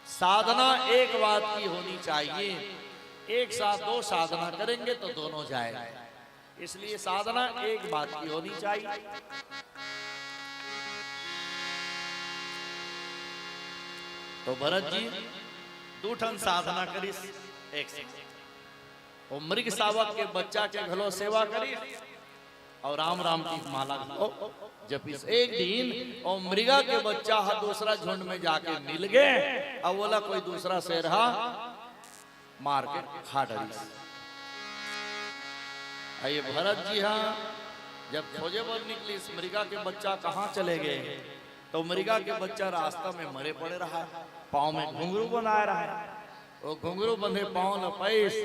साधना एक बात की होनी चाहिए, एक साथ दो साधना करेंगे तो दोनों जाएंगे, इसलिए साधना एक बात की होनी चाहिए। तो भरत जी दू ठन साधना करिस, एक साथ वो मृग शावक के बच्चा के घलो सेवा करिस अउ राम राम की माला घलो जपिस। एक दिन वो मृगा के बच्चा ह दूसरा झुंड में जाके मिल गे अउ ओला कोई दूसरा शेर ह मार के खा डरिस। अउ ये भरत जी ह जब खोजे बर निकलिस, मृगा के बच्चा कहाँ चले गे, तो मृगा के बच्चा रास्ता में मरे पड़े रहा, पाँव में घुंघरू बनाए रहा। वो घुंघरू बंधे पाँव ल पाइस,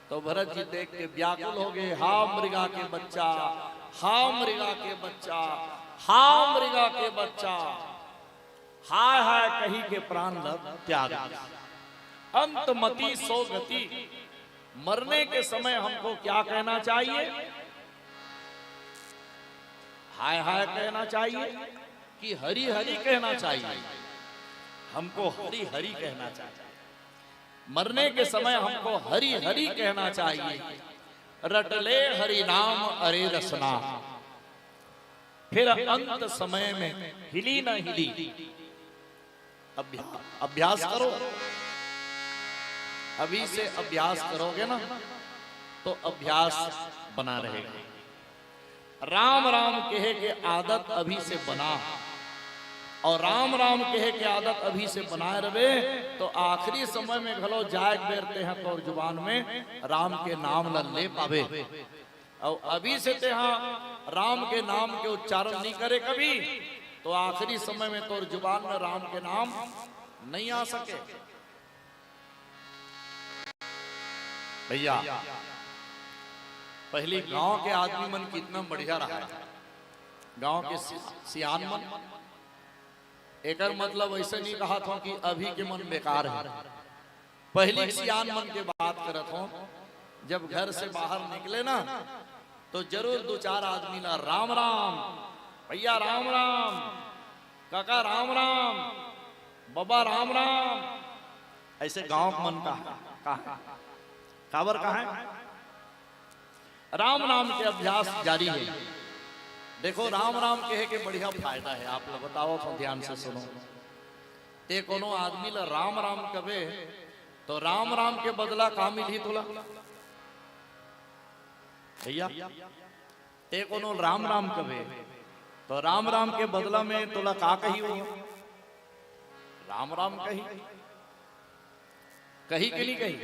तो भरत जी देख के व्याकुल हो गए, "हा मृगा के बच्चा, हा मृगा के बच्चा, हा मृगा के बच्चा, हाय हाय" कही के प्राण ल त्याग दिस। अंत मति सो गति। मरने के समय हमको क्या कहना चाहिए? हाय हाय कहना चाहिए कि हरी हरी कहना चाहिए? हमको हरी हरी कहना चाहिए। मरने के समय हमको हरी हरी कहना चाहिए। रट ले हरि नाम अरे रसना, फिर अंत समय में हिली न हिली। अभ्या-, अभ्यास करो, अभी से अभ्यास करोगे ना, तो अभ्यास बना रहेगा। राम राम कहे के आदत अभी से बना, अउ राम राम कहे के आदत अभी से बनाए रहे, तो आखिरी समय में घलो जाए के बेर तेहा तोर जुबान में राम के नाम ल ले पावे। अउ अभी से तेहा राम के नाम के उच्चारण नहीं करे कभी, तो आखिरी समय में तोर जुबान में राम के नाम नहीं आ सके। भैया, पहली गांव के आदमी मन कितना बढ़िया रहा है। गांव के सि-, सियान मन, एकर मतलब ऐसे नहीं कहा था कि अभी के मन बेकार है। पहली सियान मन के बात करत हो, जब घर से बाहर निकले ना, तो जरूर दो चार आदमी ला राम राम, भैया राम राम, काका राम राम, बाबा राम राम, ऐसे गांव के मन का, का, काबर का है? राम नाम के अभ्यास जारी है। देखो, राम राम कहे के बढ़िया फायदा है। आप लोग बताओ तो ध्यान से सुनो। ते कोनो आदमी ला राम राम कबे, तो राम राम के बदला का मिलही तोला? भैया, ते कोनो राम राम कबे, तो राम राम के बदला में तोला का कही वो? राम राम कही। कही कि नहीं कही?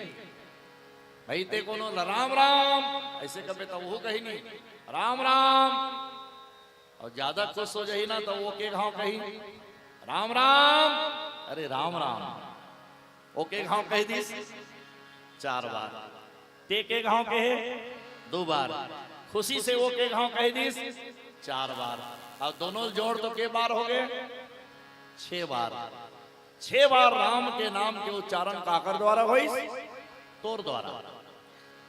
भाई, ते कोनो ला राम राम ऐसे कबे, तो वो कही नहीं, राम राम। और ज्यादा खुश हो जाही ना, तो वो के घाव कही, राम राम, अरे राम राम। वो के घाव कही दिस चार बार, ते के घाव कहे दो बार, खुशी से वो के घाव कही दिस चार बार, और दोनों जोड़ तो के बार हो गए? छह बार। छह बार राम के नाम के उच्चारण काकर द्वारा होइस? तोर द्वारा।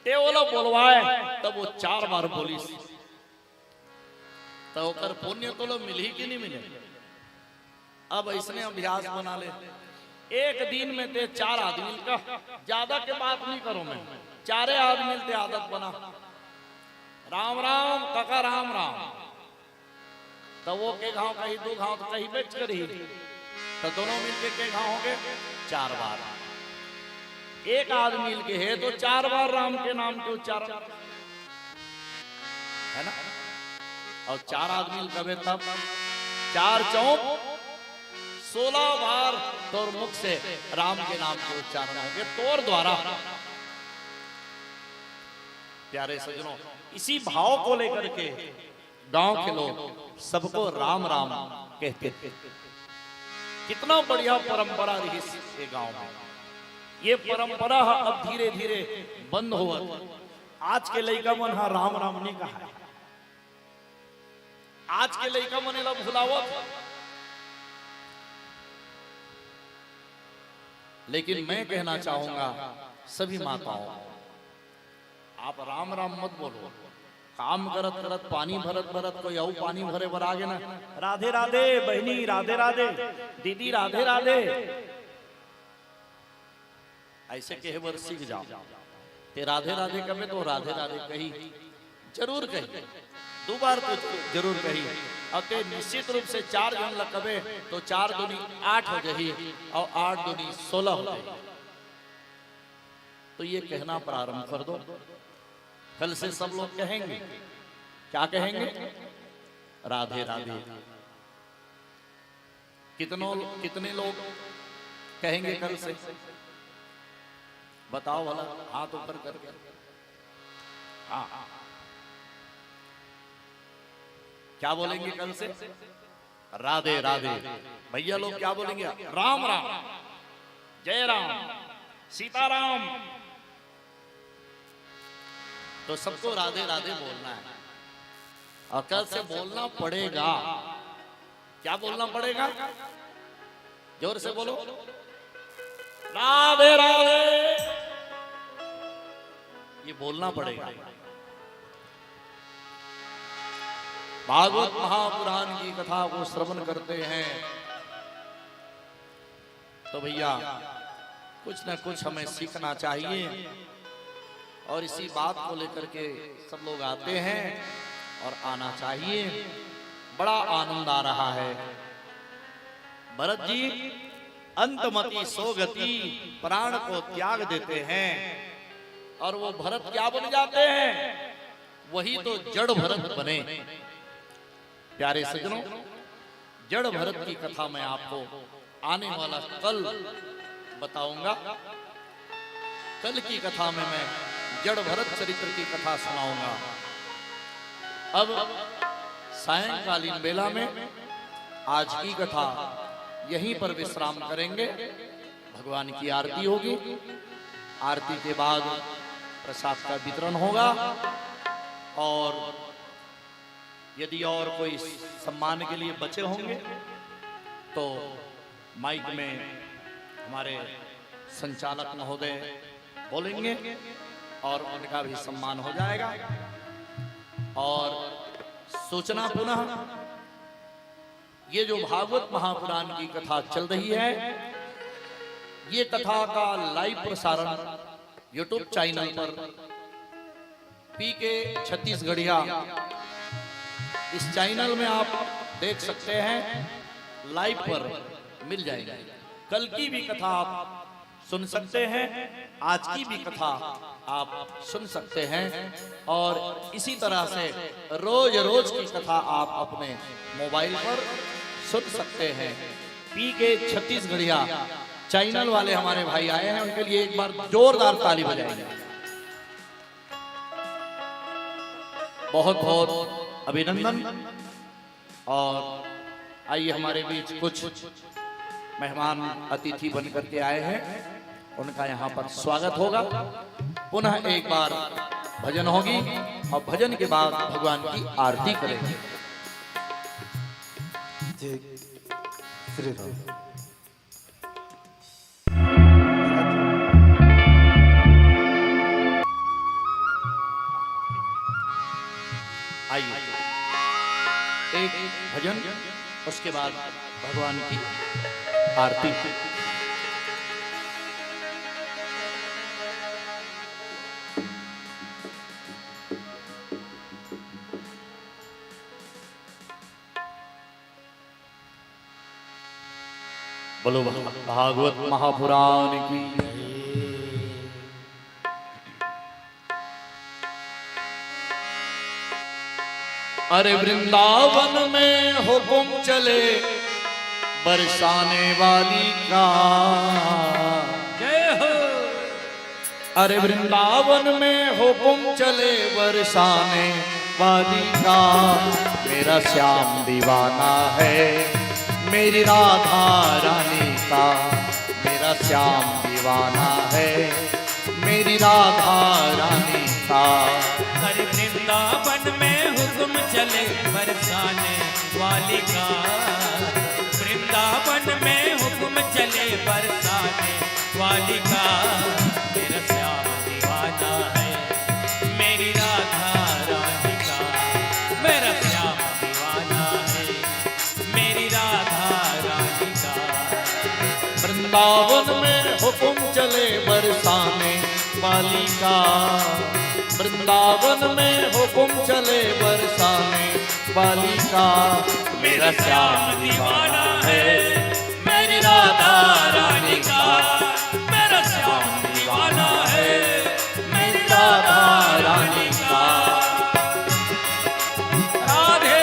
ते ओला बोलवाए, तब वो चार बार बोलिस, तो ओकर पुण्य तोला मिलही कि नहीं मिले? अब ऐसने अभ्यास बना ले, एक दिन में ते चार आदमी का, ज्यादा के बात नहीं करो मैं, चारे आदमी ते आदत बना, राम राम काका, राम राम। तो वो के घाव कही, दो घाव तो कही बेच करी, तो दोनों मिलके के घाव हो गए? चार बार। एक आदमी के है तो चार बार राम के नाम के उच्चारण, है ना? और चार आदमी कबे तब चार चौक सोलह बार तोर मुख से राम के नाम के उच्चारण हो गए तोर द्वारा। प्यारे सज्जनों, इसी भाव को लेकर के गांव के लोग सबको राम राम कहते थे। कितना बढ़िया परंपरा रहिस ये गांव में। ये परंपरा ह अब धीरे धीरे बंद होवत। आज के लइका मन ह राम राम नहीं कहा है। आज के लइका मन एला भुलावत। लेकिन मैं कहना चाहूंगा सभी माताओं, आप राम राम मत बोलो। काम करत करत, पानी भरत भरत कोई अउ पानी भरे बर आ गे ना, राधे राधे बहिनी, राधे राधे दीदी, राधे राधे, ऐसे कहे बर सीख जाओ। ते राधे राधे कबे तो राधे राधे कही, जरूर कही, दो बार तो जरूर कही। अब ते निश्चित रूप से चार झन ला कबे तो चार दूनी आठ हो जाही और आठ दूनी सोलह हो जाही। तो ये कहना प्रारंभ कर दो। कल से सब लोग कहेंगे, क्या कहेंगे? राधे राधे। कितनों, कितने लोग कहेंगे कल से? बताओ भला, हाथ ऊपर करके। हाँ, क्या बोलेंगे कल से? राधे राधे। भैया लोग क्या बोलेंगे? राम राम, जय राम, सीताराम। तो सबको राधे राधे बोलना है और कल से बोलना पड़ेगा। क्या बोलना पड़ेगा? जोर से बोलो, राधे राधे। ये बोलना पड़ेगा। भागवत महापुराण की कथा को श्रवण करते हैं तो भैया, कुछ ना कुछ हमें सीखना चाहिए और इसी बात को लेकर के सब लोग आते हैं और आना चाहिए। बड़ा आनंद आ रहा है। भरत जी अंतमति सोगति प्राण को त्याग देते हैं और वो भरत क्या बन जाते हैं? वही तो जड़ भरत बने। प्यारे सज्जनों, जड़ भरत की कथा मैं आपको आने वाला कल बताऊंगा। कल की कथा में मैं जड़ भरत चरित्र की कथा सुनाऊंगा। अब सायंकालीन बेला में आज की कथा यहीं पर विश्राम करेंगे। भगवान की आरती होगी, आरती के बाद प्रसाद का वितरण होगा और यदि और कोई सम्मान के लिए बचे होंगे तो माइक में हमारे संचालक महोदय बोलेंगे और उनका भी सम्मान हो जाएगा। और सूचना पुनः, ये जो भागवत महापुराण की कथा चल रही है, ये कथा का लाइव प्रसारण YouTube चैनल पर पीके छत्तीसगढ़िया इस चैनल में आप देख सकते हैं, लाइव पर मिल जाएगी। कल की भी कथा आप सुन सकते हैं, आज की भी कथा आप सुन सकते हैं और इसी तरह से रोज रोज की कथा आप अपने मोबाइल पर सुन सकते हैं। पीके छत्तीसगढ़िया चैनल वाले हमारे भाई आए हैं, उनके लिए एक बार जोरदार ताली बजाएंगे। बहुत बहुत अभिनंदन। और आइए, हमारे बीच कुछ मेहमान अतिथि बन करके आए हैं, उनका यहाँ पर स्वागत होगा। पुनः एक बार भजन होगी और भजन के बाद भगवान की आरती करेंगे। जय श्री राम। आइए, एक भजन, उसके बाद भगवान की आरती। बोलो भा-, भागवत महापुराण की। अरे वृंदावन में हुक्म चले बरसाने वाली का। जय हो। अरे वृंदावन में हुक्म चले बरसाने वाली का, मेरा श्याम दीवाना है, मेरी राधा रानी का, मेरा श्याम दीवाना है, मेरी राधा रानी का। अरे वृंदावन में हुक्म चले बरसाने वाली का, वृंदावन में हुक्म चले बरसाने वाली का, मेरा श्याम दीवाना है, मेरी राधा रानी का, मेरा श्याम दीवाना है, मेरी राधा रानी का। वृंदावन में हुक्म चले बरसाने वाली का, वृंदावन में हुक्म चले बरसाने वाली का, मेरा श्याम दीवाना है, मेरी राधा रानी का, मेरा श्याम दीवाना है, मेरी राधा रानी का। राधे।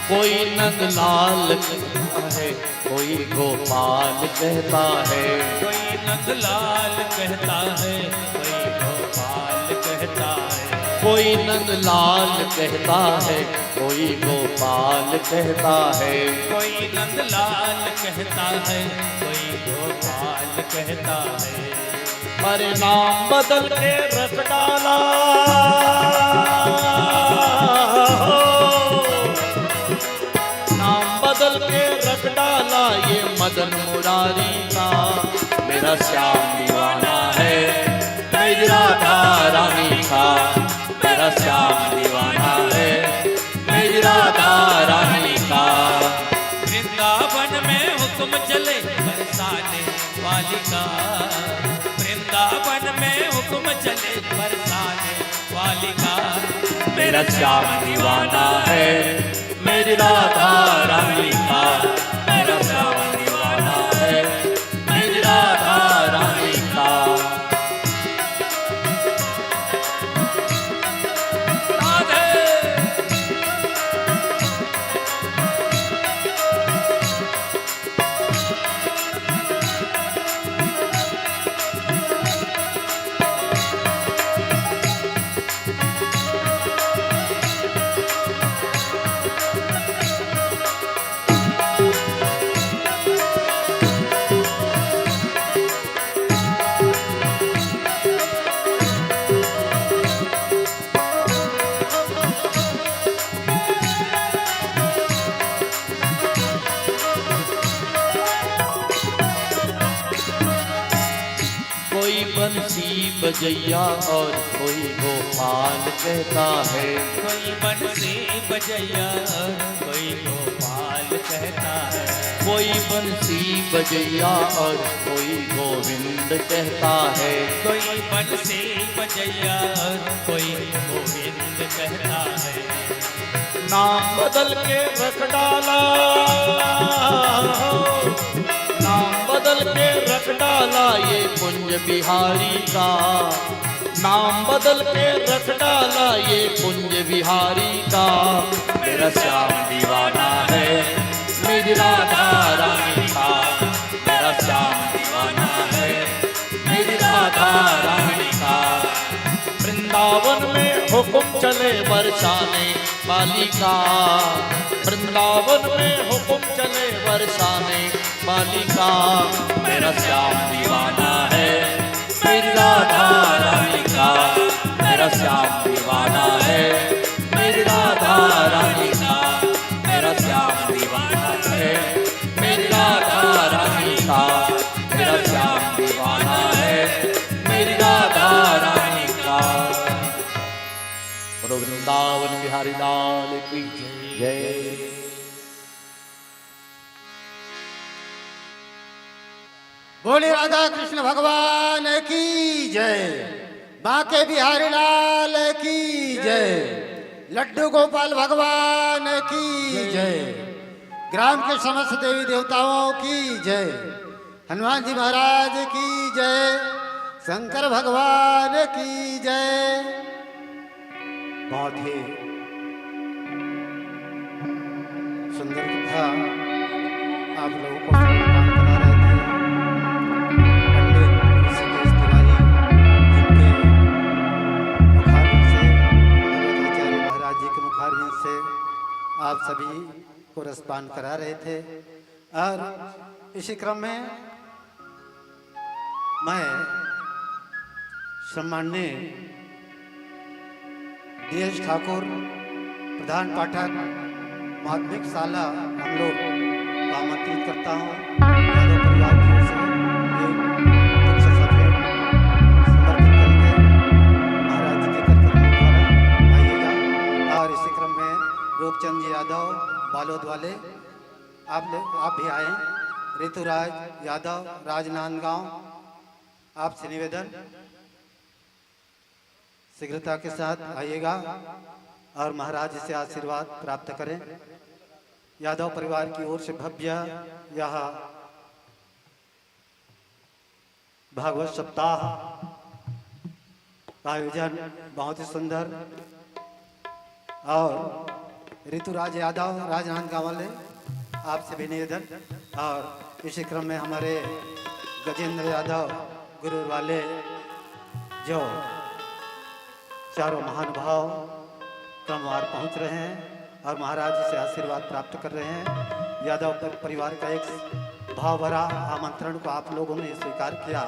कोई नंदलाल कहता है, कोई गोपाल कहता है। कोई नंदलाल कहता है, कोई गोपाल कहता है। कोई नंदलाल कहता है, कोई गोपाल कहता है। कोई नंदलाल कहता है, कोई गोपाल कहता है। अरे नाम बदल के रख डाला, नाम बदल के रख डाला ये मदन मुरारी का। मेरा श्याम दीवाना है, मेरी राधा रानी का। मेरा श्याम दीवाना है, मेरी राधा रानी का। वृंदावन में हुक्म चले बरसाने वाली का, वृंदावन में हुक्म चले बरसाने वाली का। मेरा श्याम दीवाना है, मेरी राधा रानी का। मेरा श्याम दीवाना है, मेरी राधा रानी का। राधे। कोई बंसी बजैया और कोई गोपाल कहता है। कोई बंसी बजैया और कोई गोपाल कहता है। कोई बंसी बजैया और कोई गोविंद कहता है। कोई बंसी बजैया और कोई गोविंद कहता है। नाम बदल के रख डाला, नाम बदल के रख डाला ये कुंज बिहारी का। नाम बदल के रख डाला ये कुंज बिहारी का। मेरा श्याम दीवाना है, मेरी राधा रानी का। मेरा श्याम दीवाना है, मेरी राधा रानी का। वृंदावन में हुक्म चले बरसाने वाली का। वृंदावन में हुक्म चले बरसाने वाली का। मेरा श्याम दीवाना है, मेरी राधा रानी का। मेरा श्याम दीवाना है, मेरी राधा रानी का। मेरा श्याम दीवाना है, मेरी राधा रानी का। मेरा श्याम दीवाना है, मेरी राधा रानी का। बोलो वृंदावन बिहारी लाल की जय। बोले राधा कृष्ण भगवान की जय, बांके बिहारी लाल की जय, लड्डू गोपाल भगवान की जय, ग्राम के समस्त देवी देवताओं की जय, हनुमान जी महाराज की जय, शंकर भगवान की जय। बहुत ही सुंदर कथा आप लोगों को श्रवण पाठ करा रहे थे पंडित ऋषिकेश तिवारी, जिनके मुखारविंद से, भगवत आचार्य महाराज जी के मुखारविंद से आप सभी को रसपान करा रहे थे। और इसी क्रम में मैं सम्माननीय डीएस ठाकुर, प्रधान पाठक, माध्यमिक शाला हम लोग को आमंत्रित करता हूँ। यादव परिवार की ओर से एक दीक्षा सफेद समर्पित करेंगे। महाराज जी के कर कमलों द्वारा आइएगा। और इसी क्रम में रूपचंद जी यादव बालोद वाले, आप लोग, आप भी आए। ऋतुराज यादव, राजनांदगांव, आपसे निवेदन, शीघ्रता के साथ आइएगा और महाराज जी से आशीर्वाद प्राप्त करें। यादव परिवार की ओर से भव्य यह भागवत सप्ताह का आयोजन बहुत ही सुंदर। और ऋतुराज यादव, राजनांदगांव वाले, आपसे भी निवेदन। और इसी क्रम में हमारे गजेंद्र यादव गुरूर वाले, जो चारों महानुभाव क्रमवार पहुंच रहे हैं और महाराज जी से आशीर्वाद प्राप्त कर रहे हैं। यादव पर-, परिवार का एक भाव भरा आमंत्रण को आप लोगों ने स्वीकार किया।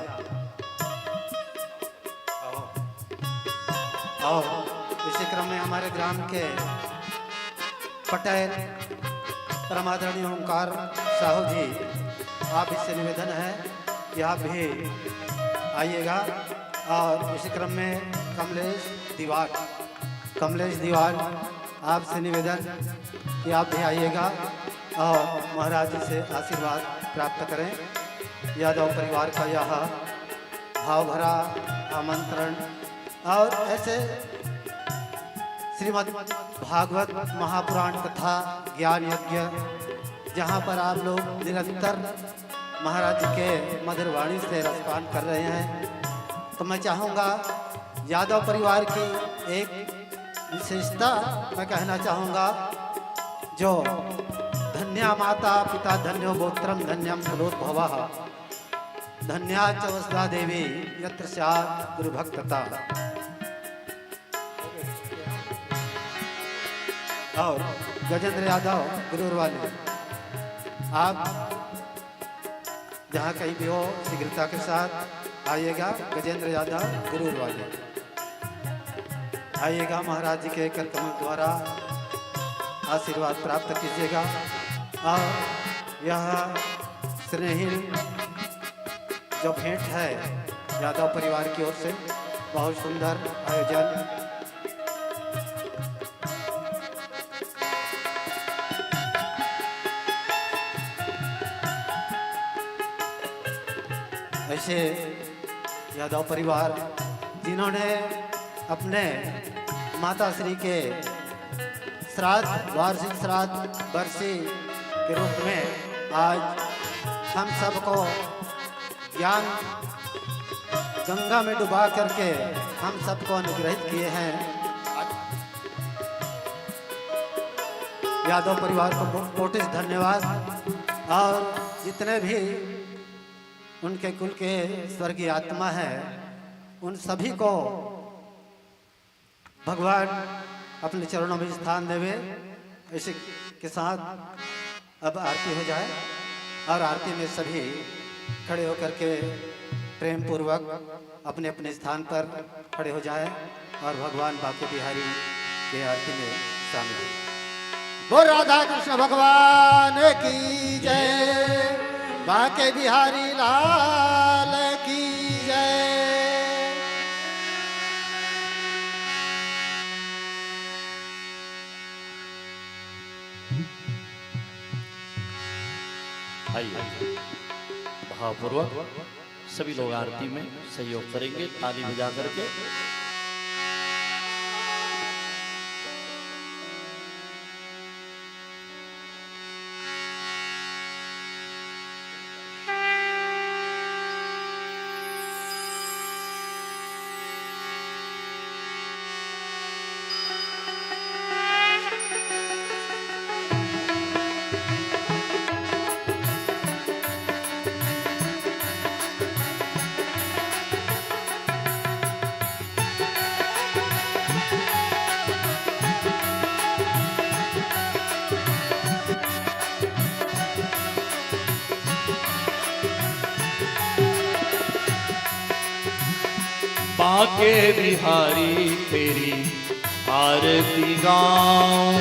और इसी क्रम में हमारे ग्राम के पटेल परमादरणीय ओंकार साहू जी, आप इससे निवेदन है कि आप भी आइएगा। और इसी क्रम में कमलेश दीवान, कमलेश दीवान, आपसे निवेदन कि आप भी आइएगा और महाराज जी से आशीर्वाद प्राप्त करें। यादव परिवार का यह भाव भरा आमंत्रण। और ऐसे श्रीमद् भागवत महापुराण कथा ज्ञान यज्ञ, जहाँ पर आप लोग निरंतर महाराज के मधुर वाणी से रसपान कर रहे हैं। तो मैं चाहूँगा, यादव परिवार की एक विशेषता मैं कहना चाहूँगा, जो धन्या माता पिता धन्यो गोत्रम धन्यम कुलोद्भवः, धन्या च वसुधा देवी यत्र स्यात् गुरुभक्तता। और गजेंद्र यादव गुरूर वाले, आप जहाँ कहीं भी हो, शीघ्रता के साथ आइएगा। गजेंद्र यादव गुरूर वाले, आइएगा, महाराज जी के कर कमल द्वारा आशीर्वाद प्राप्त कीजिएगा। और यह स्नेहिल जो भेंट है यादव परिवार की ओर से, बहुत सुंदर आयोजन। ऐसे यादव परिवार, जिन्होंने अपने माता श्री के श्राद्ध, वार्षिक श्राद्ध बरसी के रूप में आज हम सबको ज्ञान गंगा में डुबा करके हम सबको अनुग्रहित किए हैं। यादव परिवार को को-, कोटि धन्यवाद। और जितने भी उनके कुल के स्वर्गीय आत्मा है, उन सभी को भगवान अपने चरणों में स्थान देवे। इसी के साथ अब आरती हो जाए और आरती में सभी खड़े होकर के प्रेम पूर्वक अपने अपने स्थान पर खड़े हो जाए और भगवान बांके बिहारी के आरती में शामिल हो। बोल राधा कृष्ण भगवान की जय, बांके बिहारी लाल की जय। आइए, भावपूर्वक सभी लोग आरती में सहयोग करेंगे, ताली बजा करके। बांके बिहारी तेरी आरती गाऊं,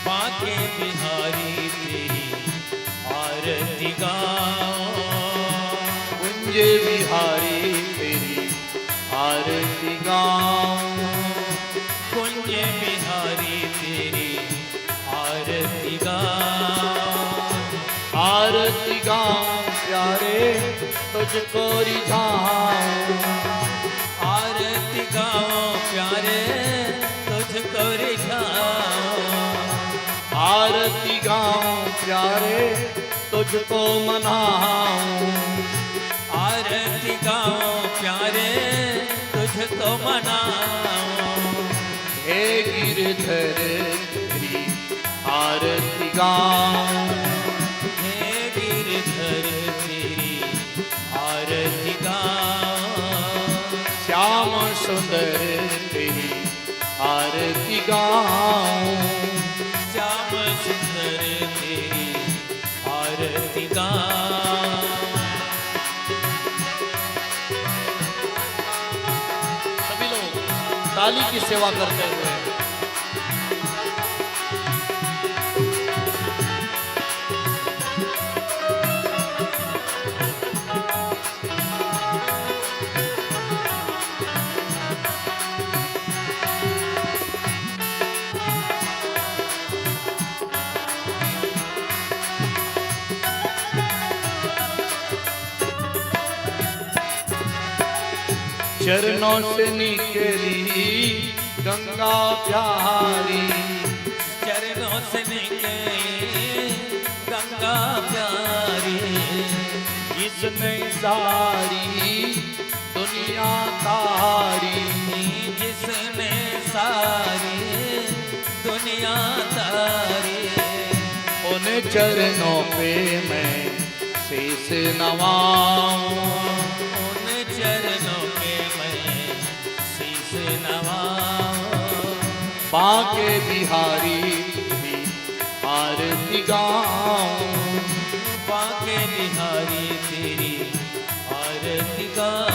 बांके बिहारी तेरी आरती गाऊं, कुंज बिहारी तेरी आरती गाऊं, कुंज बिहारी तेरी आरती गाऊं, आरती गाऊं प्यारे तुझको रिझाऊं, आरती गाऊं प्यारे तुझको रिझाऊं, आरती गाऊं प्यारे तुझको मनाऊं, आरती गाऊं प्यारे तुझको मनाऊं, हे गिरधर तेरी आरती गाऊं, हे गिरधर तेरी आरती गाऊं, श्याम सुंदर तेरी आरती गाऊं, श्याम सुंदर तेरी आरती गाऊं। सभी लोग ताली की सेवा करते हुए। चरणों से निकली गंगा प्यारी, चरणों से निकली गंगा प्यारी, जिसने सारी दुनिया तारी, जिसने सारी दुनिया तारी। उन चरणों पे मैं शीश नवाऊं, उन चरणों पे मैं शीश नवाऊं। बांके बिहारी तेरी आरती गाऊं, बांके बिहारी तेरी आरती गाऊं।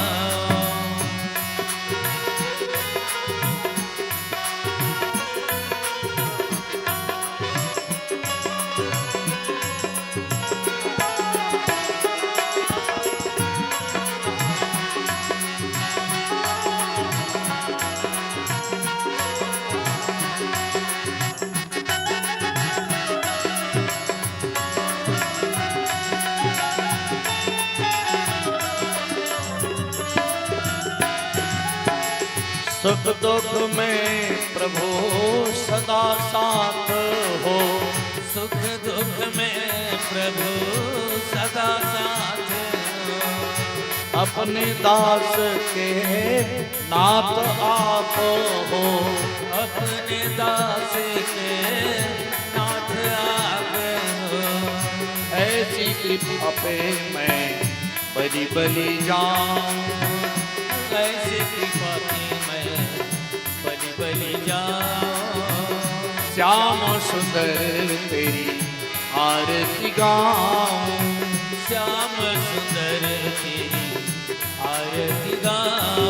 सुख दुख में प्रभु सदा साथ हो, सुख दुख में प्रभु सदा साथ हो। अपने दास के नाथ आप हो, अपने दास के नाथ आप हो। ऐसी कृपा पे मैं बलि बलि जाऊं, ऐसी कृपा पे मैं बलि बलि जाऊं। श्याम सुंदर तेरी आरती गाऊं, श्याम सुंदर तेरी आरती गाऊं।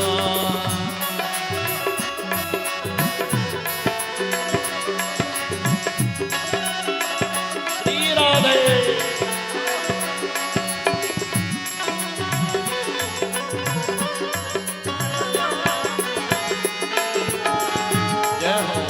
श्री राधे। जय हो।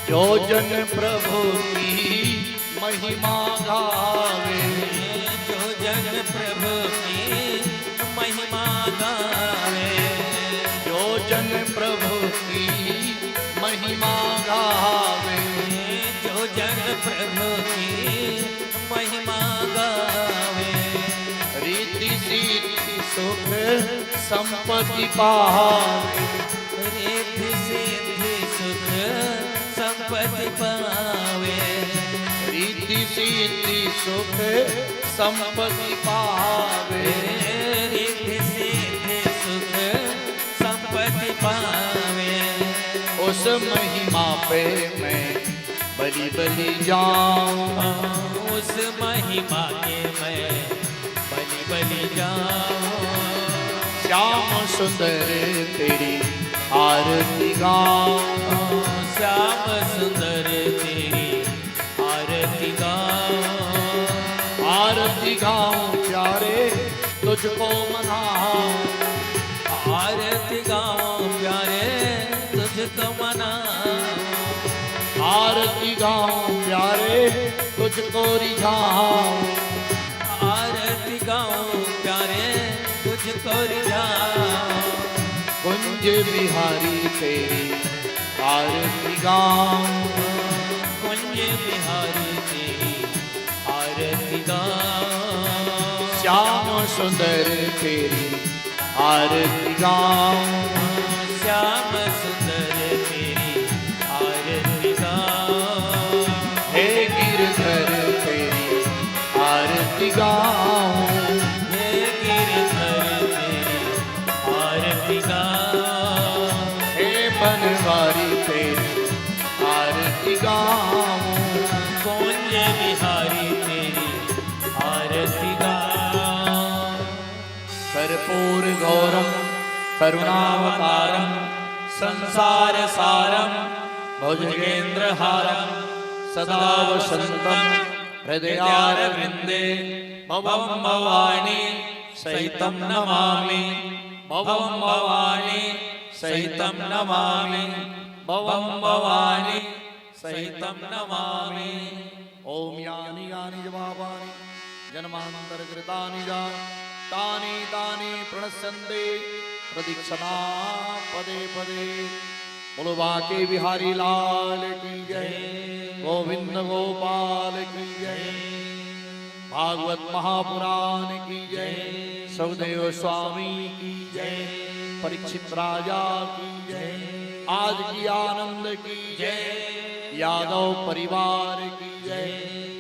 जो जन प्रभु की महिमा गावे, जो जन प्रभु की महिमा गावे, जो जन प्रभु की महिमा गावे, जो जन प्रभु की महिमा गावे। रिद्धि सिद्धि सुख संपत्ति पावे, रिद्धि सिद्धि सुख संपत्ति पावे, रिद्धि सिद्धि सुख संपत्ति पावे, रिद्धि सिद्धि सुख संपत्ति पावे। उस महिमा पे मैं बलि बलि जाऊं, उस महिमा के मैं बलि बलि जाऊं। श्याम सुंदर तेरी आरती गाऊं, श्याम सुंदर तेरी आरती गाऊं। आरती गाऊं प्यारे तुझको मनाऊं, आरती गाऊं प्यारे तुझको मनाऊं। आरती गाऊं प्यारे तुझको रिझाऊं, आरती गाऊं प्यारे तुझको रिझाऊं। कुंज बिहारी तेरी आरती गाऊं, कुंज बिहारी तेरी आरती गाऊं। श्याम सुंदर तेरी आरती गाऊं, श्याम सुंदर तेरी आरती गाऊं। हे गिरधर तेरी आरती गाऊं, हे गिरधर तेरी आरती गाऊं। हे बनवारी तेरी आरती गाऊं, कुंज बिहारी तेरी आरती गाऊं। कर्पूर गौरम करुणावतारम संसार सारम भुजगेंद्र हारम सदा वसंतम हृदयारविंदे भवम भवानी सहितम नमामि। भवं भवानी सहितं नमामि। भवं भवानी सहितं नमामि। ॐ यानि यानि च पापानि जन्मान्तरकृतानि च तानि तानि प्रणश्यन्ते प्रदक्षिणा पदे पदे। बोलो बांके बिहारी लाल की जय, गोविंद गोपाल की जय, भागवत महापुराण की जय, सुखदेव स्वामी की जय, परीक्षित राजा की जय, आज की आनंद की जय, यादव परिवार की जय,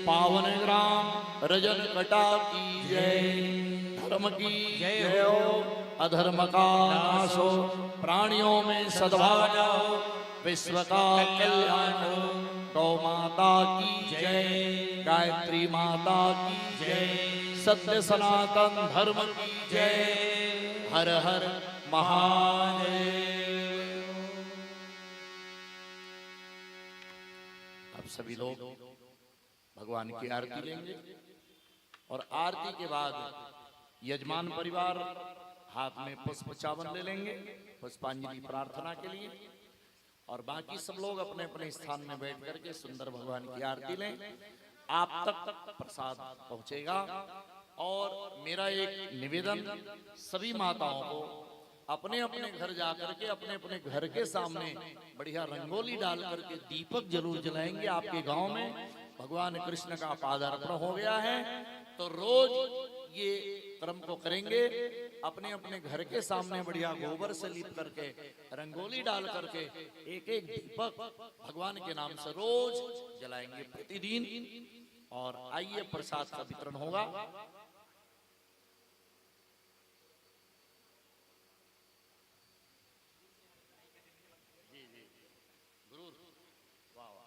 पावन ग्राम रजन कटा की जय, धर्म की जय हो, अधर्म का नाश हो, प्राणियों में सद्भावना हो, विश्व का कल्याण हो। गौ माता की जय, गायत्री माता की जय, सत्य सनातन धर्म की जय। हर हर महादेव। अब सभी लोग भगवान की आरती लेंगे और आरती के बाद यजमान परिवार हाथ में पुष्प चावल ले लेंगे पुष्पांजलि प्रार्थना के लिए। और बाकी सब लोग अपने अपने स्थान में बैठ करके सुंदर भगवान की आरती लें। आप तक प्रसाद पहुंचेगा। और मेरा एक निवेदन सभी माताओं को, अपने अपने घर जा करके अपने अपने घर के सामने बढ़िया रंगोली डाल करके दीपक जरूर जलाएंगे। आपके गांव में भगवान कृष्ण का पादार्पण हो गया है, तो रोज ये क्रम को करेंगे। अपने अपने घर के सामने बढ़िया गोबर से लीप करके, रंगोली डाल करके एक एक दीपक भगवान के नाम से रोज जलाएंगे प्रतिदिन। और आइए, प्रसाद का वितरण होगा। जी जी, गुरु, वाह वाह।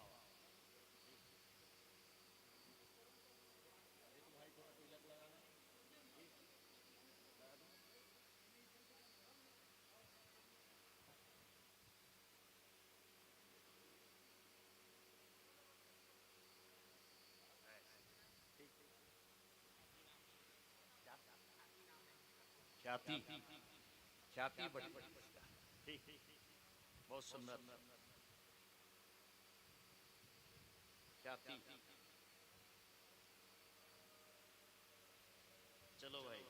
ख्याति, ख्याति बड़ी। ठीक, बहुत सुंदर। ख्याति। चलो भाई।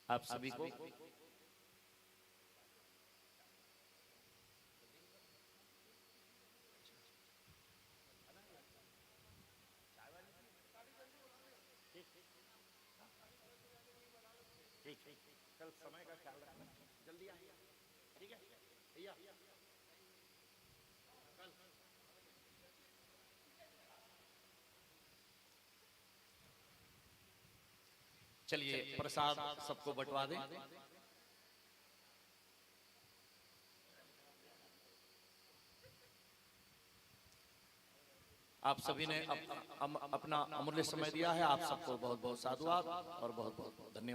आप सभी को ठीक, ठीक, ठीक। कल समय का ख्याल रखना, जल्दी आइए, ठीक है भैया? कल चलिए, प्रसाद सबको बंटवा दें। आप सभी ने अप, अम, अपना अमूल्य समय दिया है। आप सबको बहुत बहुत साधुवाद और बहुत बहुत धन्यवाद।